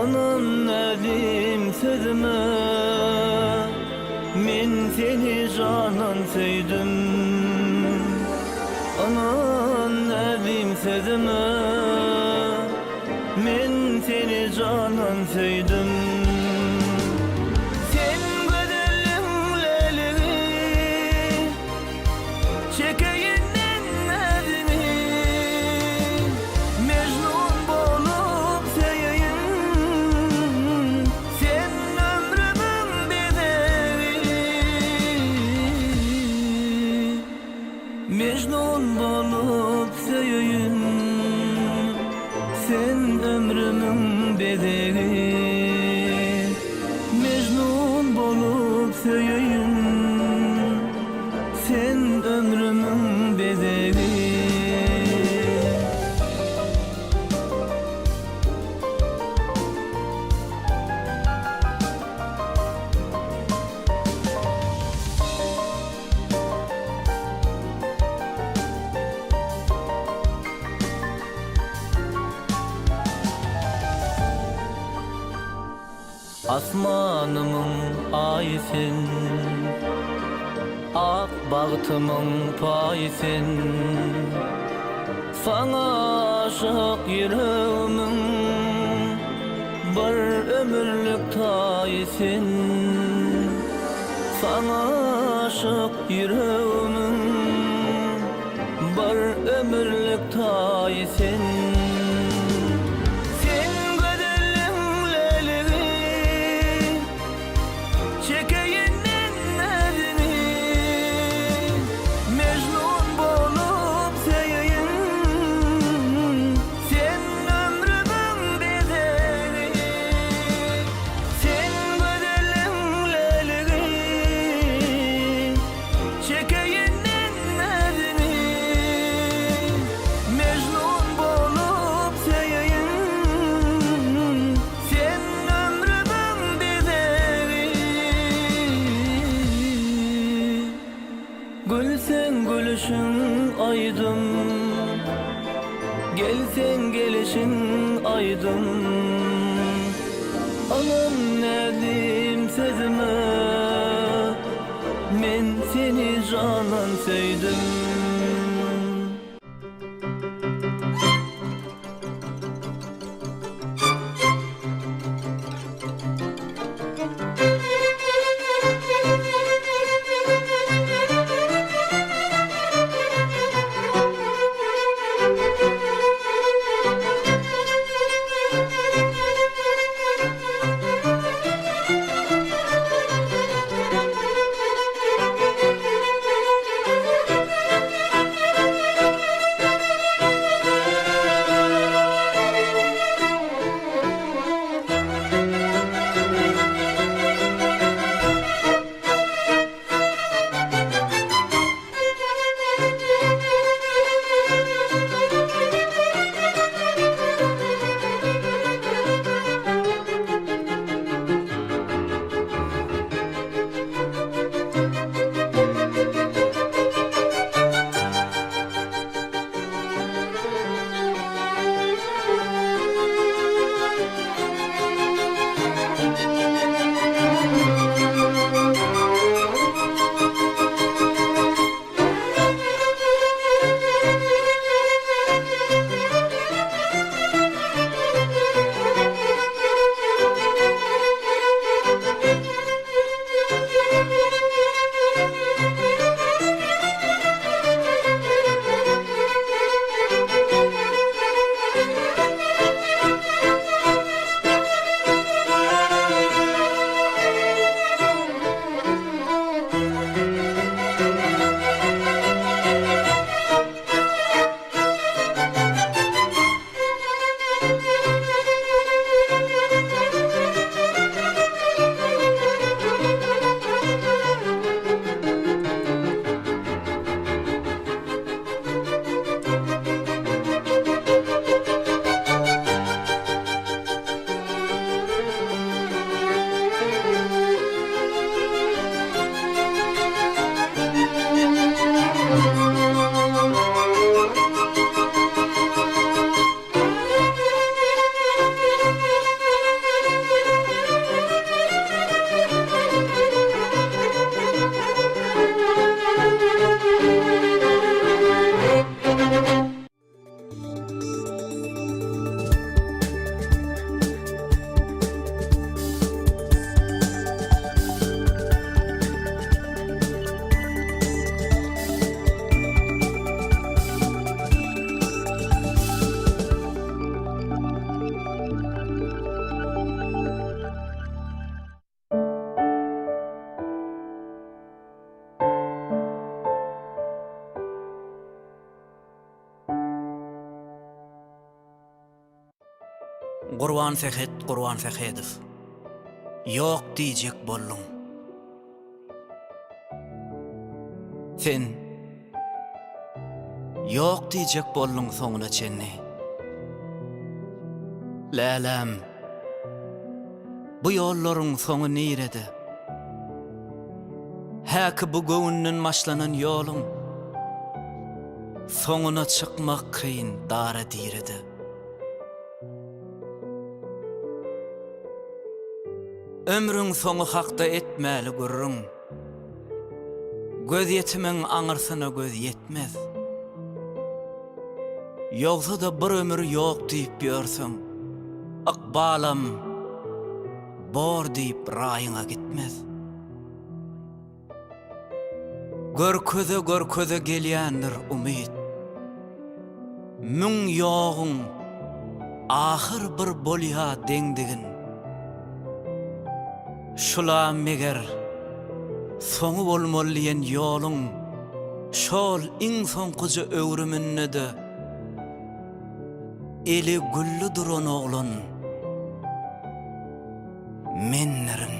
Ynan näzim sözüme, Men seni jandan söýdüm. Ynan näzim sözüme, Men seni jandan söýdüm. Sen gözelligiň läligi, Çekeýin men näzimi. Mejnun bolup söýeýin, Sen ömrümiň bezegi. Mejnun bolup söýeýin, Sen ömrümiň bezegi. Mejnun bolup söýeýin, Sen ömrümiň bezegi. Asmanymyň Aýy sen, Ak bagtymyň paýy sen. Saňa aşyk ýüregimiň Bir ömürlik taýy sen. Saňa aşyk ýüregimiň Bir ömürlik taýy sen. Sen gözelligiň läligi, Çekeýin men näzimi. Mejnun bolup söýeýin, Sen ömrümiň bezegi. Sen gözelligiň läligi, Çekeýin men näzimi. Mejnun bolup söýeýin, Sen ömrümiň bezegi. Gülseň gülüşiň aýdym, Gelseň gelişiň aýdym. Ynam näzlim sözüme, Men seni jandan söýdüm. Gurbansähet Gurbansähedow. Ýok diýjek bolduň. Sen Ýok diýjek bolduň soňuna çenli. Läläm, bu ýollaryň soňy nirede? Häki bu göwünden başlanan ýoluň Soňuna çykmak kyn dara-direde. Ömrüň soňy hakda etmäli gürrüň. Gözýetimiň aňyrsyna göz ýetmez. Ýogsa-da bir ömür ýok diýip ýörseň, ykbalam bor diýip raýyňa gitmez. Görkeze-görkeze gelýändir umyt. Müň ýoguň ahyr bir bolýa deňdigin. Şula meger, soňy bolmaly diýen ýoluň şol iň soňkuja öwrüminde-de eli gülli duran oglan mendirin.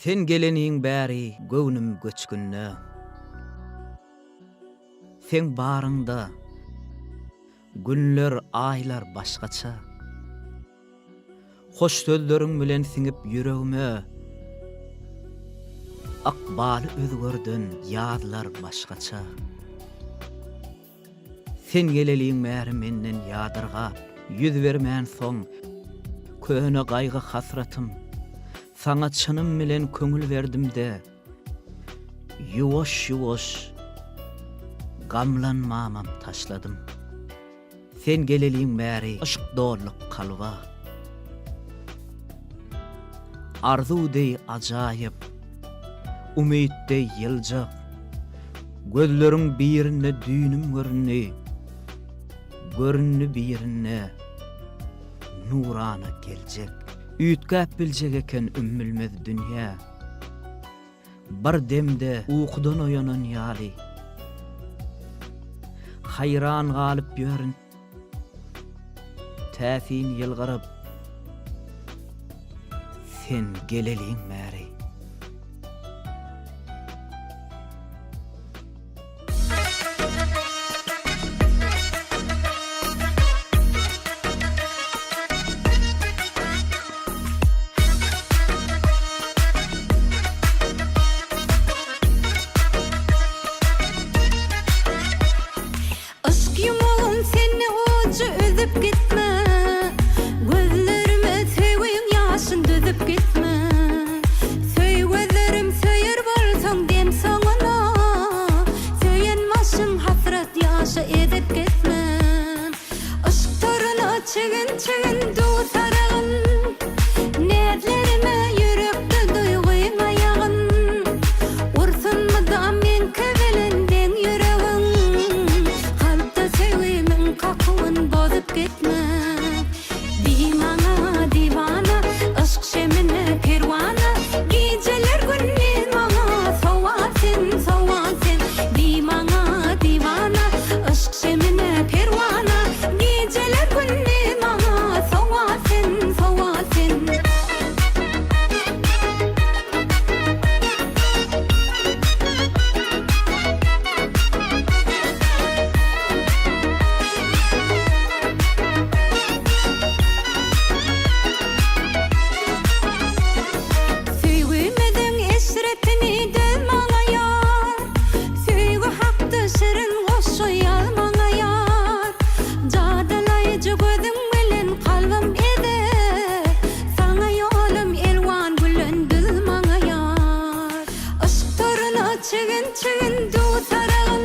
Sen geleniň bäri göwnüm göçgünde. Seň baryňda günler, aýlar başgaça. Hoş sözleriň bilen siňip ýüregime, Ykbaly özgerden ýazlar başgaça. Sen geleliň bäri menden ýadyrgap, Ýüz bermänsoň, köne gaýgy-hasratym. Saňa çynym bilen köňül berdim-de, Ýuwaş-ýuwaş gamlanmamam taşladym. Sen geleliň bäri yşk doldy kalba. Arzuw deý ajaýyp, umyt deý ýyljak. Gözleriň birinde düýnüm göründi, Göründi birinde nurana geljek. Üýtgäp biljek eken ümmülmez dünýä. Bir demde ukudan oýanan ýaly. Haýran galyp ýörün täsin ýylgyryp. Sen geleliň bäri. Yşk ýumagyn sende ujy üzüp gitme Gözlerime söýgiň ýaşyn düzüp gitme Söý gözlerim söýer bolsaň dem soňuna Söýen başym hasrat ýaşa ezip gitme Yşk toruna çigin-çigin dusaragyn Näzlerime ýürekde duýgyň aýagyn Ursun mydam meňki bilen deň ýüregiň Kalpda söýgimiň kakuwyn bozup gitme Diý maňa diwana yşk şemine perwana Gijeler gündiz maňa sowal sen sowal sen Diý maňa diwana yşk şemine perwana Gijeler gündiz maňa sowal sen sowal sen. Söýgümiziň eşretini döz maňa ýar Söýgi hakda şirin goşgy ýaz maňa ýar Jadylaýjy gözüň bilen kalbym ezer Saňa ýolum elwan gülden düz maňa ýar Yşk toruna çigin-çigin dusaragyn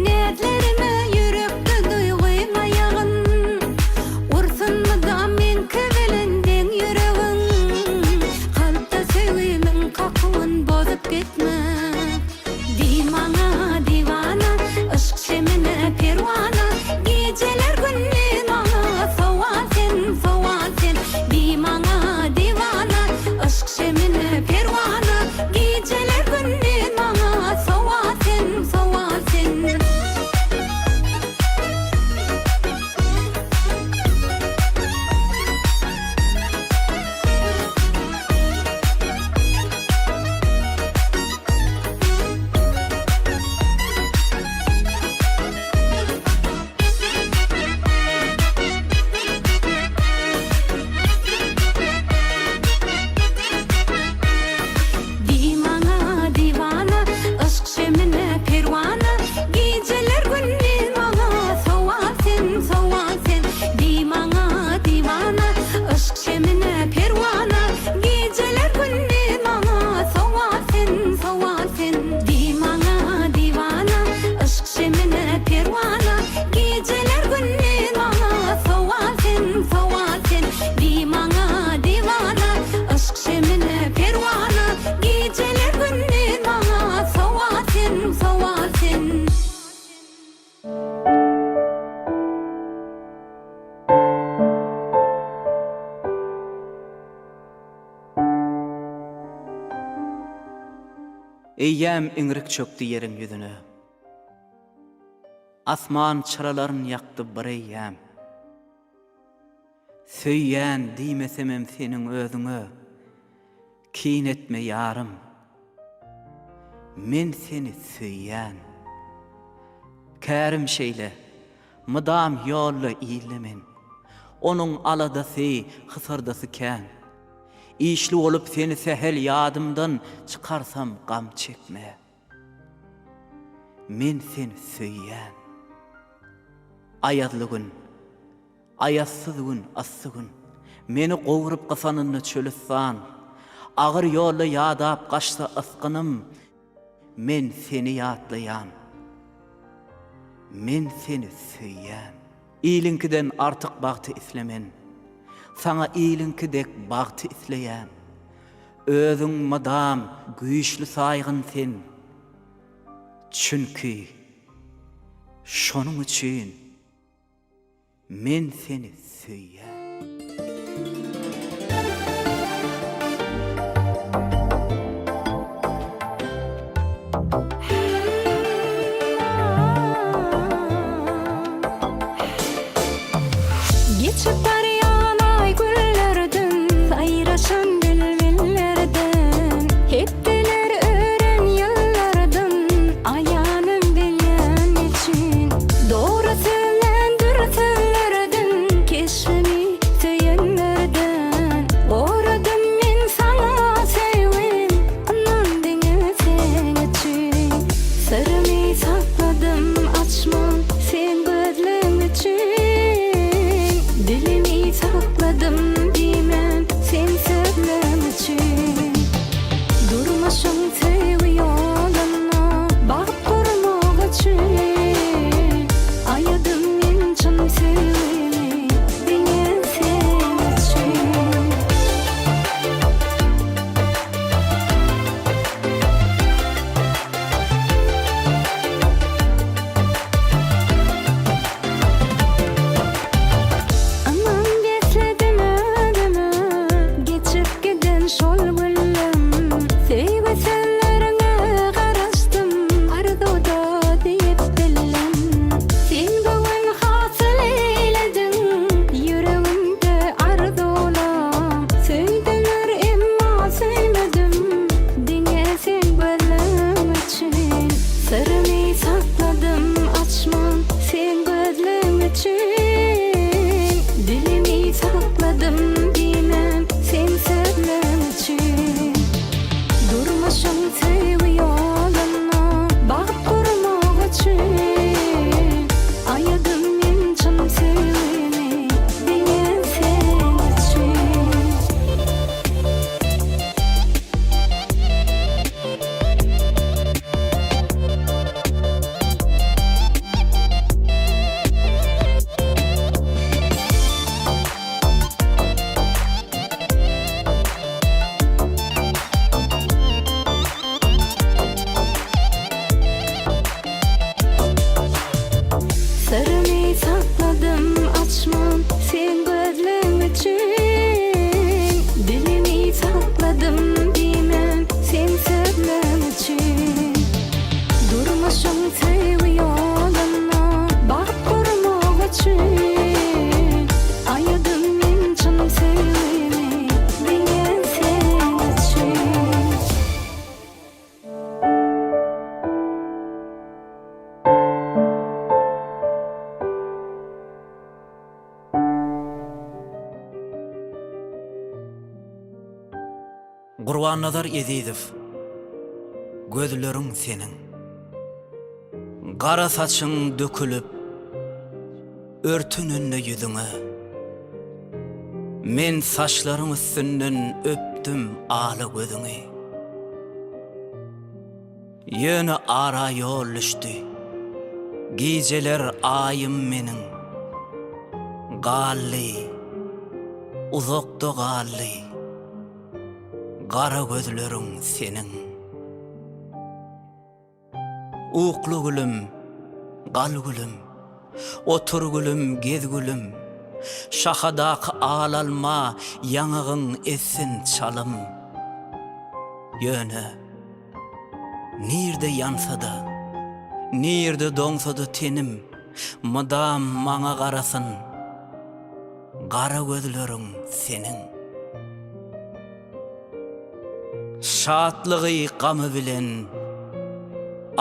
Näzlerime ýürekde duýgyň aýagyn Ursun mydam meňki bilen deň ýüregiň Kalpda söýgimiň kakuwyn bozup gitme Diý maňa diwana yşk şemine perwana Gijeler gündiz maňa sowal sen sowal sen Diý maňa diwana yşk şemine perwana Gijeler gündiz maňa sowal sen sowal sen. Diý maňa diwana, yşk şemine perwana, Gijeler gündiz maňa sowal sen, sowal sen. Diý maňa diwana, yşk şemine perwana, Gijeler gündiz maňa sowal sen, sowal sen. Diý maňa diwana, yşk şemine perwana, Gijeler gündiz maňa sowal sen, sowal sen. Diý maňa diwana, yşk şemine perwana, Gijeler gündiz maňa sowal sen, sowal sen. Eýýäm iňrik çökdi ýeriň ýüzüne. Asman çyralaryn ýakdy bir eýýäm. Söýýän diýmesemem seniň özüňe. Kyn etme ýarym. Men seni söýýän. Kärim şeýle, mydam ýolda ilde men. Onuň aladasy, hysyrdysy kän. Işli bolup seni sähel ýadymdan çykarsam gam çekme. Men seni söýýän. Aýazly gün. Aýazsyz gün, yssy gün. Meni gowrup gysanynda çölüstan. Agyr ýolda ýadap gaçsa ysgynym, Men seni ýatlaýan. Men seni söýýän. Iliňkiden artyk bagty islemen. Saňa iliňki dek bagty isleýän. Özüň mydam güýçli saýgyn sen. Çünki şonuň üçin. Men seni söýýän. Geçip barýan aý günlerden, Saýraşan bilbillerden, Hepdeler ören ýyllardan, Aýanym bilýän neçün. Dogry sözlän dür sözlerden, Keşbimi söýenlerden. Goradym men saňa söýgim, Ynan diňe seň üçin. Syrymy sakladym açman, Seň gözleň üçin. Dilimi sakladym diýmän, Seň sözleň üçin. Durmuşyň söýgi ýolunda bagt gurmak üçin Aýadym men çyn söýgimi diňe seň üçin. Ynam besledim özüme, Geçip giden şol günlem. Söýgi sözleriňe garaşdym, Arzuwda diýip bildim. Sen göwün hasyl eýlediň, Ýüregimde arzuwlam. Söýdüler emma söýmedim, Diňe seň gözleň üçin. Syrymy sakladym açman seň gözleň üçin Dilimi sakladym diýmän seň sözleň üçin Durmuşyň söýgi ýolunda bagt gurmak üçin Aýadym men çyn söýgimi diňe seň üçin. Syrymy sakladym açman seň gözleň üçin Dilimi sakladym diýmän seň sözleň üçin Durmuşyň söýgi ýolunda bagt gurmak üçin Aýadym men çyn söýgimi diňe seň üçin. Gurbannazar Ezizow Gözleriň seniň. Gara saçyň dökülip, örtünende ýüzüňe. Men saçlaryň üstünden öpdüm ala gözüňi. Ýöne ara ýol düşdi. Gijeler aýym meniň. Galdy, uzakda galdy. Gara gözleriň seniň. Ukla gülüm, gal gülüm. Otur gülüm, gez gülüm. Şahadaky al alma ýaňagyň etsin çalym. Ýöne. Nirde ýansa-da, nirde doňsa-da tenim, Mydam maňa garasyn gara gözleriň seniň. Şatlygy gamy bilen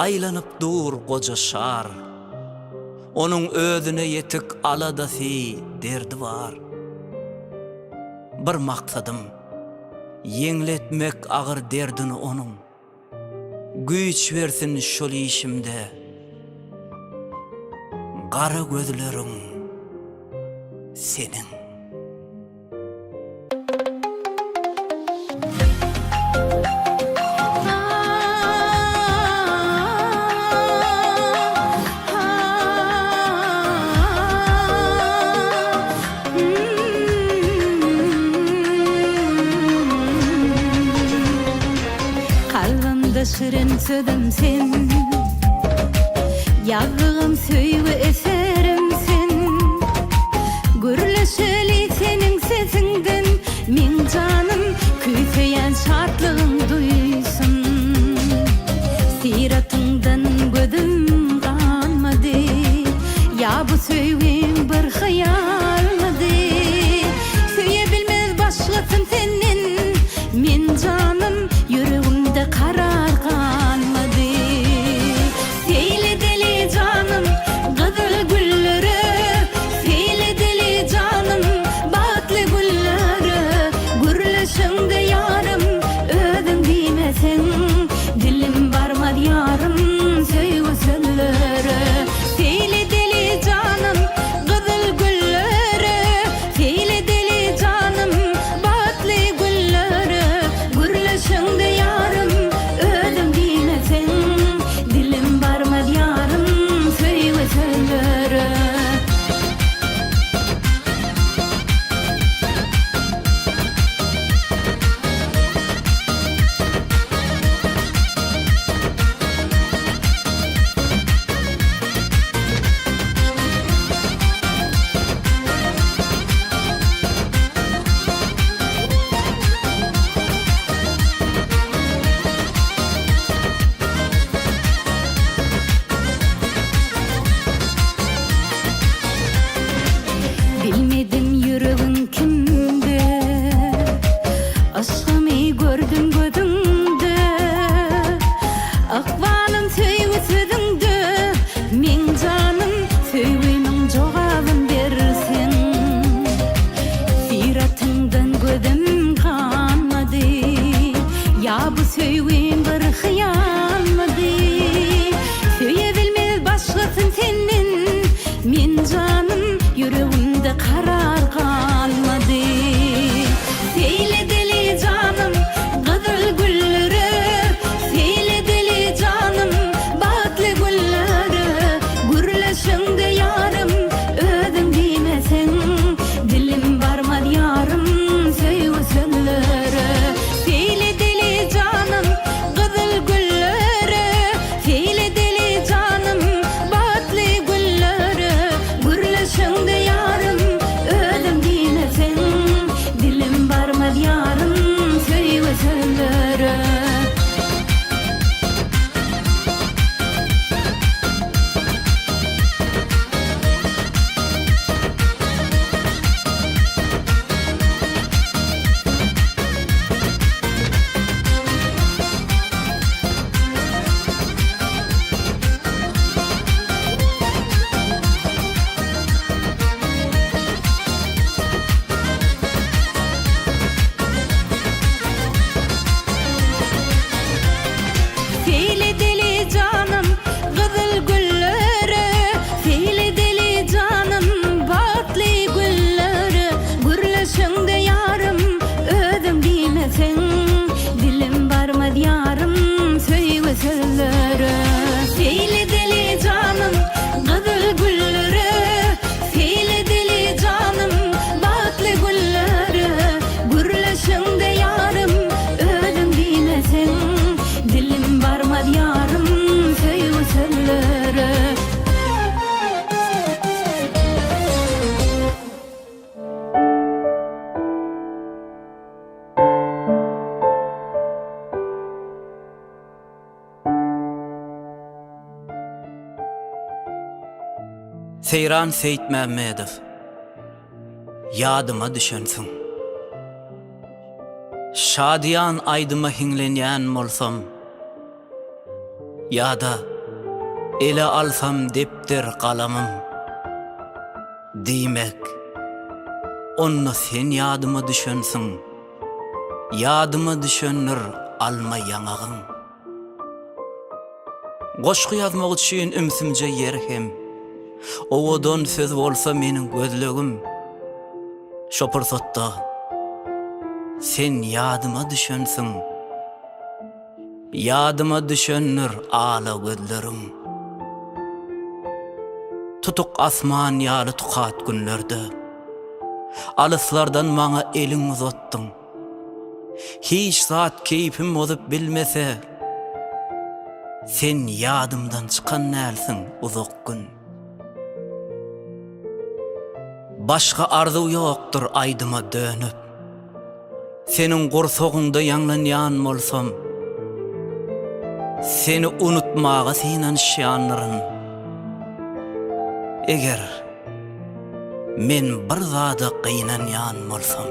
aýlanyp dur goja şar. Onuň özüne ýetik aladasy, derdi bar. Bir maksadym, ýeňletmek agyr derdini onuň. Güýç bersin şol işimde gara gözleriň seniň. Kalbymda şirin sözüm sen Ýazdygym söýgi eserim sen Gürleşeli seniň sesiňden Meň janym küýseýän şatlygyň duýsun Syratyňdan gözüm galmady Ýa bu söýgim bir hyýalmydy Söýe bilmez başgasyn senden Men janym ýüregimde karar galmady Seýl edeli janym gyzyl güllere Seýl edeli janym bagtly günlere Gürleşeňde ýarym özüň diýmeseň Dilim barmaz ýarym söýgi sözlere Seýl edeli janym gyzyl güllere Seýl edeli janym bagtly günlere Gürleşeňde ýarym özüň diýmeseň Dilim barmaz ýarym söýgi sözlere. Bilmedim ýüregiň kimde Yşgymy gördüm gözüňde Ykbalym söýgi sözüňde Meň janym söýgimiň jogabyn berseň Syratyňdan gözüm ganmady Ýa bu söýgim bir hyýalmydy Söýe bilmez başgasyn senden Men janym ýüregimde karar galmady Seýl edeli janym gyzyl güllere Seýl edeli janym bagtly günlere Gürleşeňde ýarym özüň diýmeseň Dilim barmaz ýarym söýgi sözlere Seýl edeli janym gyzyl güllere Seýl edeli janym bagtly günlere Gürleşeňde ýarym özüň diýmeseň Dilim barmaz ýarym söýgi sözlere. Seýl edeli janym gyzyl güllere, Seýl edeli janym bagtly günlere, Gürleşeňde ýarym özüň diýmeseň, Dilim barmaz ýarym söýgi sözlere. Seýl edeli janym gyzyl güllere, Seýl edeli janym bagtly günlere, Gürleşeňde ýarym özüň diýmeseň, Dilim barmaz ýarym söýgi sözlere. Seýran Seýitmämmedow. Ýadyma düşensiň. Şadyýan aýdyma hiňlenýän bolsam, Ýa-da ele alsam depder galamym, Diýmek, onda sen ýadyma düşensiň, Ýadyma düşendir alma ýaňagyň. Goşgy ýazmak üçin ümsümje ýer hem, Owadan söz bolsa meniň gözlegim. Şo pursatda sen ýadyma düşensiň, Ýadyma düşendir ala gözleriň. Tutuk asman ýaly tukat günlerde, Alyslardan maňa eliň uzatdyň. Hiç zat keýpim bozup bilmese, Sen ýadymdan çykan dälsiň uzak gün. Başga arzuw ýokdur aýdyma dönüp. Seniň gursagyňda ýaňlanýan bolsam, Seni unutmaga synanyşýandyryn. Eger men bir zada gynanýan bolsam.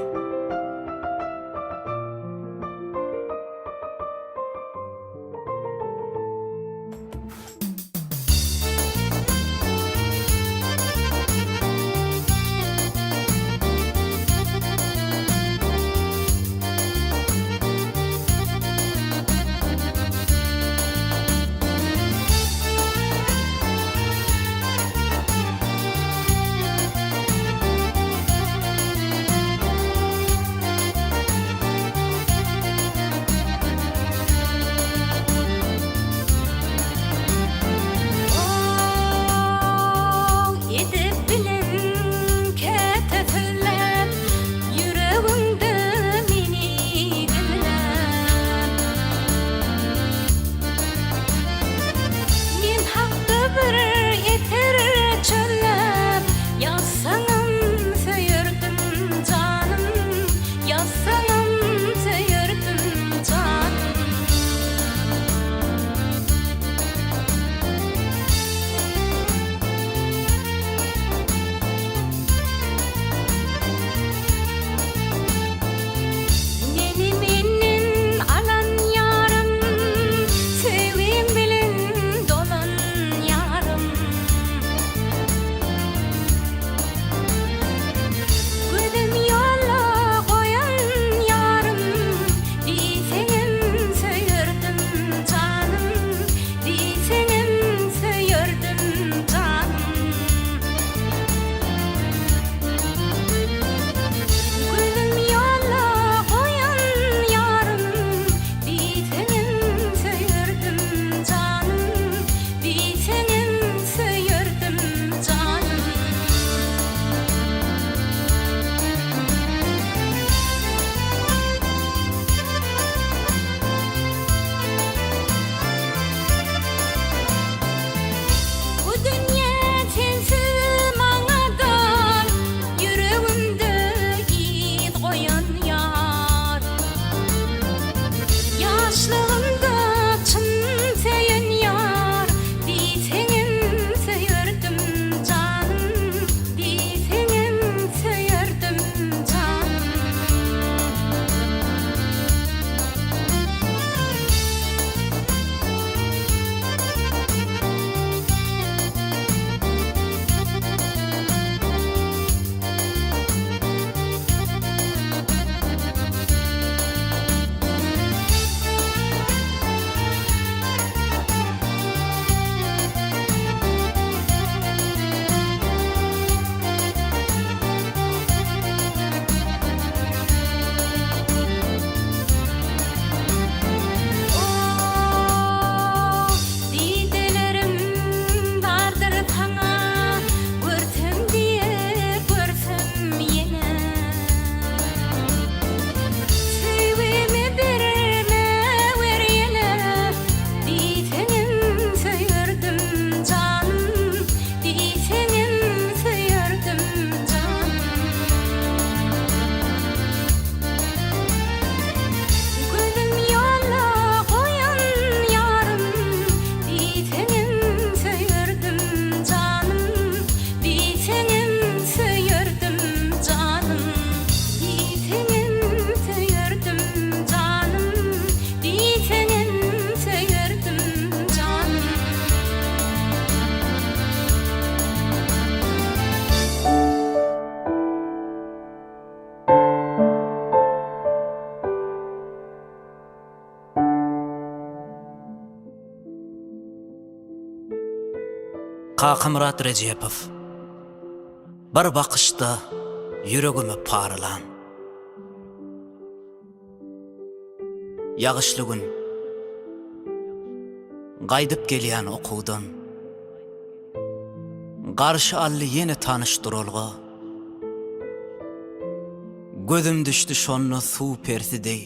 Kakamyrat Rejepow. Bir bakyşda ýüregimi paralan. Ýagyşly gün. Gaýdyp gelýän okuwdan. Garşy aldy ýene tanyş duralga. Gözüm düşdi şonda suw persi deý.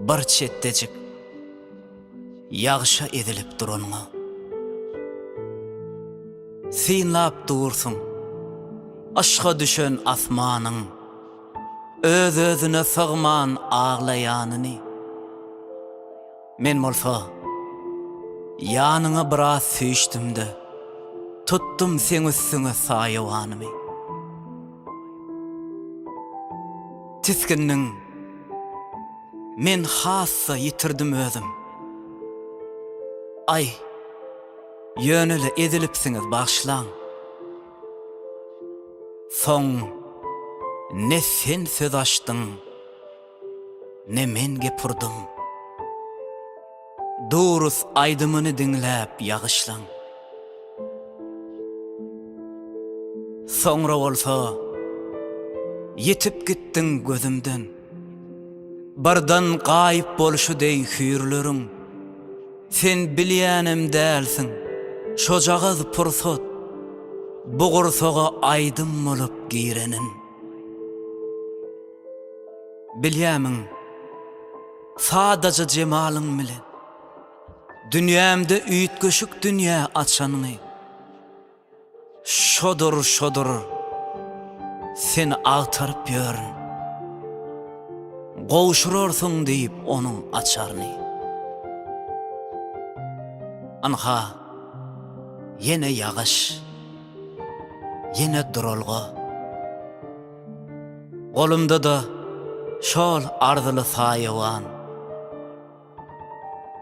Bir çetdejik ýagşa ezilip duranyňa. Synlap dursuň yşga düşen asmanyň öz-özüne sygman aglaýanyny. Men bolsa ýanyňa biraz süýşdüm-de, tutdum seň üstüňe saýawanymy. Tisgindiň. Men has-da ýitirdim özüm. Aý, ýöne-le ezilipsiňiz, bagyşlaň. Soň ne sen söz açdyň, ne men gep urdum. Durus aýdymyny diňläp ýagyşlaň. Soňra bolsa ýitip gitdiň gözümden. Birden gaýyp bolşy deý hüýrleriň. Sen bilýänem dälsiň, şojagaz pursat bu gursaga aýdym bolup girenin. Bilýämiň, sadaja jemalyň bilen. Dünýämde üýtgeşik dünýä açanyňy. Şodur, şodur, seni agtaryp ýörün. Gowşurarsyň diýip onuň açaryny. Ynha, ýene ýagyş, ýene duralga. Golumda-da şol arzyly saýawan.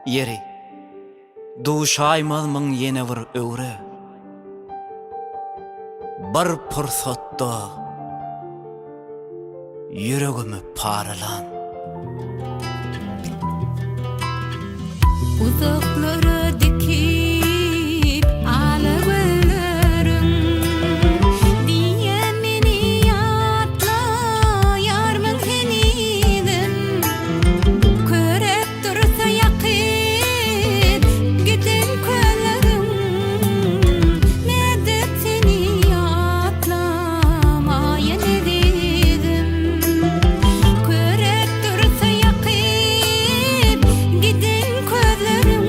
Ýeri, duşaýmazmyň ýene bir öwre? Bir pursatda ýüregimi paralan. Uzaklara dikip ala gözleriň, Diýýän meni ýatlaýarmyň henizem. Köräp dursa ýakyp giden közleriň, Nädip seni ýatlamaýyn ezizim. Köräp dursa ýakyp giden közleriň.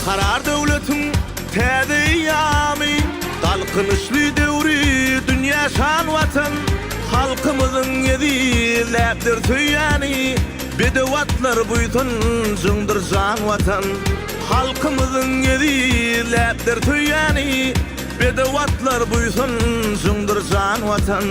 Berkarar döwletiň täze eýýamy, Galkynyşly döwri dünýä şan Watan, Halkymyzyň ezizläpdir söýýäni, Bedew atlar buýsanjyňdyr jan Watan. Halkymyzyň ezizläpdir söýýäni, Bedew atlar buýsanjyňdyr jan Watan.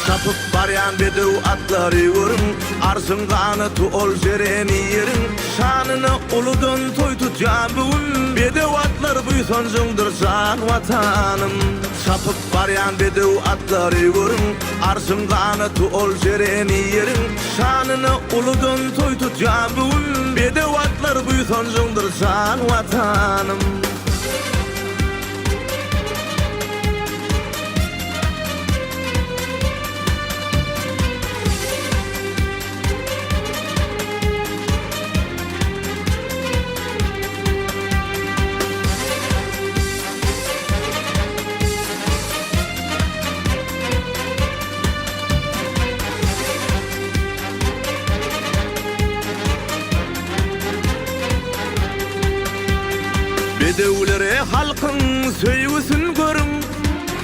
Çapyp barýan bedew atlary görüň, Arşyň ganaty ol jereni ýeriň, Şanyna uludan toý tutýan bu gün, Bedew atlar buýsanjyňdyr jan Watanym. Çapyp barýan bedew atlary görüň, Arşyň ganaty ol jereni ýeriň, Şanyna uludan toý tutýan bu gün, Bedew atlar buýsanjyňdyr jan Watanym. Bedewlere halkyň söýgüsin görüň,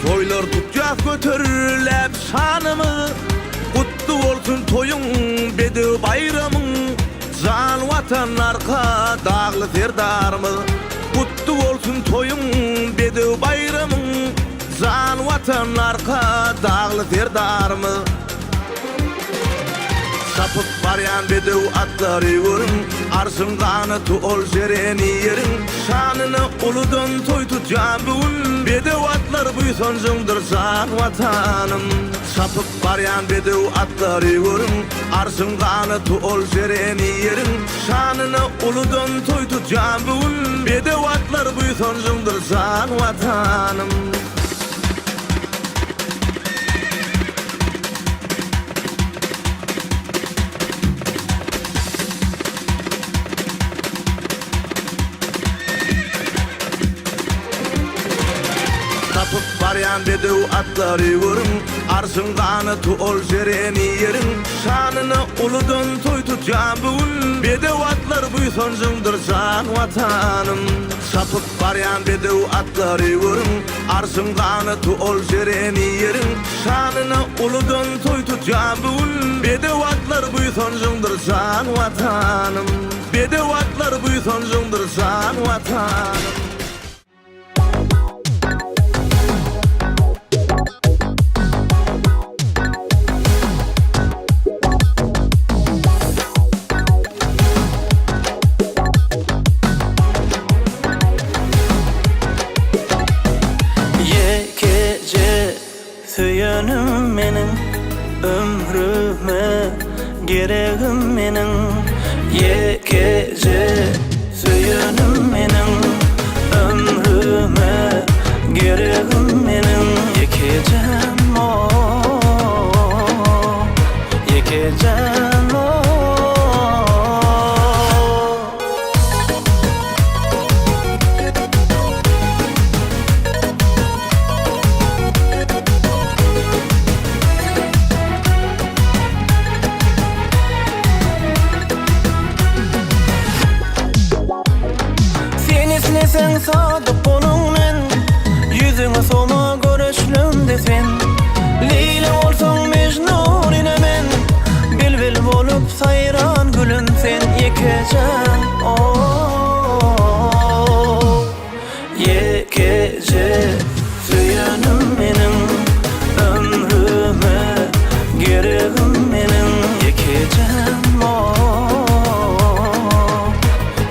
Toýlar tutýas göteriläp şanymyz. Gutly bolsun toýuň, bedew baýramyň, Jan Watan Arkadagly Serdarymyz. Gutly bolsun toýuň, bedew baýramyň, Jan Watan Arkadagly Serdarymyz. Çapyp barýan bedew atlary görüň, Arşyň ganaty ol jereni ýeriň, Şanyna uludan toý tutýan bu gün, Bedew atlar buýsanjyňdyr jan Watanym. Çapyp barýan bedew atlary görüň, Arşyň ganaty ol jereni ýeriň, Şanyna uludan toý tutýan bu gün, Bedew atlar buýsanjyňdyr jan Watanym. Çapyp barýan bedew atlary görüň, Arşyň ganaty ol jereni ýeriň, Şanyna uludan toý tutýan bu gün, Bedew atlar buýsanjyňdyr jan Watanym. Çapyp barýan bedew atlary görüň, Arşyň ganaty ol jereni ýeriň, Şanyna uludan toý tutýan bu gün, Bedew atlar buýsanjyňdyr jan Watanym. Bedew atlar buýsanjyňdyr jan Watanym. Ýekeje söýenim meniň Ömrüme geregim meniň Ýekeje söýenim meniň Ömrüme geregim meniň Ýekejem oh Ýekejem oh. Sen isleseň sadyk boluň men Ýüzüňe soma göreçlemde sen Leýli bolsaň Mejnun ine men Bilbil bolup saýran gülüm sen Ýekeje oh Ýekeje söýenim meniň Ömrüme geregim meniň Ýekejem oh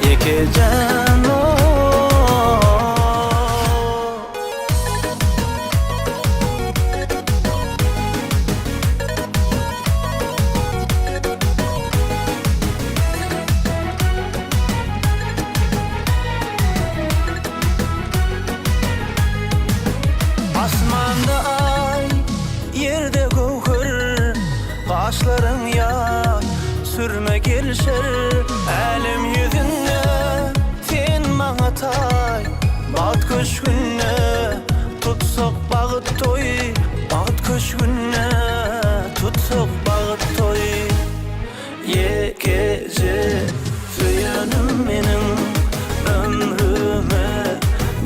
Ýekejem oh. Asmanda aý, ýerde göwher, Gaşlaryň ýaý, sürme gelişer. Älem ýüzünde sen maňa taý, Bagt köşgünde tutsak bagt toýy, Bagt köşgünde tutsak bagt toýy. Ýekeje söýenim meniň.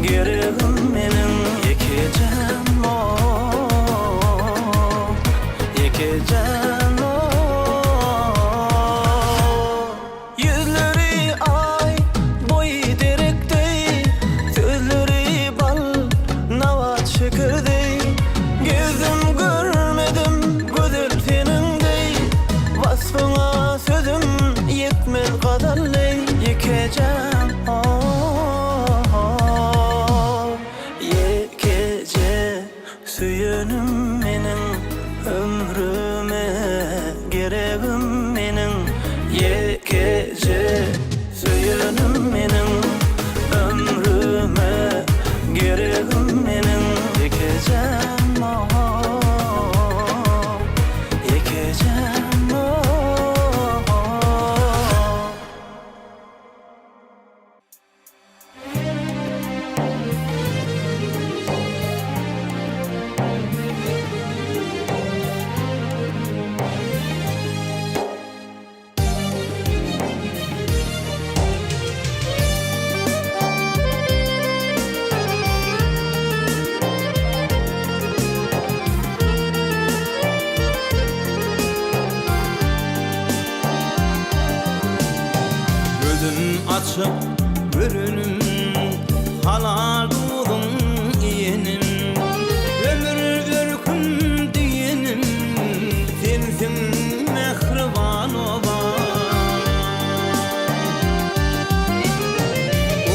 Geregim meniň ýekejäm oh Ýekejäm oh Ýüzleri aý, boýy derek deý Sözleri bal, nabat şeker deý Gezdim görmedim gözel seniň deý Waspyňa sözüm ýetmez gazal deý Ýekejäm oh Ýekeje söýenim meniň Ömrüme geregim meniň Ýekeje söýenim meniň Ömrüme geregim meniň Ýekejäm oh Ýekejäm oh. Gözüm açyp görenim, halal duzuň iýenim, Ömür örküm diýenim, sensiň mähriban obam.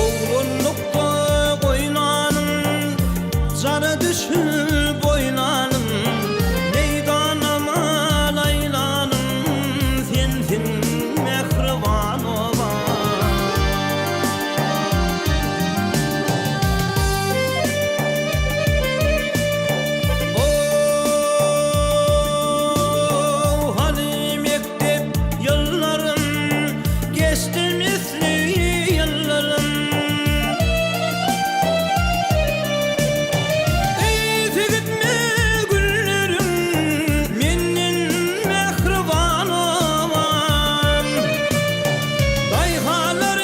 Oglanlykda goýnanym, jana düşüp oýnanym, Meýdana mal aýlanym, sensiň mähriban obam. Oh, hany mekdep ýyllarym, Geçdi misli ýyllarym. Yzy gitmez günlerim, Menden mähriban obam. Daýhanlar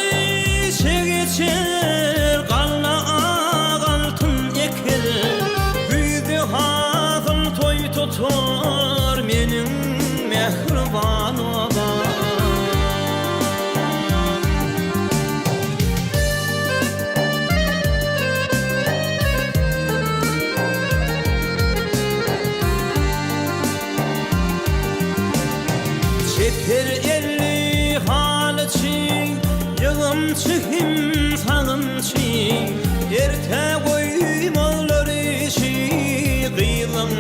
işe geçer, Galla ak altyn eker, Güýzde hasyl toý tutar, Meniň mähriban obam. Çeper elli halyçy, ýygymçy hem sagymçy, Erte goýmazlar işi, gyzyň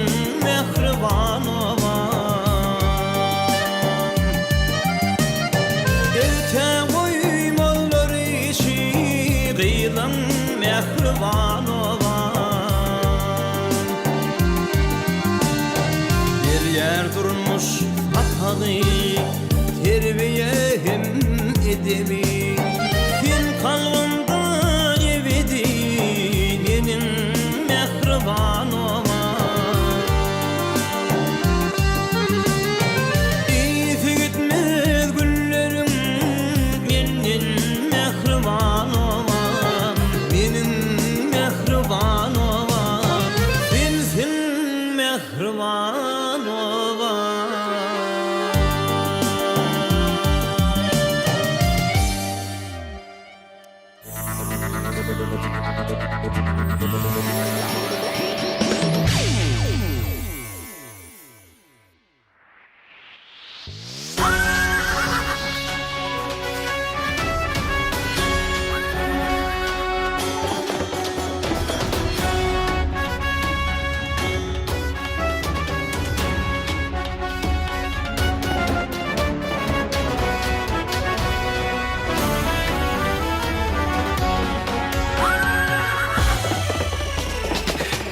mähriban obam. Erte goýmazlar işi, gyzyň mähriban obam. Berýär durmuş sapagy, terbiýe hem edebi. Sen kalbymda ebedi, meniň mähriban obam. Yzy gitmez günleriň menden mähriban obam, meniň mähriban obam, sensiň mähriban obam.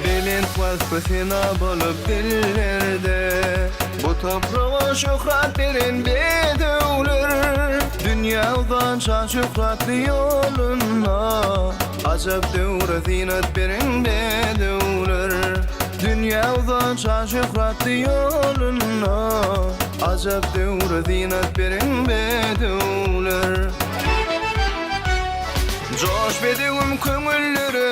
Belent waspy sena bolup dillerde, Bu topraga şöhrat beren bedewler. Dünýä uzan şan-şöhratly ýolunda, Ajap döwre zynat beren bedewler. Dünýä uzan şan-şöhratly ýolunda, Ajap döwre zynat beren bedewler. Joş bedewim köňüllere.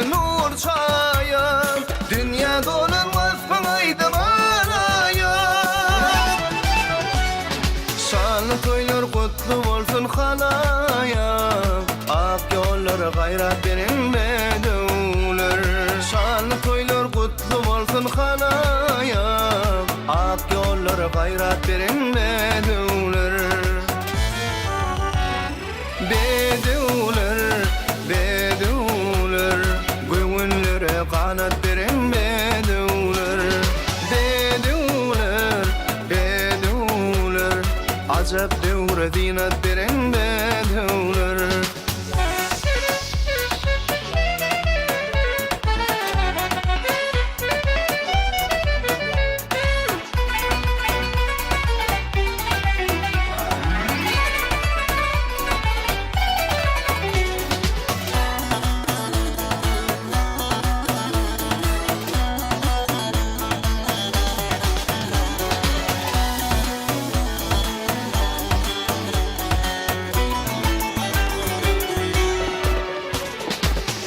bolsun halaýak, Ak ýollara gaýrat beren bedewler. Bedewler, bedewler, Göwünlere ganat beren bedewler. Bedewler, bedewler, Ajap döwre zynat beren bedewler.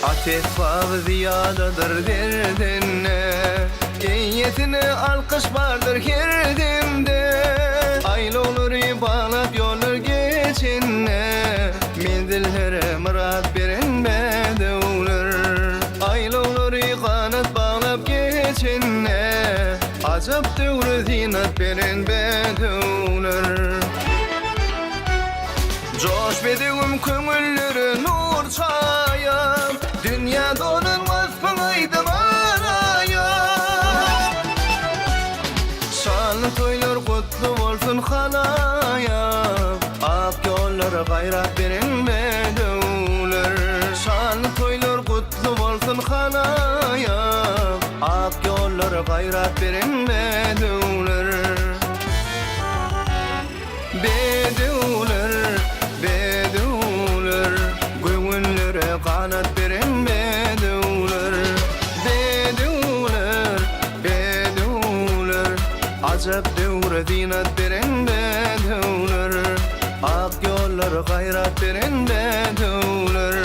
At esbaby zyýadadyr derdinde, Eýesine alkyş bardyr her demde. Aýlawlary baglap ýollar geçende, Menzillere myrat beren bedewler. Aýlawlary ganat baglap geçende, Ajap döwre zynat beren bedewler. Joş bedewim köňüllere nur çaýan, Dünýä dolan waspyň aýdym araýan. Şanly toýlar gutly bolsun halaýak, Ak ýollara gaýrat beren bedewler. Şanly toýlar gutly bolsun halaýak, Ak ýollara gaýrat beren bedewler. Bedewler, bedewler, Göwünlere ganat beren bedewler. Bedewler, bedewler, Ajap döwre zynat beren bedewler. Ak ýollara gaýrat beren bedewler.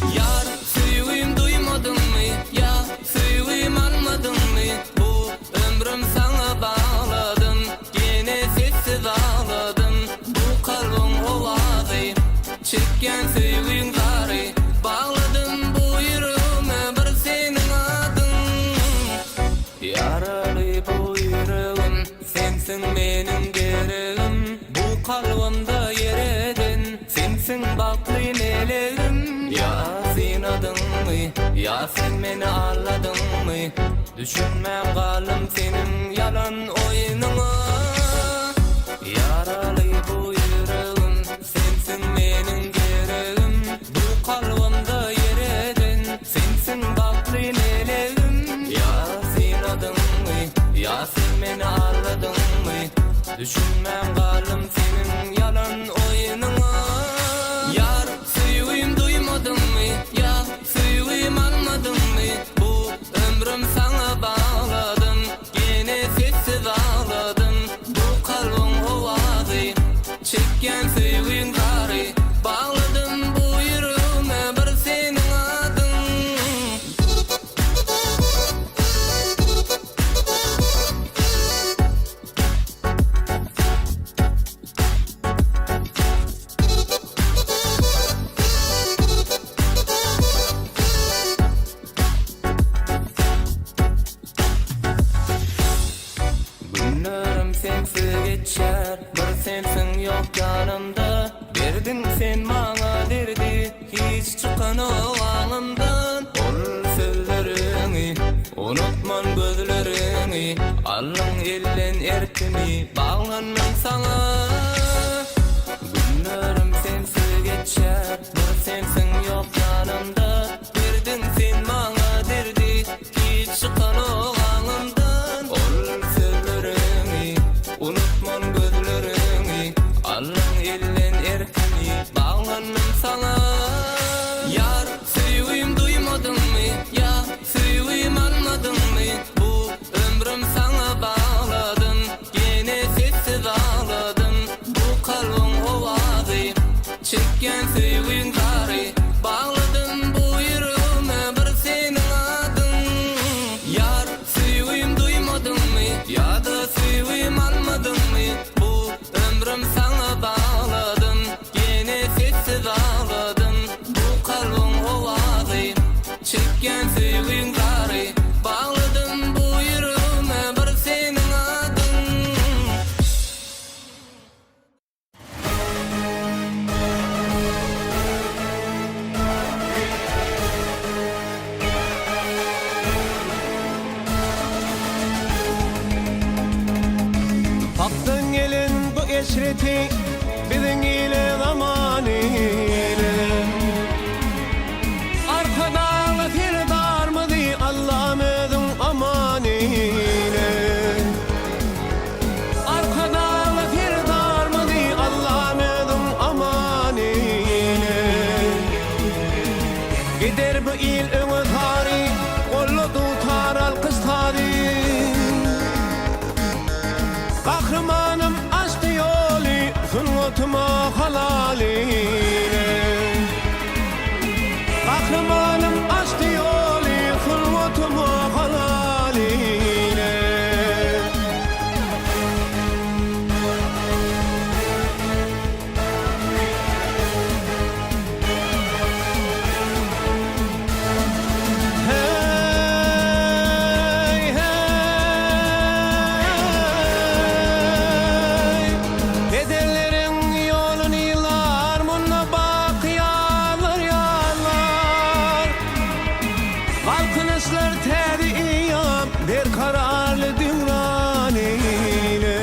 Ýar, söýgim duýmadyňmy? Ýa söýgim almadyňmy? Bu ömrüm saňa bagladym, Ýene sessiz agladym. Bu kalbyň owazy, Çekýän söýgiň zary. Bagladym bu ýüregime bir seniň adyň. Ýaraly bu ýüregim, Sensiň meniň geregim. Bu kalbymda ýer eden, Sensiň bagtly melegim. Ýa synadyňmy, ýa sen meni aldadyňmy? Düşünmän galdym seniň ýalan oýnuňa. Ýaraly bu ýüregim, sensiň meniň geregim. Bu kalbymda ýer eden, sensiň bagtly melegim. Ýa synadyňmy, ýa sen meni aldadyňmy? Düşünmän galdym seniň ýalan oýnuňa. Ýar, söýgim duýmadyňmy? Ýa söýgim almadyňmy? Bu ömrüm saňa bagladym, Ýene sessiz agladym. Bu kalbyň owazy, Çekýän söýgiň zary. Bagladym bu ýüregime bir seniň adyň. Günlerim sensiz geçýär, bir sensiň ýok ýanymda Berdiň sen maňa derdi, hiç çykanok aňymdan Ol sözleriňi, unutman gözleriňi Aldyň elden erkimi, baglandym saňa Günlerim sensiz geçýär, bir sensiň ýok ýanymda Berdiň sen maňa derdi, hiç çykanok aňymdan Ol sözleriňi, unutman gözleriňi Aldyň elden erkimi, baglandym saňa Ýar, söýgim duýmadyňmy, ýa söýgim almadyňmy Bu ömrüm saňa bagladym, ýene sessiz agladym Bu kalbyň owazy. eşreti, biziň ile zaman ile. Arkadagly Serdarmyzy Allam özüň aman eýle. Arkadagly Serdarmyzy Allam özüň aman eýle. Gider bu il öňe sary, Golda dutar alkyş sazy. Gahrymanym açdy ýoly, Sungatyma halal eýle. Gahrymanym açdy ýoly, Sungatyma halal eýle. Heý, heý, Pederleriň ýoluny ýylar, Munda baky ýazlar ýazlar. Galkynyşlar täze eýýam, Berkararly döwran eýle.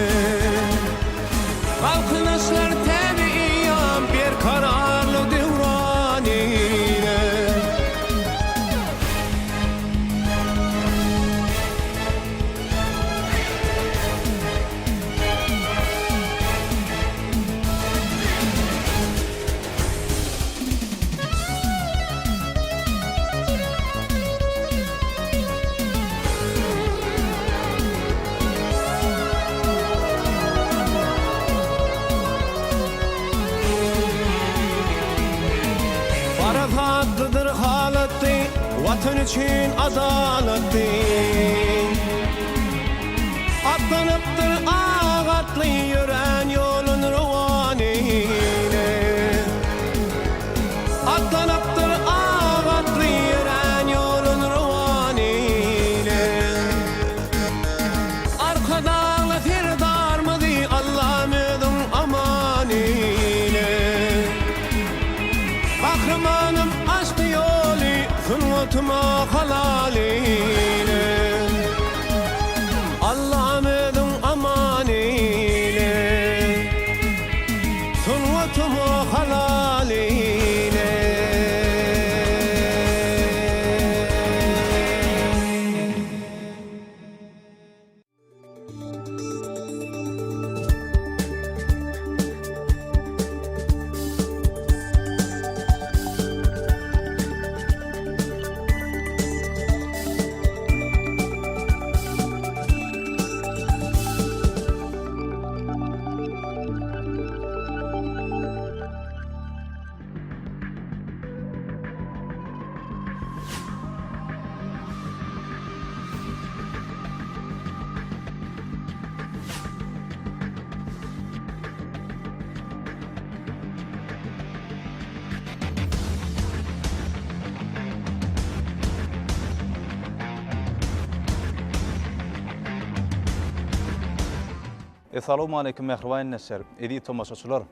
Galkynyşlar täze eýýam, Berkararly döwran eýle. Parasatlydyr halatdy, Watan üçin adalatdy. Atlanypdyr ak atly, ýörän ýolun rowan eýle. Atlanypdyr ak atly, ýörän ýolun rowan eýle. Arkadagly Serdarmyzy Allam özüň aman eýle. Gahrymanym açdy ýoly, sungatyma halal eýle. Allam özüň aman eýle. Sungatyma halal eýle. Essalawmaleýkim mähriban ildeşler, eziz tomaşaçylar!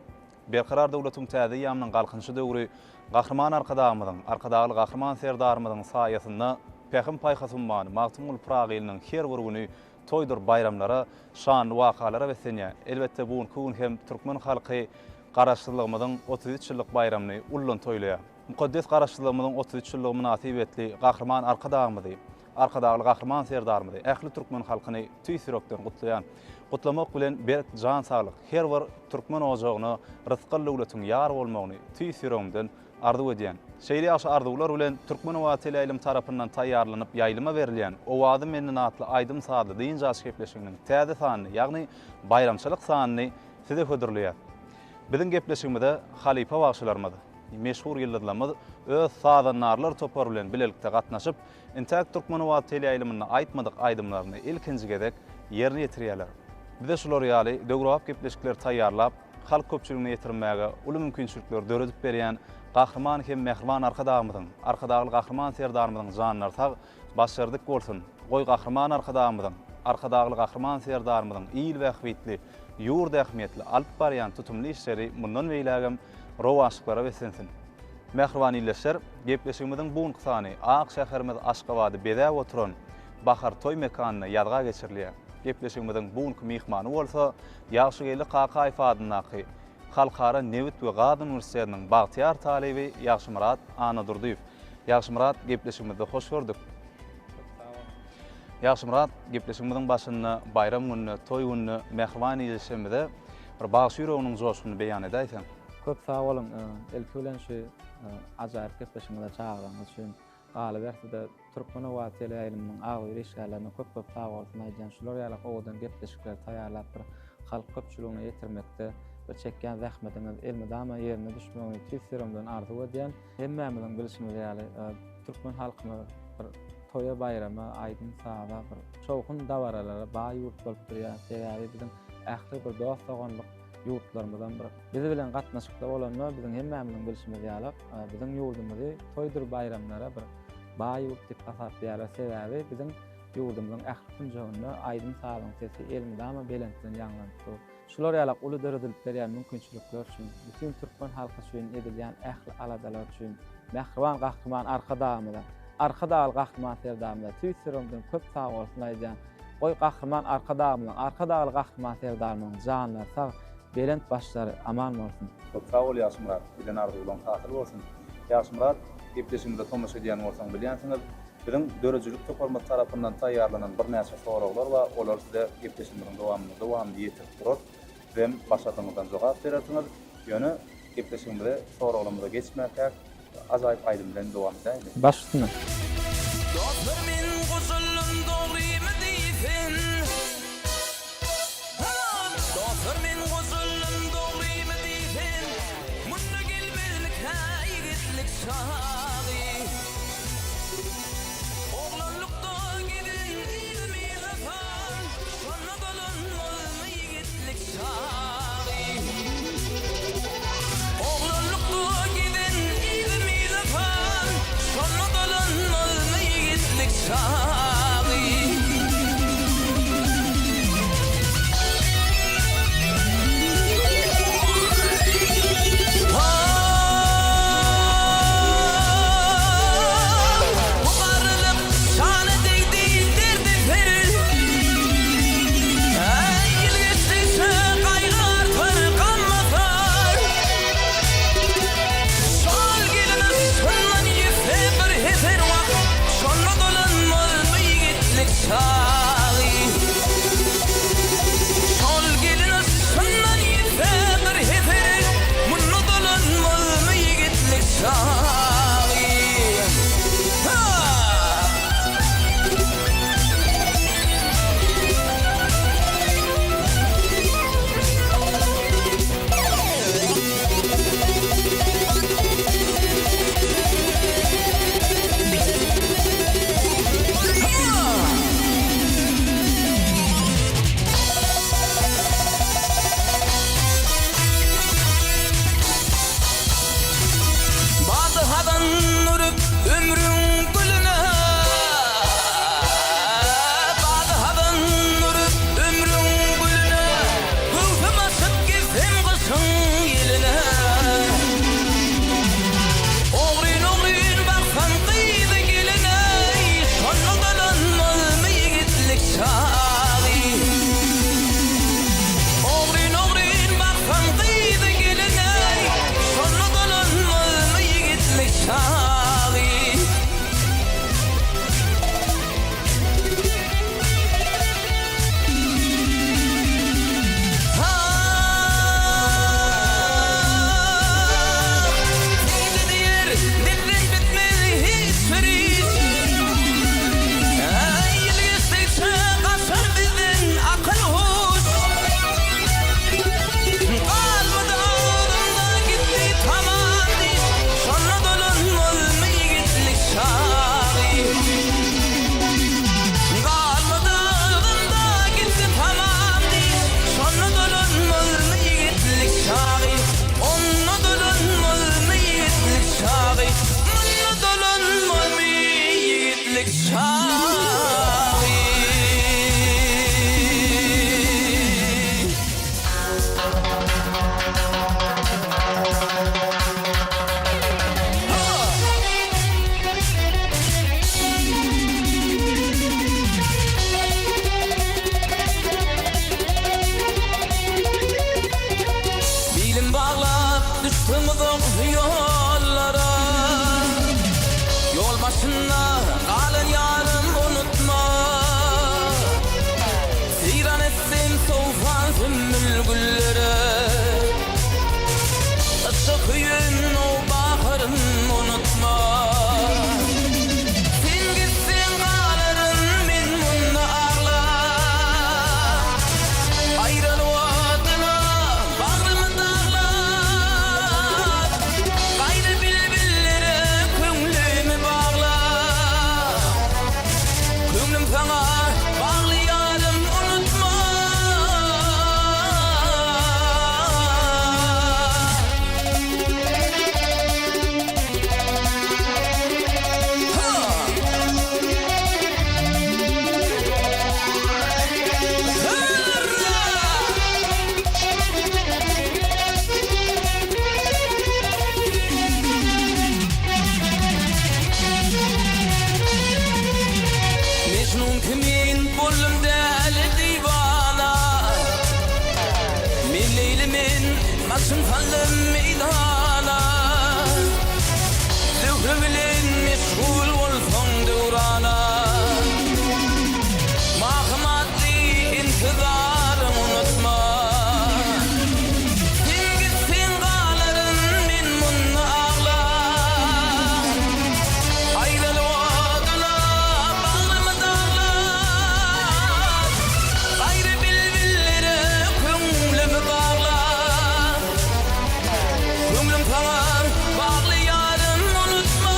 Berkarar döwletiň täze eýýamynyň Galkynyşy döwri Gahryman Arkadagymyzyň, Arkadagly Gahryman Serdarymyzyň saýasynda Pähim-paýhas ummany Magtymguly Pyragynyň her bir güni toýdur baýramlara, şanly wakalara beslenýär. Elbetde, bu günki gün hem türkmen halky Garaşsyzlygymyzyň 33 ýyllyk baýramyny ullan toýlaýar. Mukaddes Garaşsyzlygymyzyň 33 ýyllygy mynasybetli Gahryman Arkadagymyzy, Arkadagly Gahryman Serdarymyzy, ähli türkmen halkyny tüýs ýürekden gutlaýan. Gutlamak bilen berk jan saglyk, her bir türkmen ojagyna rysgal-döwletiň ýar bolmagyny tüýs ýüregimden arzuw edýän. Şeýle ýagşy arzuwlar bilen Türkmen owazy teleýaýlym tarapyndan taýýarlanyp ýaýlyma berilýän Owazym menden atly aýdym-sazly dynç alyş gepleşiginiň täze sanyny, ýagny baýramçylyk sanyny size hödürleýäs. Biziň gepleşigimize halypa bagşylarymyz, meşhur ýyldyzlarymyz öz sazandarlar topary bilen bilelikde gatnaşyp, Intäk Türkmen owazy teleýaýlymynda aýtmadyk aýdymlaryny ilkinji gezek ýerine ýetirýärler. Bize şular ýaly döwrebap gepleşikleri taýýarlap, halk köpçüligine ýetirmäge uly mümkinçilikleri döredip berýän Gahryman hem mähriban Arkadagymyzyň, Arkadagly Gahryman Serdarymyzyň janlary sag, başlary dik bolsun! Goý, Gahryman Arkadagymyzyň, Arkadagly Gahryman Serdarymyzyň il bähbitli, ýurt ähmiýetli alyp barýan tutumly işleri mundan beýlägem rowaçlyklara beslensin! Mähriban ildeşler, gepleşigimiziň bu günki sany ak şäherimiz Aşgabady bezäp oturan Bahar toý mekanynda ýazga geçirilýär. Gepleşigimiziň bu günki myhmany bolsa Ýagşygeldi Kakaýew adyndaky Halkara nebit we gaz uniwersitetiniň bagtyýar talyby Ýagşymyrat Annadurdyýew. Ýagşymyrat, gepleşigimizde hoş gördük. Köp sag boluň. Ýagşymyrat, gepleşigimiziň başynda baýram gününe, toý gününe mähriban ildeşlerimize bir bagşy ýüreginiň joşgunyny beýan edäýseň. Köp sag boluň. Ilki bilen şu ajaýyp gepleşigimize çagyranyňyz üçin Galyberse-de, Türkmen owazy teleýaýlymynyň agzybir işgärlerine köp-köp sagbolsun aýdýan. Şular ýaly owadan gepleşikleri taýýarlap bir halk köpçüligine ýetirmekde bir çekýän zähmetiňiz elmydama ýerine düşmegini tüýs ýüregimden arzuw edýän. Hemmämiziň bilşimiz ýaly, türkmen halkymyz bir toýa-baýrama, aýdym-saza, bir şowhun-dabaralara baý ýurt bolup durýar. Sebäbi biziň ähli bir dost-doganlyk ýurtlarymyzam bir biz bilen gatnaşykda bolanda biziň hemmämiziň bilşimiz ýaly biziň ýurdumyzy toýdur baýramlara bir baý ýurt diýip hasaplaýarlar. Sebäbi biziň ýurdumyzyň ähli künjeginde aýdym-sazyň sesi elmydama belentden ýaňlanyp dur. Şular ýalak uly döredilip berýän mümkinçilikler üçin, bütin türkmen halky üçin edilýän ähli aladalar üçin mähriban Gahryman Arkadagymyza, Arkadagly Gahryman Serdarymyza tüýs ýüregimden köp sagbolsun aýdýan. Goý, Gahryman Arkadagymyzyň, Arkadagly Gahryman Serdarymyzyň janlary sag, belent başlary aman bolsun! Köp sag bol Ýagşymyrat, eden arzuwlaň hasyl bolsun. Ýagşymyrat, gepleşigimize tomaşa edýän bolsaň bilýänsiňiz, biziň döredijilik toparymyz tarapyndan taýýarlanan birnäçe soraglar bar, olary size gepleşigimiziň dowamynda dowamly ýetirip durarys. Sizem başardygyňyzdan jogap berersiňiz. Ýöne gepleşigimize soraglarymyza geçmänkäk ajaýyp aýdym bilen dowam edäýeli. Baş üstüne. Dostlar men goşuldym dogrymy diýsen Dostlar men goşuldym dogrymy diýsen Munda gelmezmikä ýigitlik çagy Oglanlykda gezen yzym yzlasaň Şonda dolanmazmy ýigitlik çagy Oglanlykda gezen yzym yzlasaň Şonda dolanmazmy ýigitlik çagy. Bu garrylyk şana degdi derdi ser. Ýyl geçdikçe gaýgy. Başym saldym meýdana. Zöhre bilen meşgul bolsaň döwrana. Mahym atly intizaryň unutma. Sen gitseň galaryn men munda aglap. Aýralyk oduna bagrymy daglap. Gaýry bilbillere köňlümi baglap. Köňlüm saňa bagly ýarym unutma.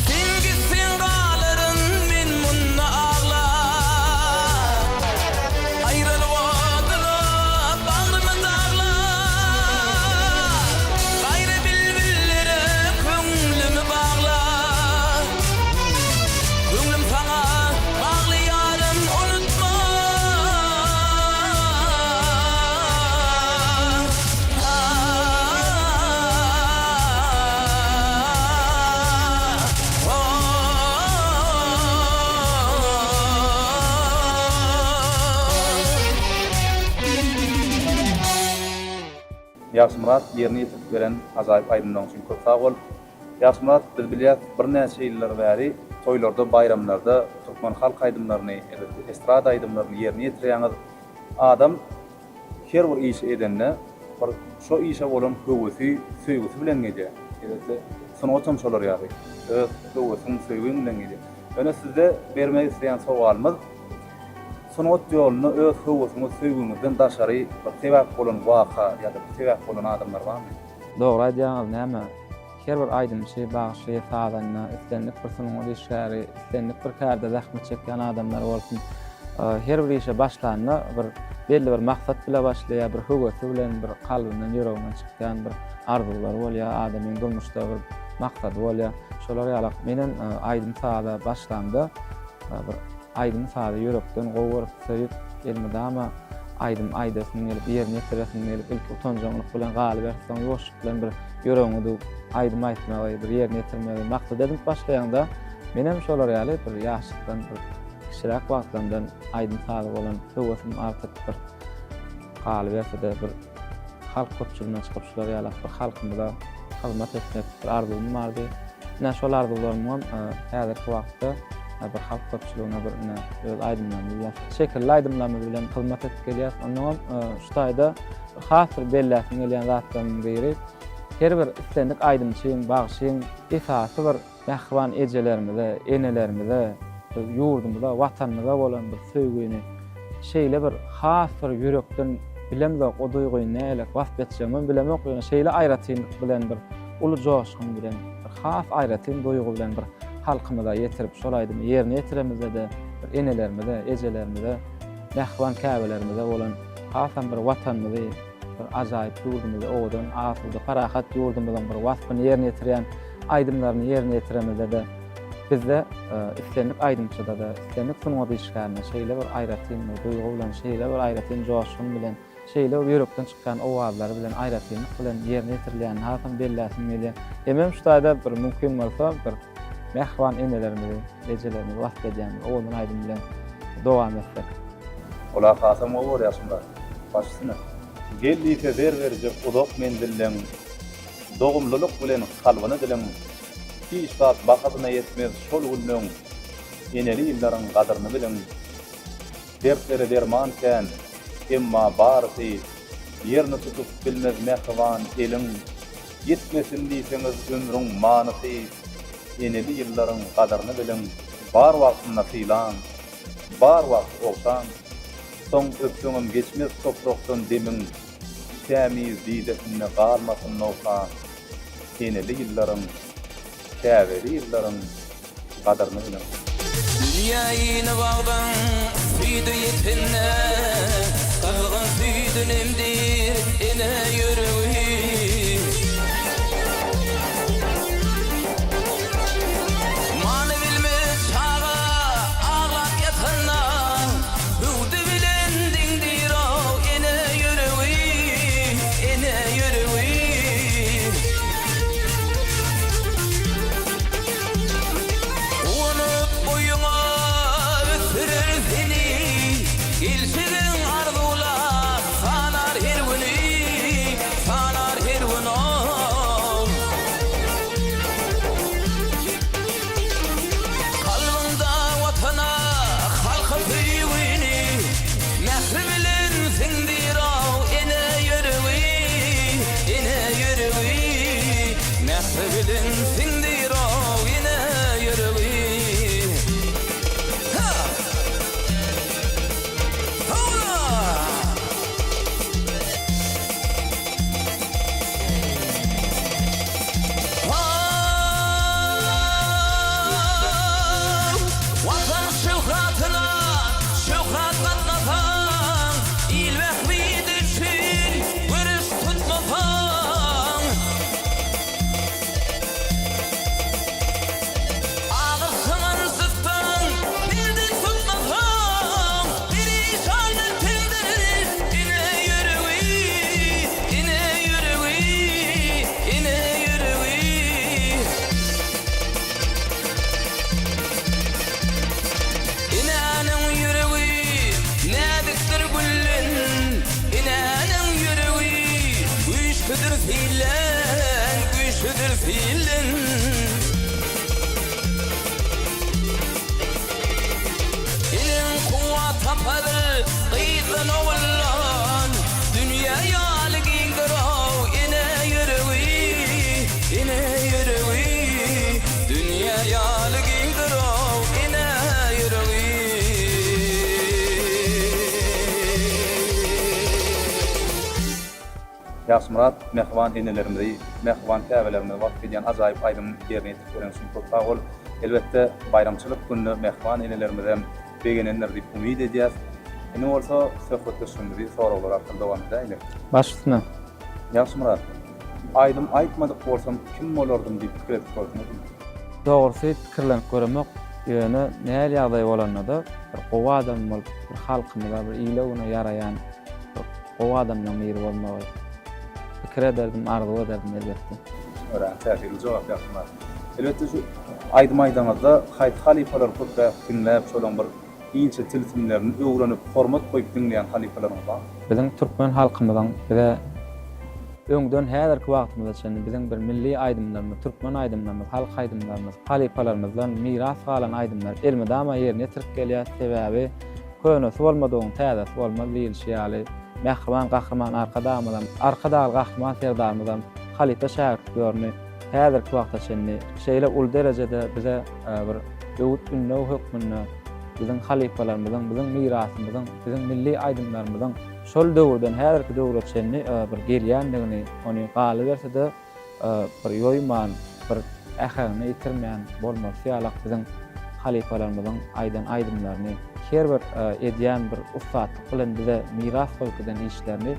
Sen gitseň galaryn men munda aglap. Aýralyk oduna bagrymy daglap. Gaýry bilbillere köňlümi baglap. Köňlüm saňa bagly ýarym unutma. Ýagşymyrat ýerine ýetirip beren ajaýyp aýdymlaryň üçin köp sag bol. Ýagşymyrat biz bilýäs birnäçe ýyllar bäri toýlarda baýramlarda türkmen halk aýdymlaryny elbetde estrada aýdymlaryny ýerine ýetirýäňiz. Adam her bir işi edende bir şo işe bolan höwesi, söýgüsi bilen gelýär. Elbetde, sungatam şolar ýaly. Öz höwesiň, söýgiň bilen gelýär. Ýöne sizde bermek isleýän sowalymyz, sungat ýolunda öz höwesiňiz, söýgüňizden daşary bir sebäp bolan waka ýa-da bir sebäp bolan adamlar barmy? Dogry aýdýaňyz, näme, Her bir aýdymçy, bagşy, sazanda, islendik bir sungat işgäri, islendik bir kärde zähmet çekýän adamlar bolsun, her bir işe başlanda bir belli bir maksat bile başlaýar, bir höwesi bilen, bir kalbyndan, ýüreginden çykýan bir arzuwlary bolýar, adamyň durmuşda bir maksady bolýar. Şolar ýalak menem aýdym-saza başlamda bir aýdym-sazy ýürekden gowy görüp, söýüp, elmydama aýdym aýdasym gelip, ýerine ýetiresim gelip, ilki utanjaňlyk bilen galyberse, soň ýuwaşlyk bilen bir ýüregiňi düwüp, aýdym aýtmagy, bir ýerine ýetirmegi maksat edinip başlaýaňda, menem şolar ýaly bir ýaşlykdan, bir kiçiräk wagtlarymdan aýdym-saza bolan höwesim artyp, bir galyberse-de bir halk köpçüligine çykyp şular ýalak bir halkymyza hyzmat etmek bir arzuwym bardy. Ine şol arzuwlarymam häzirki wagtda bir halk köpçüligine bir ine öz aýdymlarymyz bilen, şekilli aýdymlarymyz bilen hyzmat edip gelýäris. Onnoňam şu taýda has bir belläsim gelýän zatlarymyň biri her bir islendik aýdymçyň, bagşyň esasy bir Mähriban ejelerimize, enelerimize, ýurdumyza, Watanymyza bolan bir söýgini şeýle bir has bir ýürekden bilemzok, o duýgyny nähili wasp etjegimem bilemok, ýöne şeýle aýratynlyk bilen bir uly joşgun bilen, bir has aýratyn duýgy bilen bir halkymyza ýetirip, şol aýdymy ýerine ýetiremizde-de bir enelerimize, ejelerimize, mähriban käbelerimize bolan hasam bir Watanymyzy, bir ajaýyp ýurdumyzy, owadan, asuda, parahat ýurdumyzyň bir waspyny ýerine ýetirýän aýdymlaryny ýerine ýetiremizde-de, bizde islendik aýdymçyda-da, islendik sungat işgärinde şeýle bir aýratyn bir duýgy bilen, şeýle bir aýratyn joşgun bilen, şeýle bir ýürekden çykýan owazlary bilen, aýratynlyk bilen ýerine ýetirilýänini hasam belläsim gelýär. Hemem şu taýda bir mümkin bolsa bir mähriban enelerimizi, ejelerimizi wasp edýän bir owadan aýdym bilen dowam etsek. Ola hasam gowy bolýar şunda. Baş üstüne. Gel diýse zer berjek uzak menzilleň, Dogumlylyk bilen kalbyny diliň, Hiç zat bahasyna ýetmez şol günleň, Eneli ýyllaryň gadyryny biliň. Dertlere derman kän, emma barysy, Ýerini tutup bilmez mähriban eliň. Ýitmesin diýseňiz ömrüň manysy, Eneli ýyllaryň gadyryny biliň. Bar wagtynda sylaň, bar wagty ogşaň, Soň öpseňem geçmez toprakdan demiň. Tämiz didesinde galmasyn nogsan, Eneli ýyllaryň, käbeli ýyllaryň gadyryny biliň. Dünýä inip agzyň süýdi ýetende, Gyzgyn süýdün emdir. ene ýüregi. Many bilmez çaga aglap ýatanda, Hüwdi bilen diňdir-ow ene ýüregi, ene ýüregi. Guwanyp boýuňa ösdürer seni, Geljegiň arzuwlap sanar her güni, Sanar her gün-ow. Kalbyňda Watana, halka söýgini, Mähri bilen siňdir-ow ene ýüregi, Ene ýüregi, Mähri bilen siňdir-ow ene ýüregi. Ha! Howla! Watan şöhratyna şöhrat gatmasaň, Il bähbidi üçin göreş tutmasaň. Agyr syňan dilden tutmasaň, Perişandyr tendir ene ýüregi, ene ýüregi, ene ýüregi. Enäniň ýüregi näzikdir gülden, Enäniň ýüregi güýçlüdir silden, güýçlüdir silden. Eneň kuwwat tapar gyzdan oguldan, Dünýä ýaly giňdir-ow ene ýüregi, ene ýüregi. Dünýä ýaly giňdir-ow ene ýüregi. Ýagşymyrat mähriban enelerimizi, mähriban käbelerimizi wasp edýän ajaýyp aýdymyň ýerine ýetirip bereniň üçin köp sag bol. Elbetde, baýramçylyk gününe mähriban enelerimiz hem begenendir diýip umyt edýäs. Indi bolsa söhbetdeşligimizi soraglar arkaly dowam edäýeli. Baş üstüne. Ýagşymyrat, aýdym aýtmadyk bolsam kim bolardym diýip pikir edip gördüňizmi? Dogrusy pikirlenip göremok. Ýöne nähili ýagdaý bolanda-da bir gowy adam bolup, bir halkymyza, bir ile-güne ýaraýan bir gowy adamlaryň biri bolmagy pikir ederdim, arzuw ederdim elbetde. Örän täsirli jogap Ýagşymyrat. Elbetde şu aýdym aýdaňyzda haýsy halypalary köpräk diňläp şolaň bir inçe tilsimlerini öwrenip hormat goýup diňleýän halypalaryňyz barmy? Biziň türkmen halkymyzyň bize öňden häzirki wagtymyza çenli biziň bir milli aýdymlarymyz, türkmen aýdymlarymyz, halk aýdymlarymyz, halypalarymyzdan miras galan aýdymlar elmydama ýerine ýetirip gelýär. Sebäbi Könesi bolmadygyň täzesi bolmaz diýilişi ýaly, mähriban Gahryman Arkadagymyzam, Arkadagly Gahryman Serdarymyzam halypa-şägirtliklerini häzirki wagta çenli şeýle uly derejede bize bir öwüt-ündew hökmünde biziň halypalarymyzyň, biziň mirasymyzyň, biziň milli aýdymlarymyzyň şol döwürden häzirki döwre çenli bir gelýändigini, ony galyberse-de, bir ýoýman, bir äheňini ýitirmän bolmalysy ýalak biziň halypalarymyzyň aýdan aýdymlaryny, her bir edýän bir ussatlyk bilen bize miras goýup giden işlerini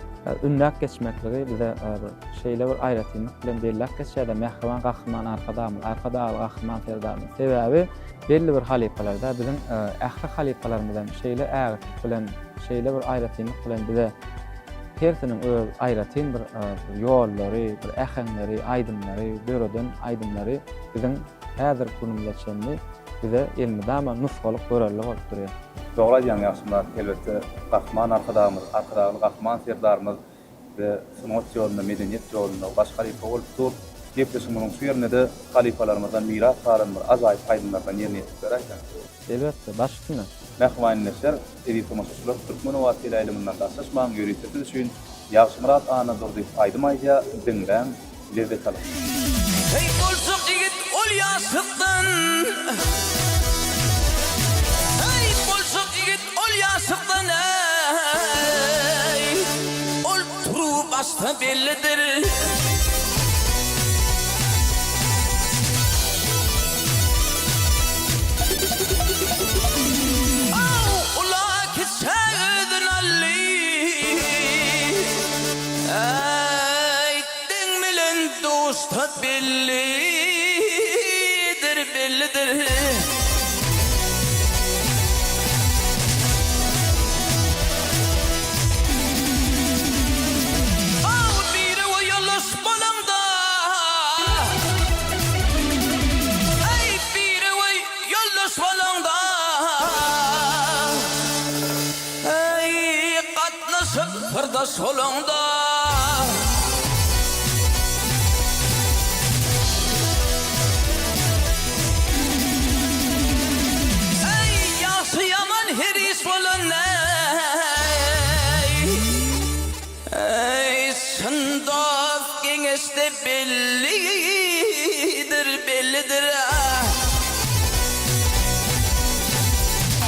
ündäp geçmekligi bize bir şeýle bir aýratynlyk bilen belläp geçýär-de mähriban Gahryman Arkadagymyz, Arkadagly Gahryman Serdarymyz. Sebäbi belli bir halypalar-da biziň ähli halypalarymyz hem şeýle ägirtlik bilen, şeýle bir aýratynlyk bilen bize Hersiniň öz aýratyn bir ýollary, bir äheňleri, aýdymlary, döreden aýdymlary biziň häzirki günümize çenli bize elmydama nusgalyk görelde bolup durýar. Dogry aýdýaň Ýagşymyrat, elbetde Gahryman Arkadagymyz, Arkadagly Gahryman Serdarymyz bize sungat ýolunda, medeniýet ýolunda baş halypa bolup dur. Gepleşigimiziň şu ýerinde-de halypalarymyzdan miras galan bir ajaýyp aýdymlardan ýerine ýetirip beräýseň. Elbetde, baş üstüne. Mähriban ildeşler, eziz tomaşaçylar, Türkmen owazy teleýaýlymyndan daşlaşmaň, ýörite siz üçin Ýagşymyrat Annadurdyýew aýdym aýdýar, diňläň, lezzet alyň. Heý boljak ýigit ol ýaşlykdan Heý boljak ýigit ol ýaşlykdan Eý ol turuwbaşda bellidir. Ula kiçä özün aldy. duşda bellidir, bellidir. Aw, birege ýoldaş bolaňda, Eý, birege ýoldaş bolaňda. Eý, gatnaşyp syrdaş bolaňda. Eý, ýagşy-ýaman her iş bolanda. Eý, çyn dost geňeşde bellidir, bellidir.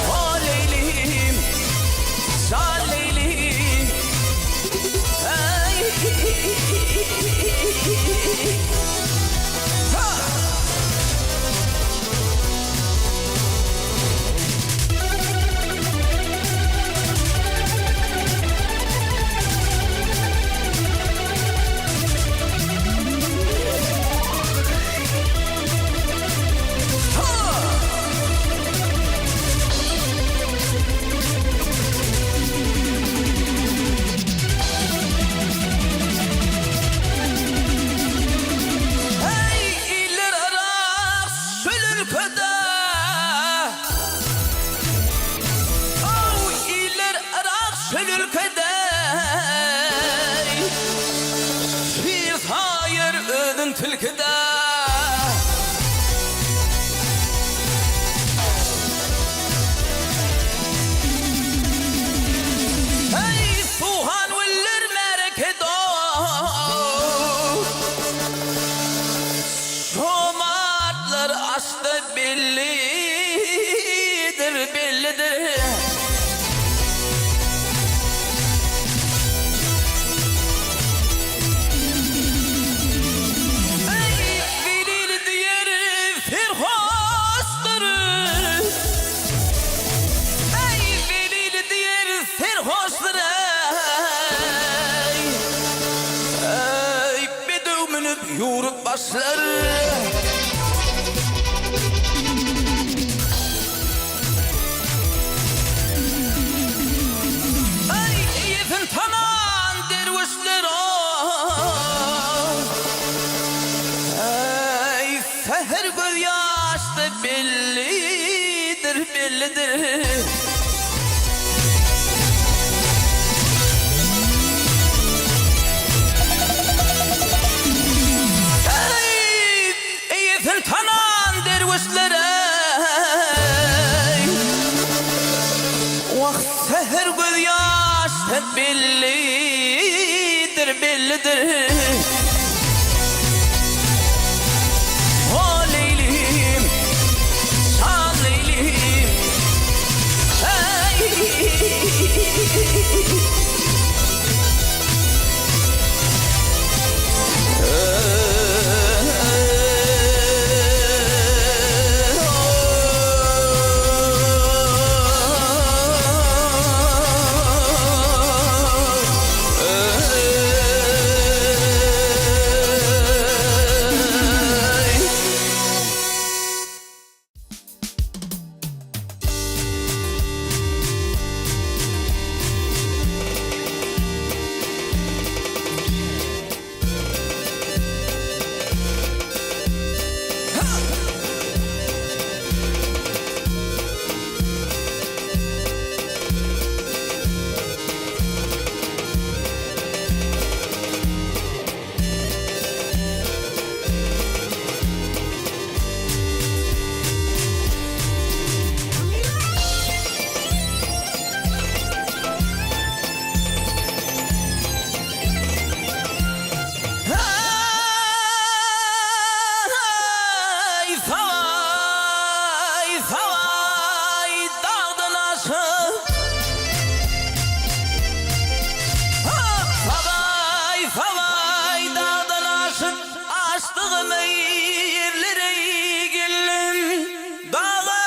O Leýlim, jan Leýlim, eý. Ha! Eý, iller yrak, çöl ülkede. Aw, iller yrak, çöl ülkede. Şir saýar özün tilkide. Eý, suhan güller märekede. Jomartlar aşda bellidir, bellidir. Eý, zelil diýer serhoşdyr. Eý, zelil diýer serhoşdyr, eý. Eý, bedew münüp ýüwrüp başlar. Eý, eýesin tanan derwüşler Eý, säher gözýaşda bellidir, bellidir. Eý, eýesin tanan derwüşler eý, Wah, säher gözýaşda bellidir, bellidir. O Leýlim, şan Leýlim, eý. Eý, sawaý, sawaý, dagdan aşyp. Sawaý, sawaý, dagdan aşyp, Aşdygym ýerlere geldim. Daga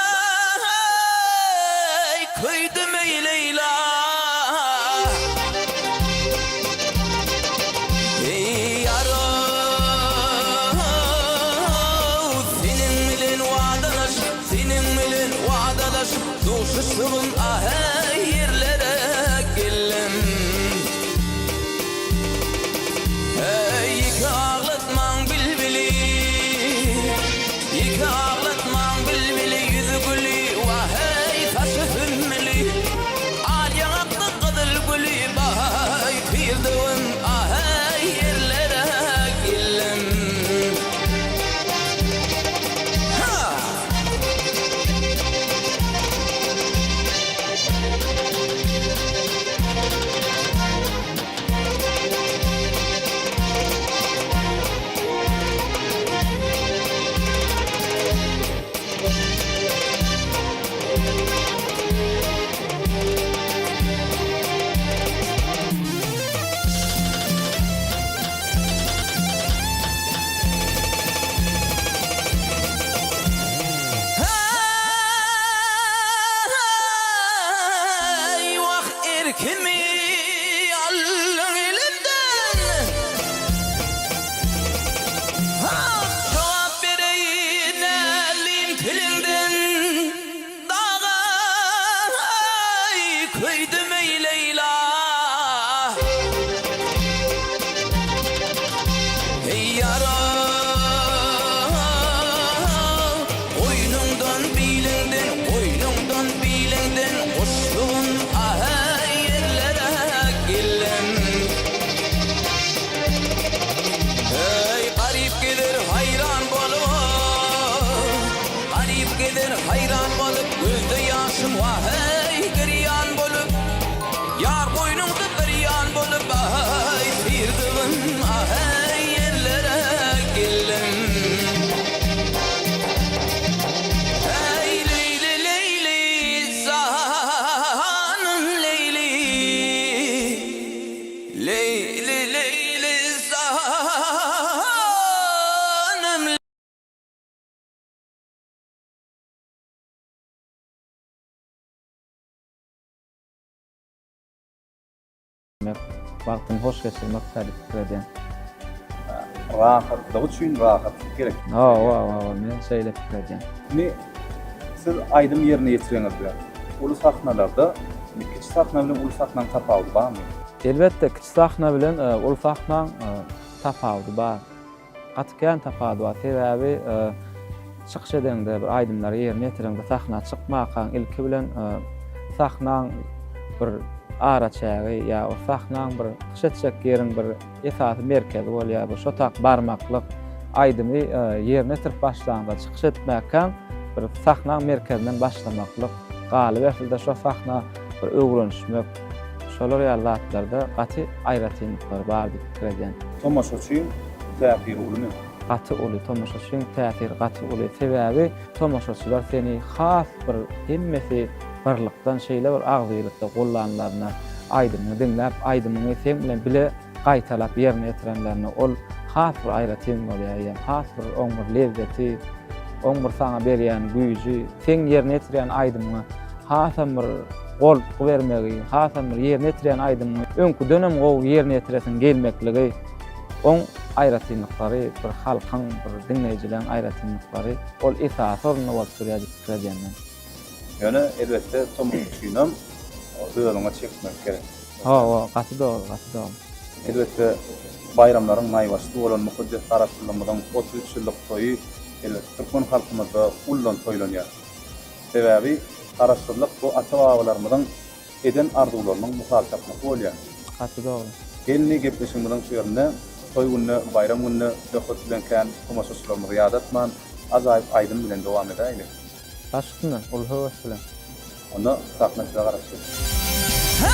köýdüm eý Leýla. Eý ýaram. Guşlugym aheý ýerlere geldim. Heý ýeke aglatmaň bilbili, Ýeke aglatmaň bilbili, Ýüzi güli, waheý saçy sümmüli, Al ýaňakda gyzyl güli, Baý tirdewim aheý ýerlere geldim. Ha! Heý, wah, erkimi aldyň elimden. Hak jogap bereýin nälim tiliňden. Daga köýdüm eý Leýla. Eý ýara, goýnuňdan biliňden, goýnuňdan biliňden guşlugym aheý ýerlere geldim. Eý garyp gezer haýran bolup, garyp gezer haýran bolup, gözde ýaşym waheý girýan bolup. Ýar goýnuňda bir ýan bolup aý Syrdygym aheý ýerlere geldim Eý Leýli Leýli janym Leýli Leýli Leýli janym Wagtyňy hoş geçirmek şeýle pikir edýän. Rahatlyk üçin rahatlyk gerek. Hawa, hawa, men şeýle pikir edýän. Indi siz aýdym ýerine ýetireňizde, uly sahnalarda kiçi sahna bilen uly sahnaň tapawudy barmy? Elbetde, kiçi sahna bilen uly sahnaň tapawudy bar. Gaty kän tapawudy bar. Sebäbi çykyş edeňde, bir aýdymlary ýerine ýetireňde sahna çykmakaň ilki bilen sahnaň bir araçägi ýa o sahnaň bir çykyş etjek ýeriň bir esasy merkezi bolýar. Bu şo tak barmaklyk aýdymy ýerine ýetirip başlaňda çykyş etmäkäň bir sahnaň merkezinden başlamaklyk, galyberse-de şo sahna bir öwrenişmek, şolar ýaly zatlarda gaty aýratynlyklary bar diýip pikir edýän. Tomaşaçyň täsiri ulumy? Gaty uly, tomaşaçyň täsiri gaty uly. Sebäbi tomaşaçylar seni has bir hemmesi birlikden şeýle bir agzybirlikde gollanlaryna, aýdymyňy diňläp, aýdymyňy seň bilen bile gaýtalap ýerine ýetirenlerinde ol has bir aýratyn bolýar eýýäm, has bir oň bir lezzeti, oň bir saňa berýän güýji, seň ýerine ýetirýän aýdymyňa hasam bir goltgy bermegi, hasam bir ýerine ýetirýän aýdymyňy öňküdenem gowy ýerine ýetiresiň gelmekligi, oň aýratynlyklary, bir halkyň, bir diňleýjileň aýratynlyklary ol esasy orunda bolup durýar diýip pikir edýän men. Ýöne elbetde tomaşaçynam özüňe çekmek gerek. Hawa, gaty dogry, gaty dogry. Elbetde baýramlaryň naýbaşysy bolan mukaddes Garaşsyzlygymyzyň 33 ýyllyk toýy elbetde türkmen halkymyzda uldan toýlanýar. Sebäbi Garaşsyzlyk bu ata-babalarymyzyň eden arzuwlarynyň mysal tapmasy bolýar. Gaty dogry. Gelni gepleşigimiziň şu ýerinde toý günde, baýram günde söhbet bilen kän tomaşaçylarymyzy ýadatman, ajaýyp aýdym bilen dowam edäýli. Baş üstüne, uly höwes bilen. Onda sahna size garaşýar. Heý,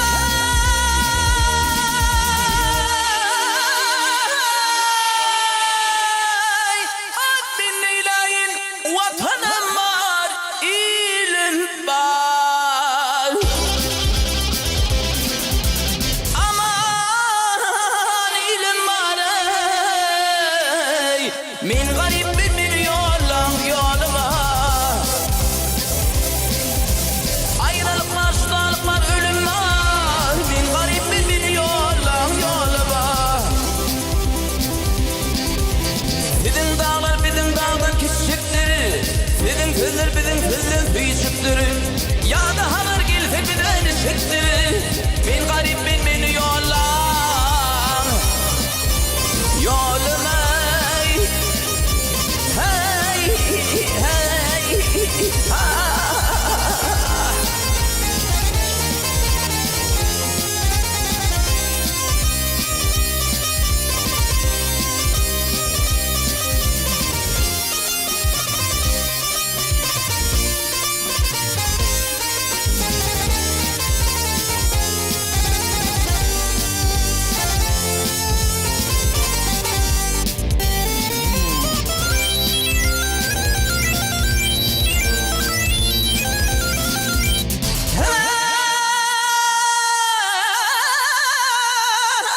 at men neýläýin, Watanym bar, ilim bar. Aman ilim bar, eý, Men garyp bir ýollaň ýoly bar. Aýralyk bar, judalyk bar, ölüm bar. Men garyp bir ýollaň ýoly bar. Siziň daglar biziň dagdan kiçjikdir. Siziň sözler biziň sözden süýjükdir. Ýa-da Hazar. eşitdir Men garyp men meni ýollaň Ýolum-eý Heý Heý Ha.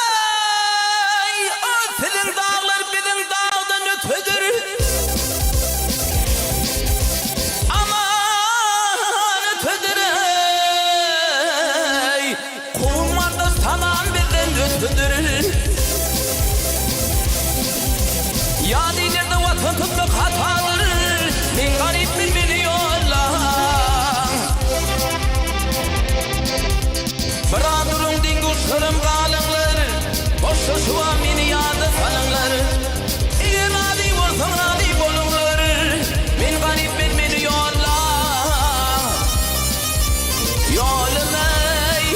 Heý, o siziň daglar biziň dagdan ötedir. Aman ötedir-eý. Kowum gardaş tamam bizden ötedir. Ýat illerde watan tutmak hatadyr. Men garyp men meni ýollaň. Biraz duruň deň-duşlarym galyňlar. Hoşlaşybam meni ýada salyňlar. Eger razy bolsaň razy boluňlar. Men garyp men meni ýollaň. Ýolum eý.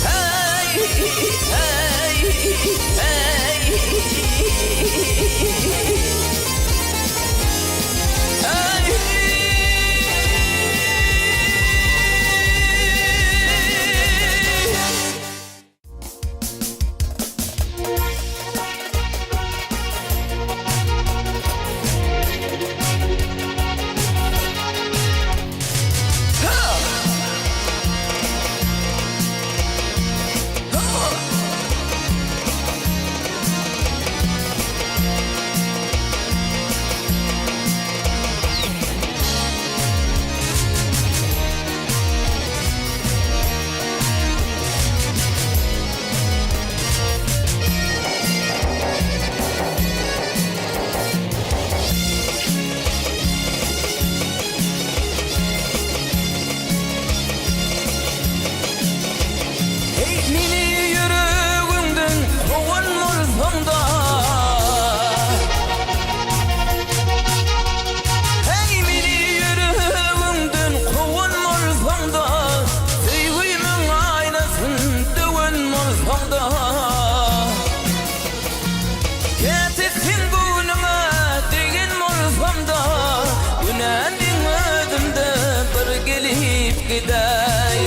Heý heý heý. Eý, meni ýüregiňden kowan bolsaň-da. Eý, meni ýüregiňden kowan bolsaň-da, Söýgimiň aýnasyn döwen bolsaň-da. Käte seň göwnüňe degen bolsam-da, Günä meň özümde bir gelip gidäý.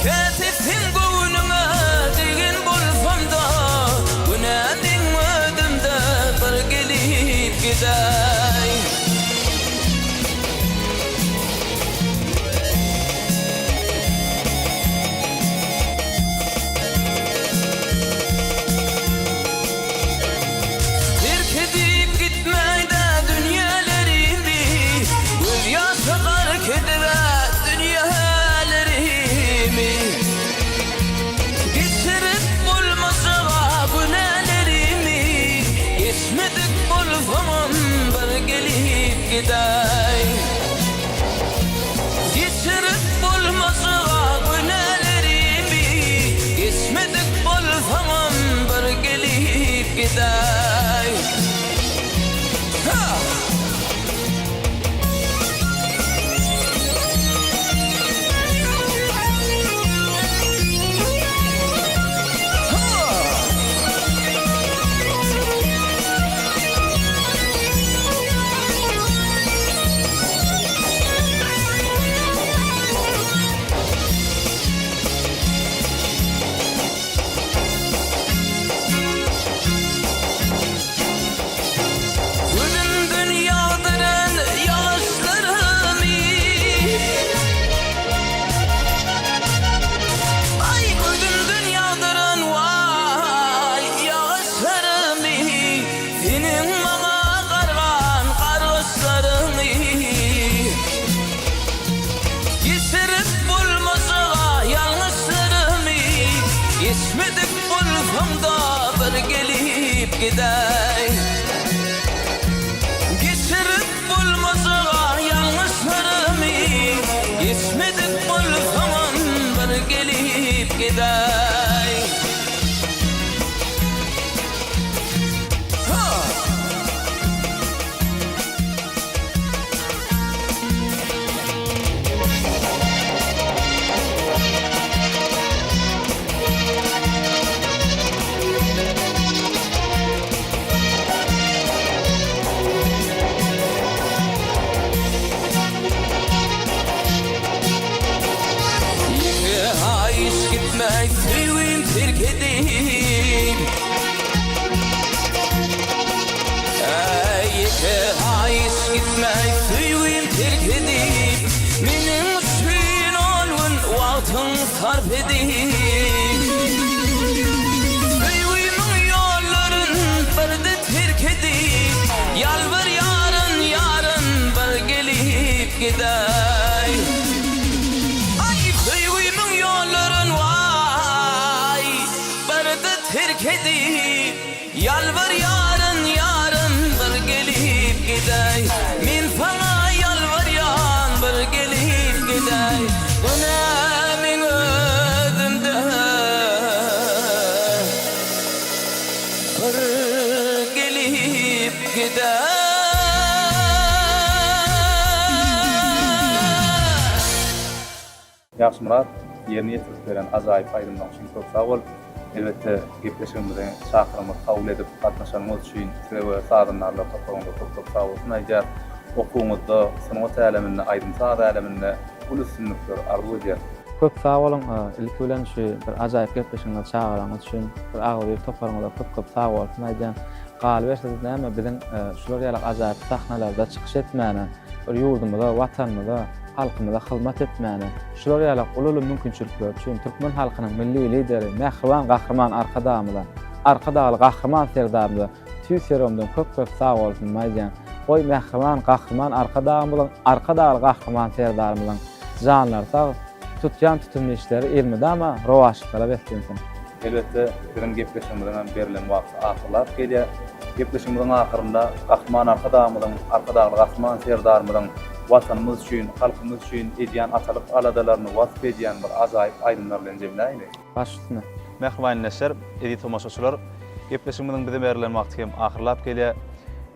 Käte seň göwnüňe degen bolsam-da, Günä meň özümde bir gelip gidäý. Terk edip gitmäýdä dünýälerimi, Gözýaşa gark edibä dünýälerimi. Geçirip bolmajaga günälerimi, Geçmedik bolsamam bir gelip gidäý. Geçirip bolmajaga günälerimi, Geçmedik bolsaňam bir gelip gidäý. Ha! Gözümden ýagdyran ýaşlarymy Aý gözümden ýagdyran waý ýaşlarymy Seniň maňa gargan gargyşlaryňy Geçirip bolmajaga ýalňyşlarymy Geçmedik bolsam-da bir gelip gidäý. Geçirip bolmajaga ýalňyşlarymy Geçmedik. gidäý. Ha! Ýeke haýyş gitme söýgim terk edip Äý ýeke haýyş gitme söýgim terk edip Meniň üçin ol gün wagtyň sarp edip Söýgimiň ýollaryn birde terk edip Ýalbarýaryn ýarym bir gelip gidäý Aý söýgimiň ýollaryn waý birde terk edip Ýalbarýaryn ýarym bir gelip gidäý Men saňa ýalbarýan bir gelip gidäý Günä meň özümde. Bir gelip gider. Ýagşymyrat, ýerine ýetirip beren ajaýyp aýdymlaň üçin köp sag bol. Elbetde, gepleşigimizi çakyrygymyzy kabul edip gatnaşanyňyz üçin size we sazandarlar toparyňyza köp köp sag bolsun aýdýas. Okuwyňyzda, sungat äleminde, aýdym-saz äleminde uly üstünlikler arzuw edýäs. Köp sag boluň ilki bilen şu bir ajaýyp gepleşigiňize çagyranyňyz üçin bir agzybir toparyňyza köp köp sag bolsun aýdýan. Galyberse-de näme biziň şular ýaly ajaýyp sahnalarda çykyş etmäne, bir ýurdumyza, watanymyza, halkymyza hyzmat etmäne, şular ýaly uly-uly mümkinçilikler üçin türkmen halkynyň Milli Lideri mähriban Gahryman Arkadagymyza, Arkadagly Gahryman Serdarymyza Tüýs ýüregimden köp köp sag bolsun aýdýan. Goý mähriban Gahryman Arkadagymyzyň Arkadagly Gahryman Serdarymyzyň janlary sag, tutýan tutumly işleri elmydama rowaçlyklara beslensin. Elbetde biziň gepleşigimiziň hem berlen wagty ahyrlap gelýär. Gepleşigimiziň ahyrynda Gahryman Arkadagymyzyň, Arkadagly Gahryman Serdarymyzyň Watanymyz üçin, halkymyz üçin edýän atalyk aladalaryny wasp edýän bir ajaýyp aýdymlar bilen jemläýli. Baş üstüne. Mähriban ildeşler, eziz tomaşaçylar, gepleşigimiziň bize berlen wagty hem ahyrlap gelýär.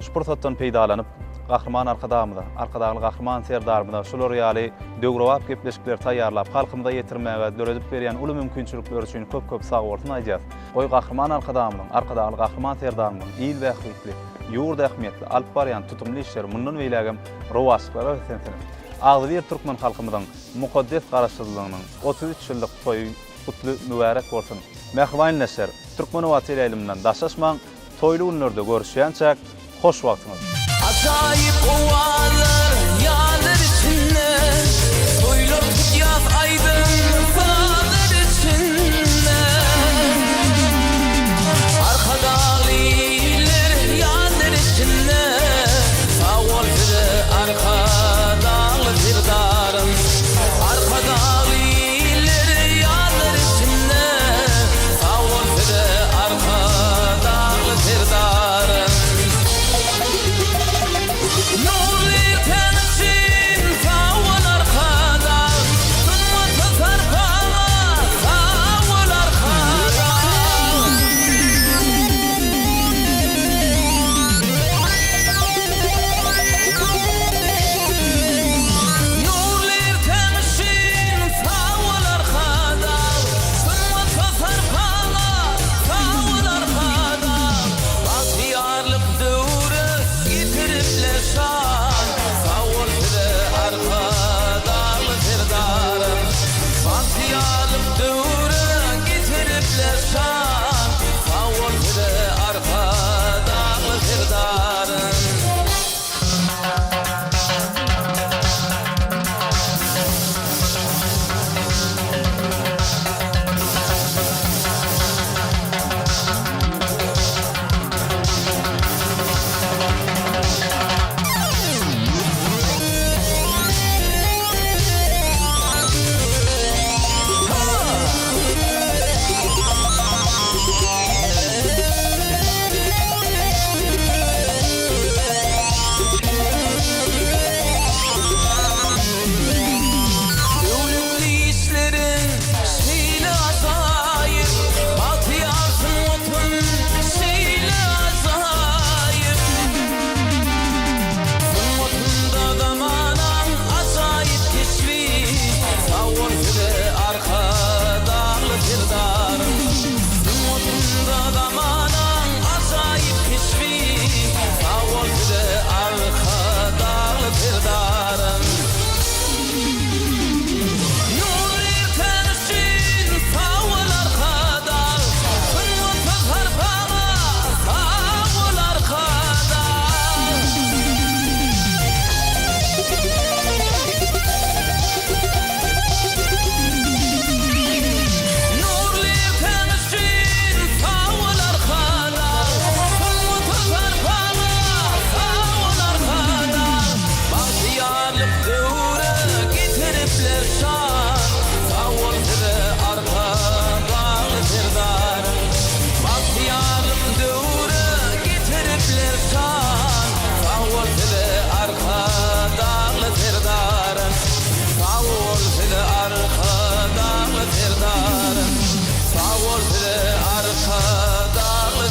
Şu pursatdan peýdalanyp, Gahryman Arkadagymyza, Arkadagly Gahryman Serdarymyza şular ýaly döwrebap gepleşikleri taýýarlap, halkymyza ýetirmäge döredip berýän uly mümkinçilikleri üçin köp-köp sagbolsun aýdýarys. Goý, Gahryman Arkadagymyzyň, Arkadagly Gahryman Serdarymyzyň il bähbitli, ýurt ähmiýetli alyp barýan tutumly işleri mundan beýlägem rowaçlyklara beslensin! Agzybir türkmen halkymyzyň mukaddes Garaşsyzlygynyň 33 ýyllyk toýy gutly mübärek bolsun! Mähriban ildeşler, Türkmenobat teleýaýlymyndan daşlaşmaň, toýly günlerde görüşýänçäk, hoş wagtyňyz! Ajaýyp owazlar ýalar içinde, Toýlar tutýas aýdym-sazlar içinde. Arkadagly iller ýazlar içinde, Sag bol size Arkadagly Serdarym. Arkadagly iller ýazlar içinde, Sag bol size Arkadagly Serdarym. Nurly ertäň.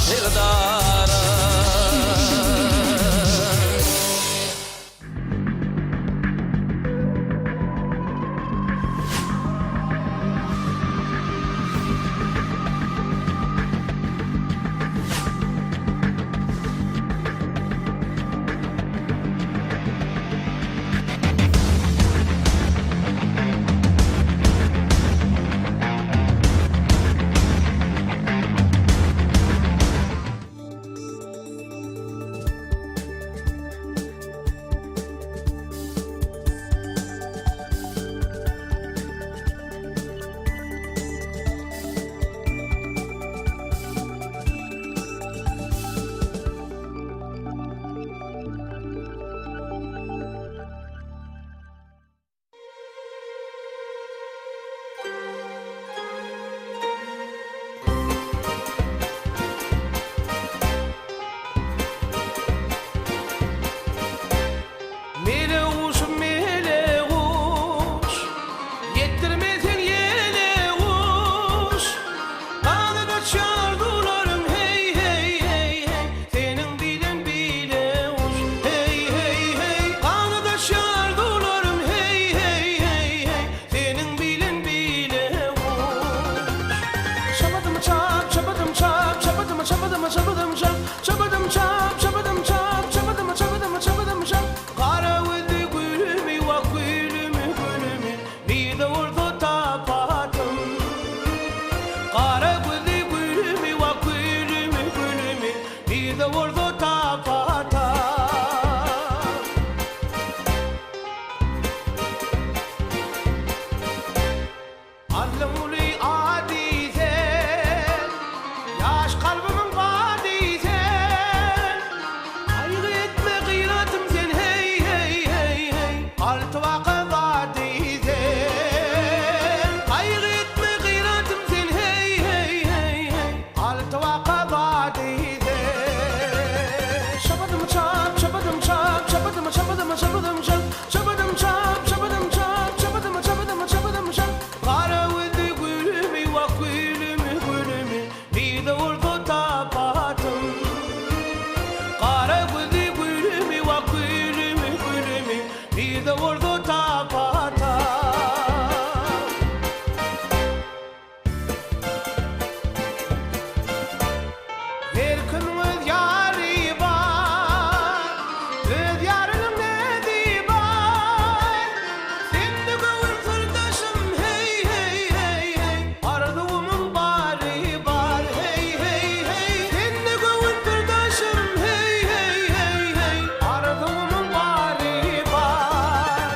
Serdara. Mele guşum mele guş Ýetdirme sen ýele guş Ganat açýar dularym heý heý heý heý Seniň bilen bile guş heý heý heý Ganat açýar dularym heý heý heý heý Seniň bilen bile guş Çapadym çap çapadym çap çapadym çapadym çapadym çap Çapadym çap çapadym çap çapadym çapadym çapadym çap Gara gözli gülümi wah gülümi gülümi Nirde bolsa tapadym Gara gözli gülümi wah gülümi gülümi Nirde bolsa tapadam. Allyň uly ady sen, Ýaş kalbymyň bady sen. Gaýgy etme gyratym sen heý heý heý heý Alty waka zady sen. Gaýgy etme gyratym sen heý heý heý heý Alty waka zady sen. Çapadym çap çapadym çap çapadym çapadym çapadym çap Çapadym çap çapadym çap çapadym çapadym çapadym çap Gara gözli gülümi wah gülümi gülümi Nirde bolsa tapadym Gara gözli gülümi wah gülümi gülümi Nirde bolsa tapadam. Her kimiň öz ýary bar, Öz ýarynyň näzi bar. Sende göwün syrdaşym, heý, heý, heý, heý, Arzuwymyň bary bar, heý, heý, heý. Sende göwün syrdaşym, heý, heý, heý, heý, Arzuwymyň bary bar.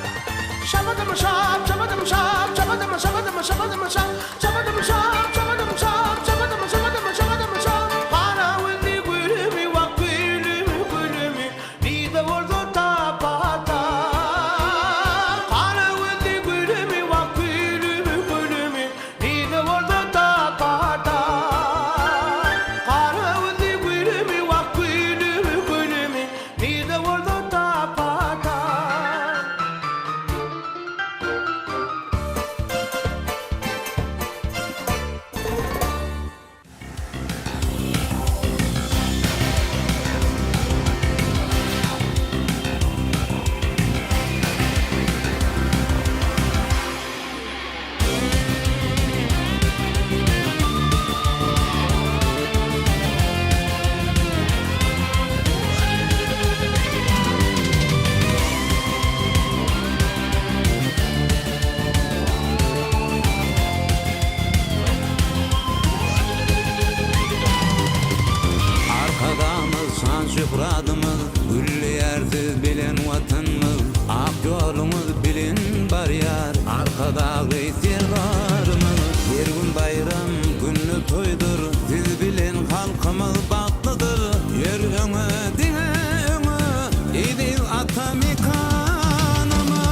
Şapadym şap, şapadym şap, şapadym, şapadym, şapadym şap. Çapadym çap, çapadym çap, çapadym, çapadym, çapadym çap. Gara gözli gülümi, wah gülümi, gülümi, Nirde bolsa tapa tap. Gara gözli gülümi, wah gülümi, gülümi, Nirde bolsa tapa tap. Gara gözli gülümi, wah gülümi, gülümi, Nirde bolsa tapa tap. Arkadagymyz şan-şöhradymyz, Gülleýär siz bilen Watanymyz, Ak ýoluňyz bilen barýar Arkadagly Serdarymyz. Her gün baýram, günde toýdur, Siz bilen halkymyz bagtlydyr. Ýör öňe, diňe öňe, Eziz ata mekanymyz.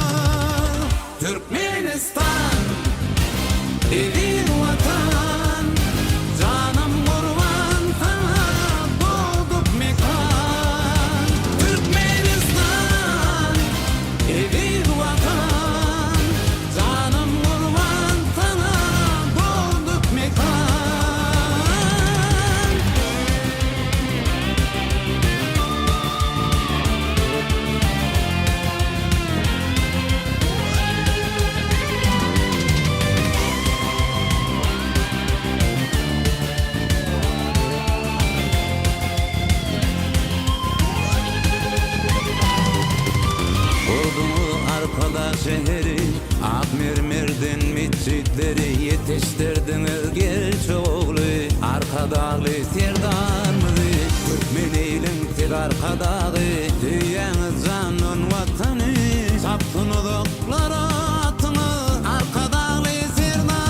Türkmenistan, eziz Watan, Janym gurban saňa dogduk mekan. Türkmenistan! şäheri, Ak mermerden metjitleri Ýetişdirdiňiz gerçek ogly, Arkadagly Serdarymyzy. Türkmen iliň siz Arkadagy, Söýýäňiz jandan Watany, Çapsyn uzaklara atyňyz, Arkadagly Serdarymyz.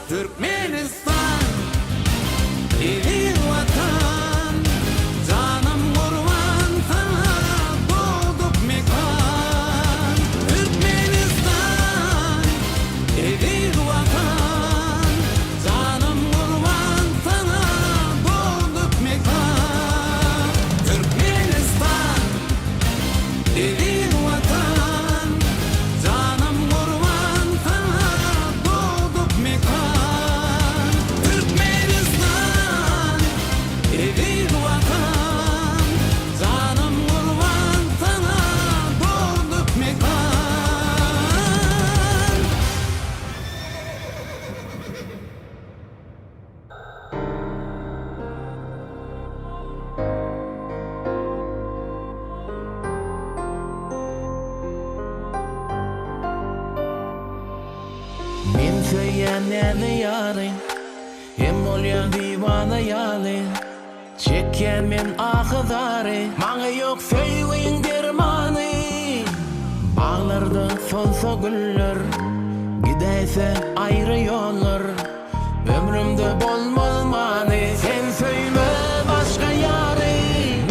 Türkmenistan, eziz Watan, Janym gurban saňa dogduk mekan. Türkmenistan, eziz Watan, Janym gurban saňa dogduk mekan. Türkmenistan, eziz Watan, Janym gurban saňa dogduk mekan. Türkmenistan, eziz Watan, Janym gurban saňa dogduk mekan. Men söýýän näzli ýary, Hem bolýan diwana ýaly. Çekýän men ahy-zary, Maňa ýok söýgiň dermany. Baglarda solsa güller, Gidäýse aýry ýollar. Ömrümde bolmaz many. Sen söýme başga ýary.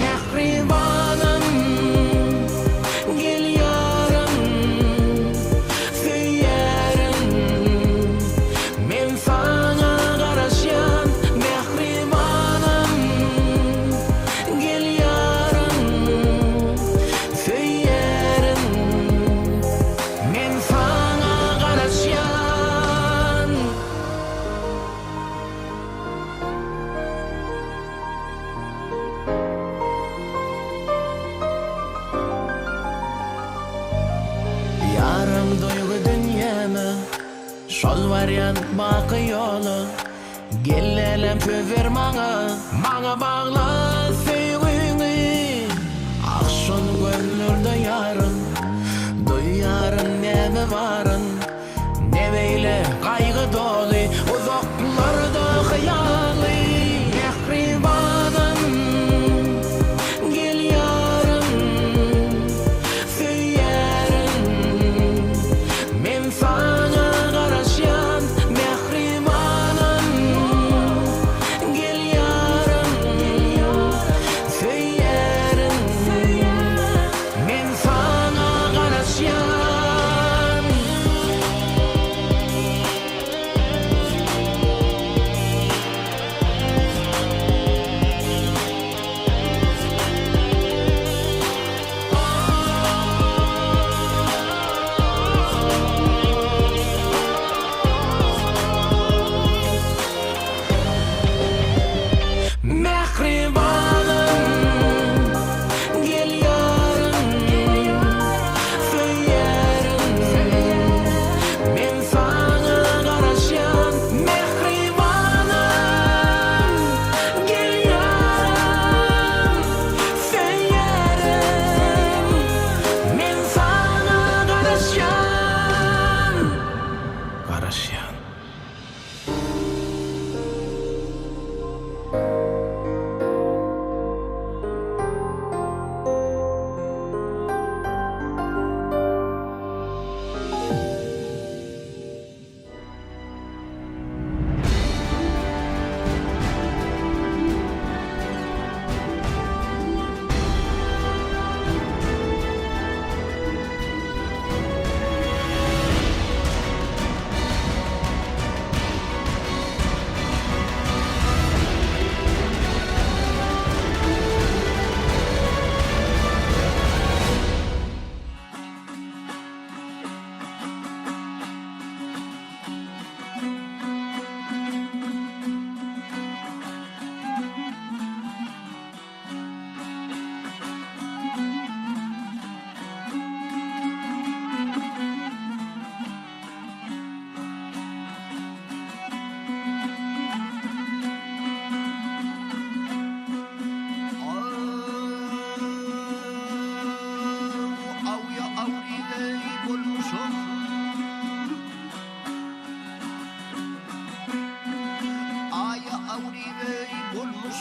Mähribanym, gel ýarym. Söýýärin. Men saňa garaşýan. Mähribanym, gel ýarym. Söýýärin. Men saňa garaşýan. Ýarym duýgy dünýäme, Şol barýan baky ýola. Gel älem söz ber maňa, Maňa bagla söýgüňi. Ah şol gözlerde ýarym, Duýaryn näme baryn. Ne beýle gaýgy doly uzaklarda hyýaly Mähribanym gel ýarym söýýärin Men saňa garaşýan mähribanym gel ýarym söýýärin Men saňa garaşýan.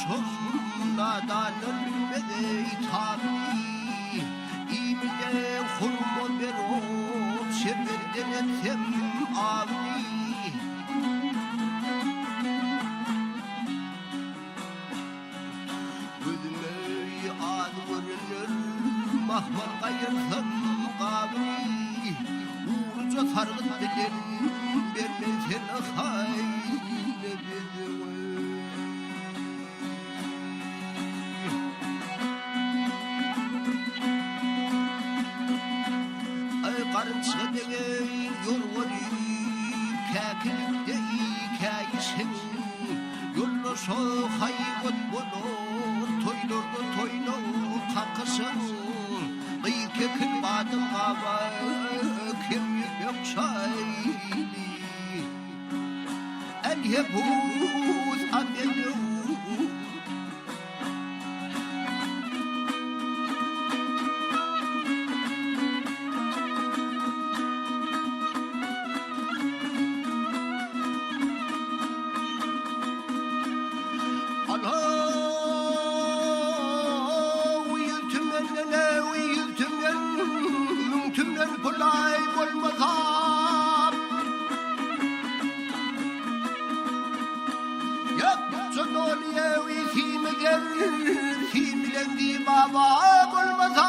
Goşum nadanlar bilmez eý tabyny Iýmide hurma berop şerbetden etsem abyny. Gözüme az görüner mahmal gaýyrsam gabyny Guryja sargyt bilen bermez sen haýyna bedewe. Aý garynçga degeý ýorgany käkilik deý käýişiň. Ýoldaşa haýbat bolar, toýlarda toýnag kakyşyň. Gyz kekil badam gaba, kem ýüpek çaýly. Älhepus a bedew. Alaw ýüz tümenden ýüz tümen, müň tümen pulaý bolmasa. Ýakça dolýa simi gel, simileň baba bolmasa.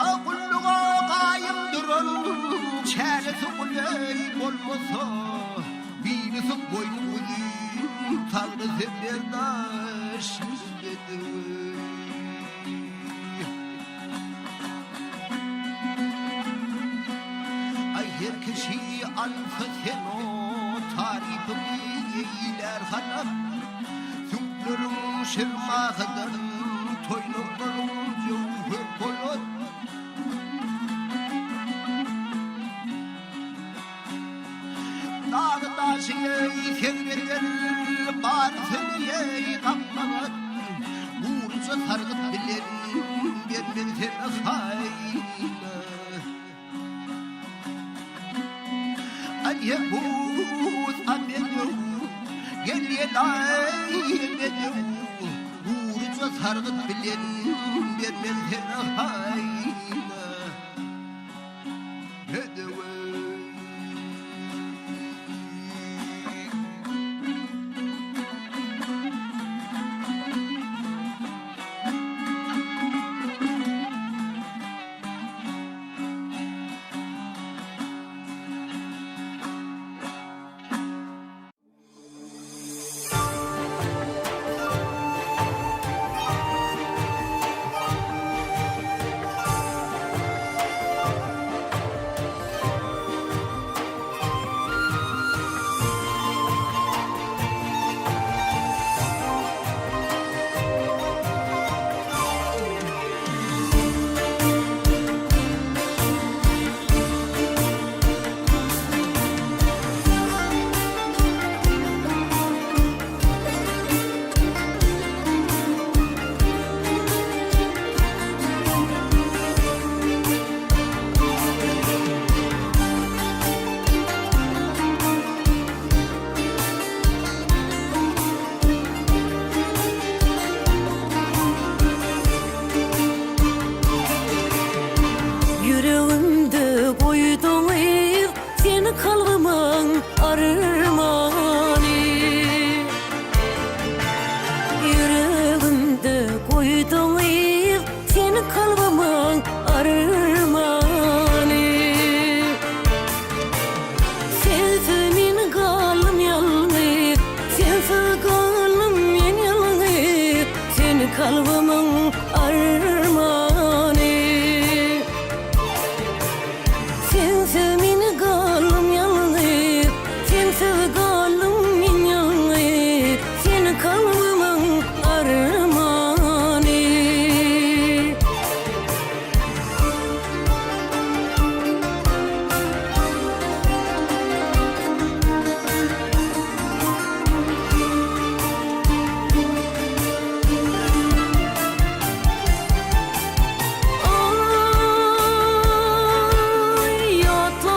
A gulluga gaýym duran çäresi guleý bolmasa, birisi boýny uzyn, sagrysy berdaş bedewi. Aý her kişi alsa sen o tarypyny eýlär halap, Süňkleriň şirmahydan, toýnaklaryň jöwher polat. Dagy daşy eý sergeden, barysyny eý gaplagat. Guryja sargyt bilen bermeli sen haýyna. Al-ýehud a-bedew, gel ýelaý bedew, Guryja sargyt bilen bermeli sen haýyna. Bedew. Ýüregimde goýduň yz, sen kalbymyň armany. Ýüregimde goýduň yz, sen kalbymyň armany. Sensiz men galdym ýalňyz, sensiz galdym men ýalňyz, sen kalbymyň armany. Sensiz men galdym ýalňyz, sensiz galdym men ýalňyz, sen kalbymyň armany. Aý, ýatla.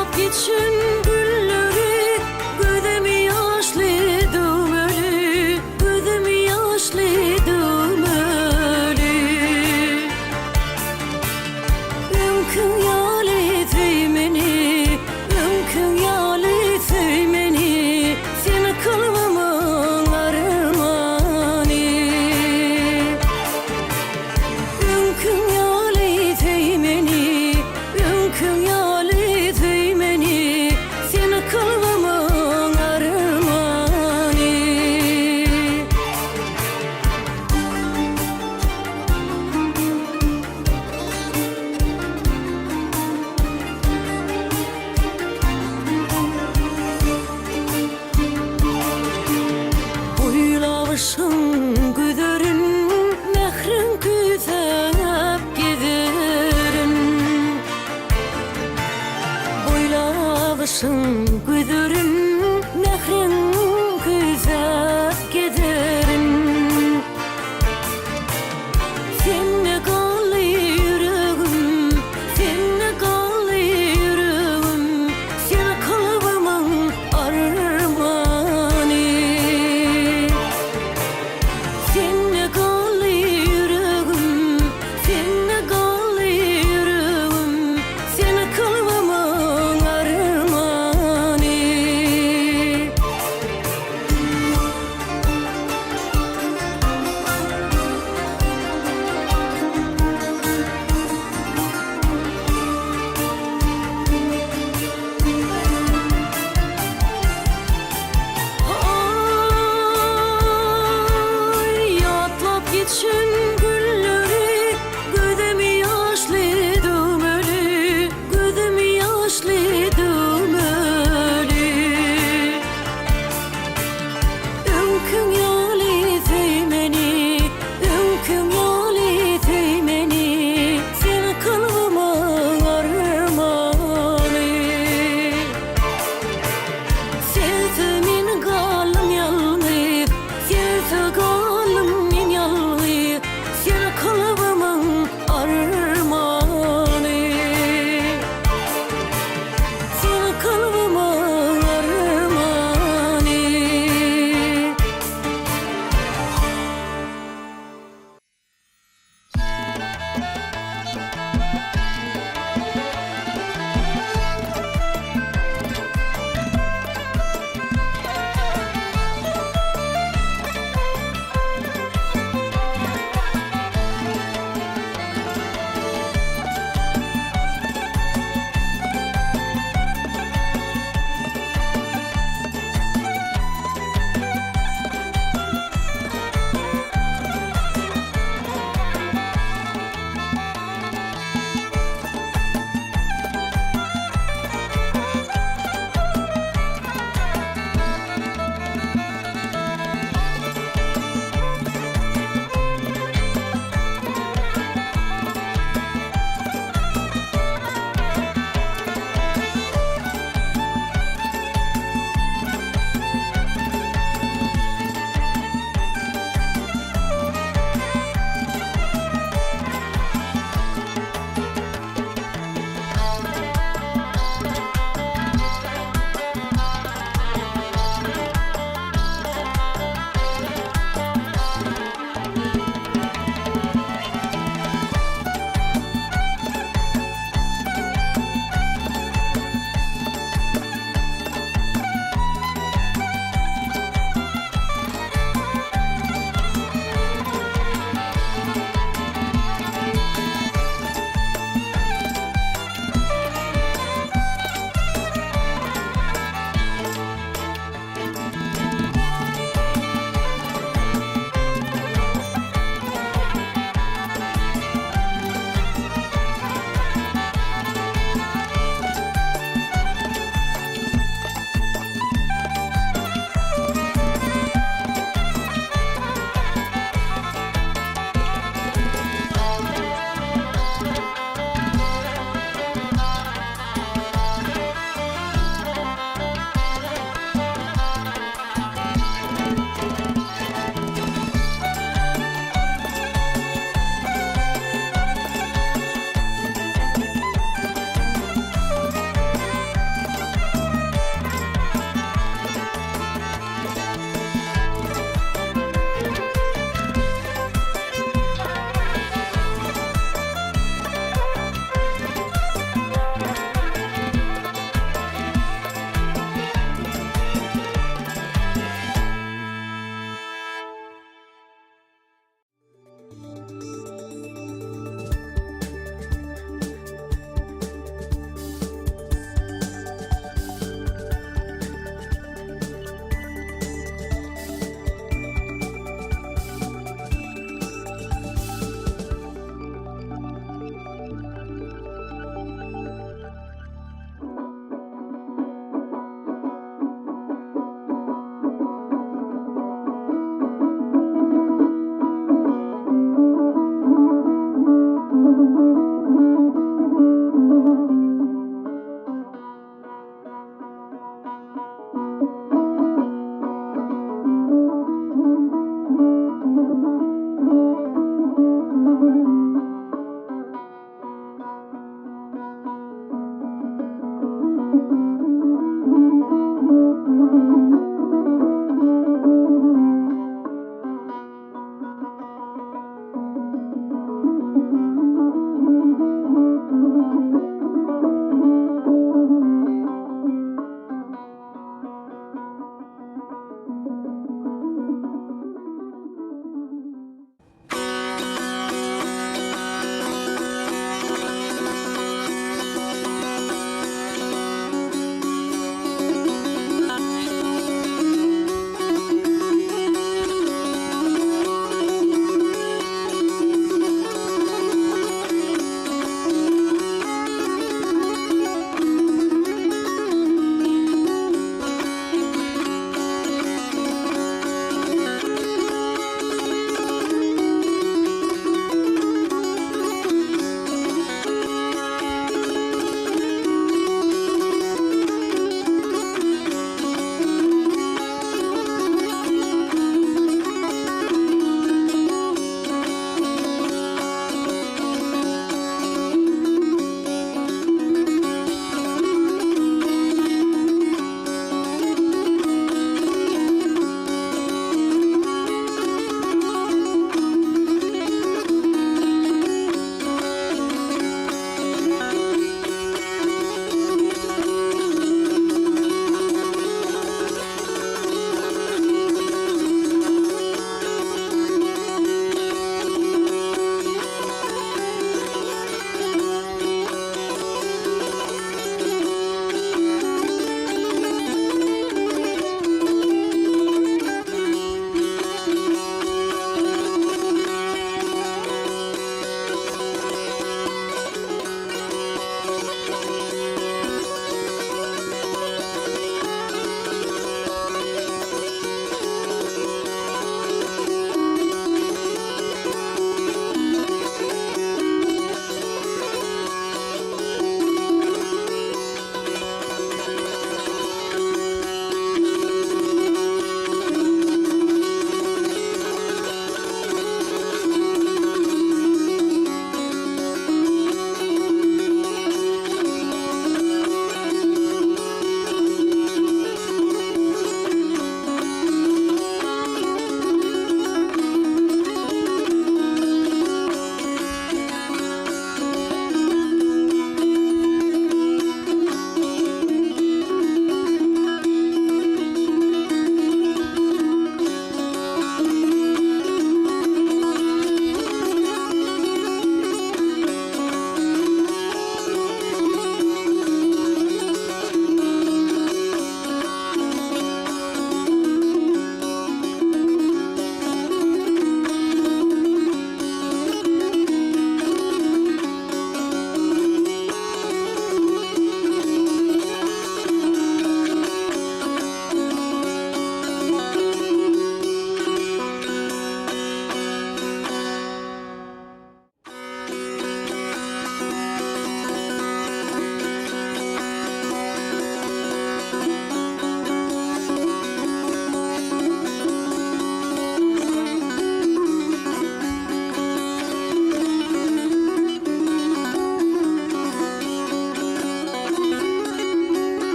Gargyşyň güzerin, mähriň küýsäp gezerin. Sende galdy ýüregim, sende galdy ýüregim, Sen kalbymyň armany. Sende galdy ýüregim, sende galdy ýüregim, Sen kalbymyň armany.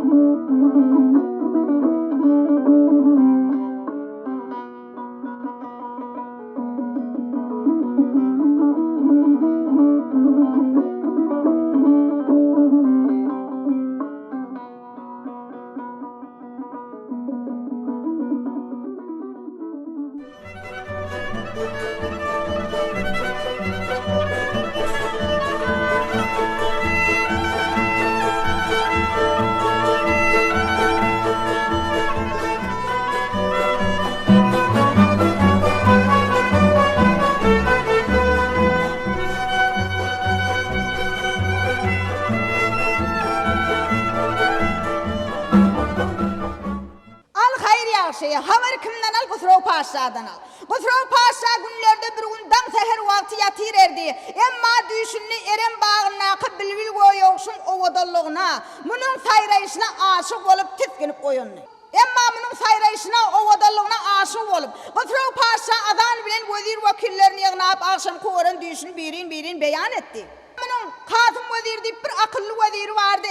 Al haýyr ýagşy, habary kimden al Husrow paşşadan al. Husrow paşşa günlerde bir gün daň säher wagty ýatyr erdi. Emma düýşünde Erem bagyndaky bilbil göýeguşuň owadanlygyna, munuň saýraýşyna aşyk bolup tisginip oýandy. Emma munuň saýraýşyna, owadanlygyna aşyk bolup, Husrow paşşa azan bilen wezir-wekillerini ýygnap agşamky gören düýşüni birin-birin beýan etdi. Munuň Kasym wezir diýip bir akylly weziri bardy.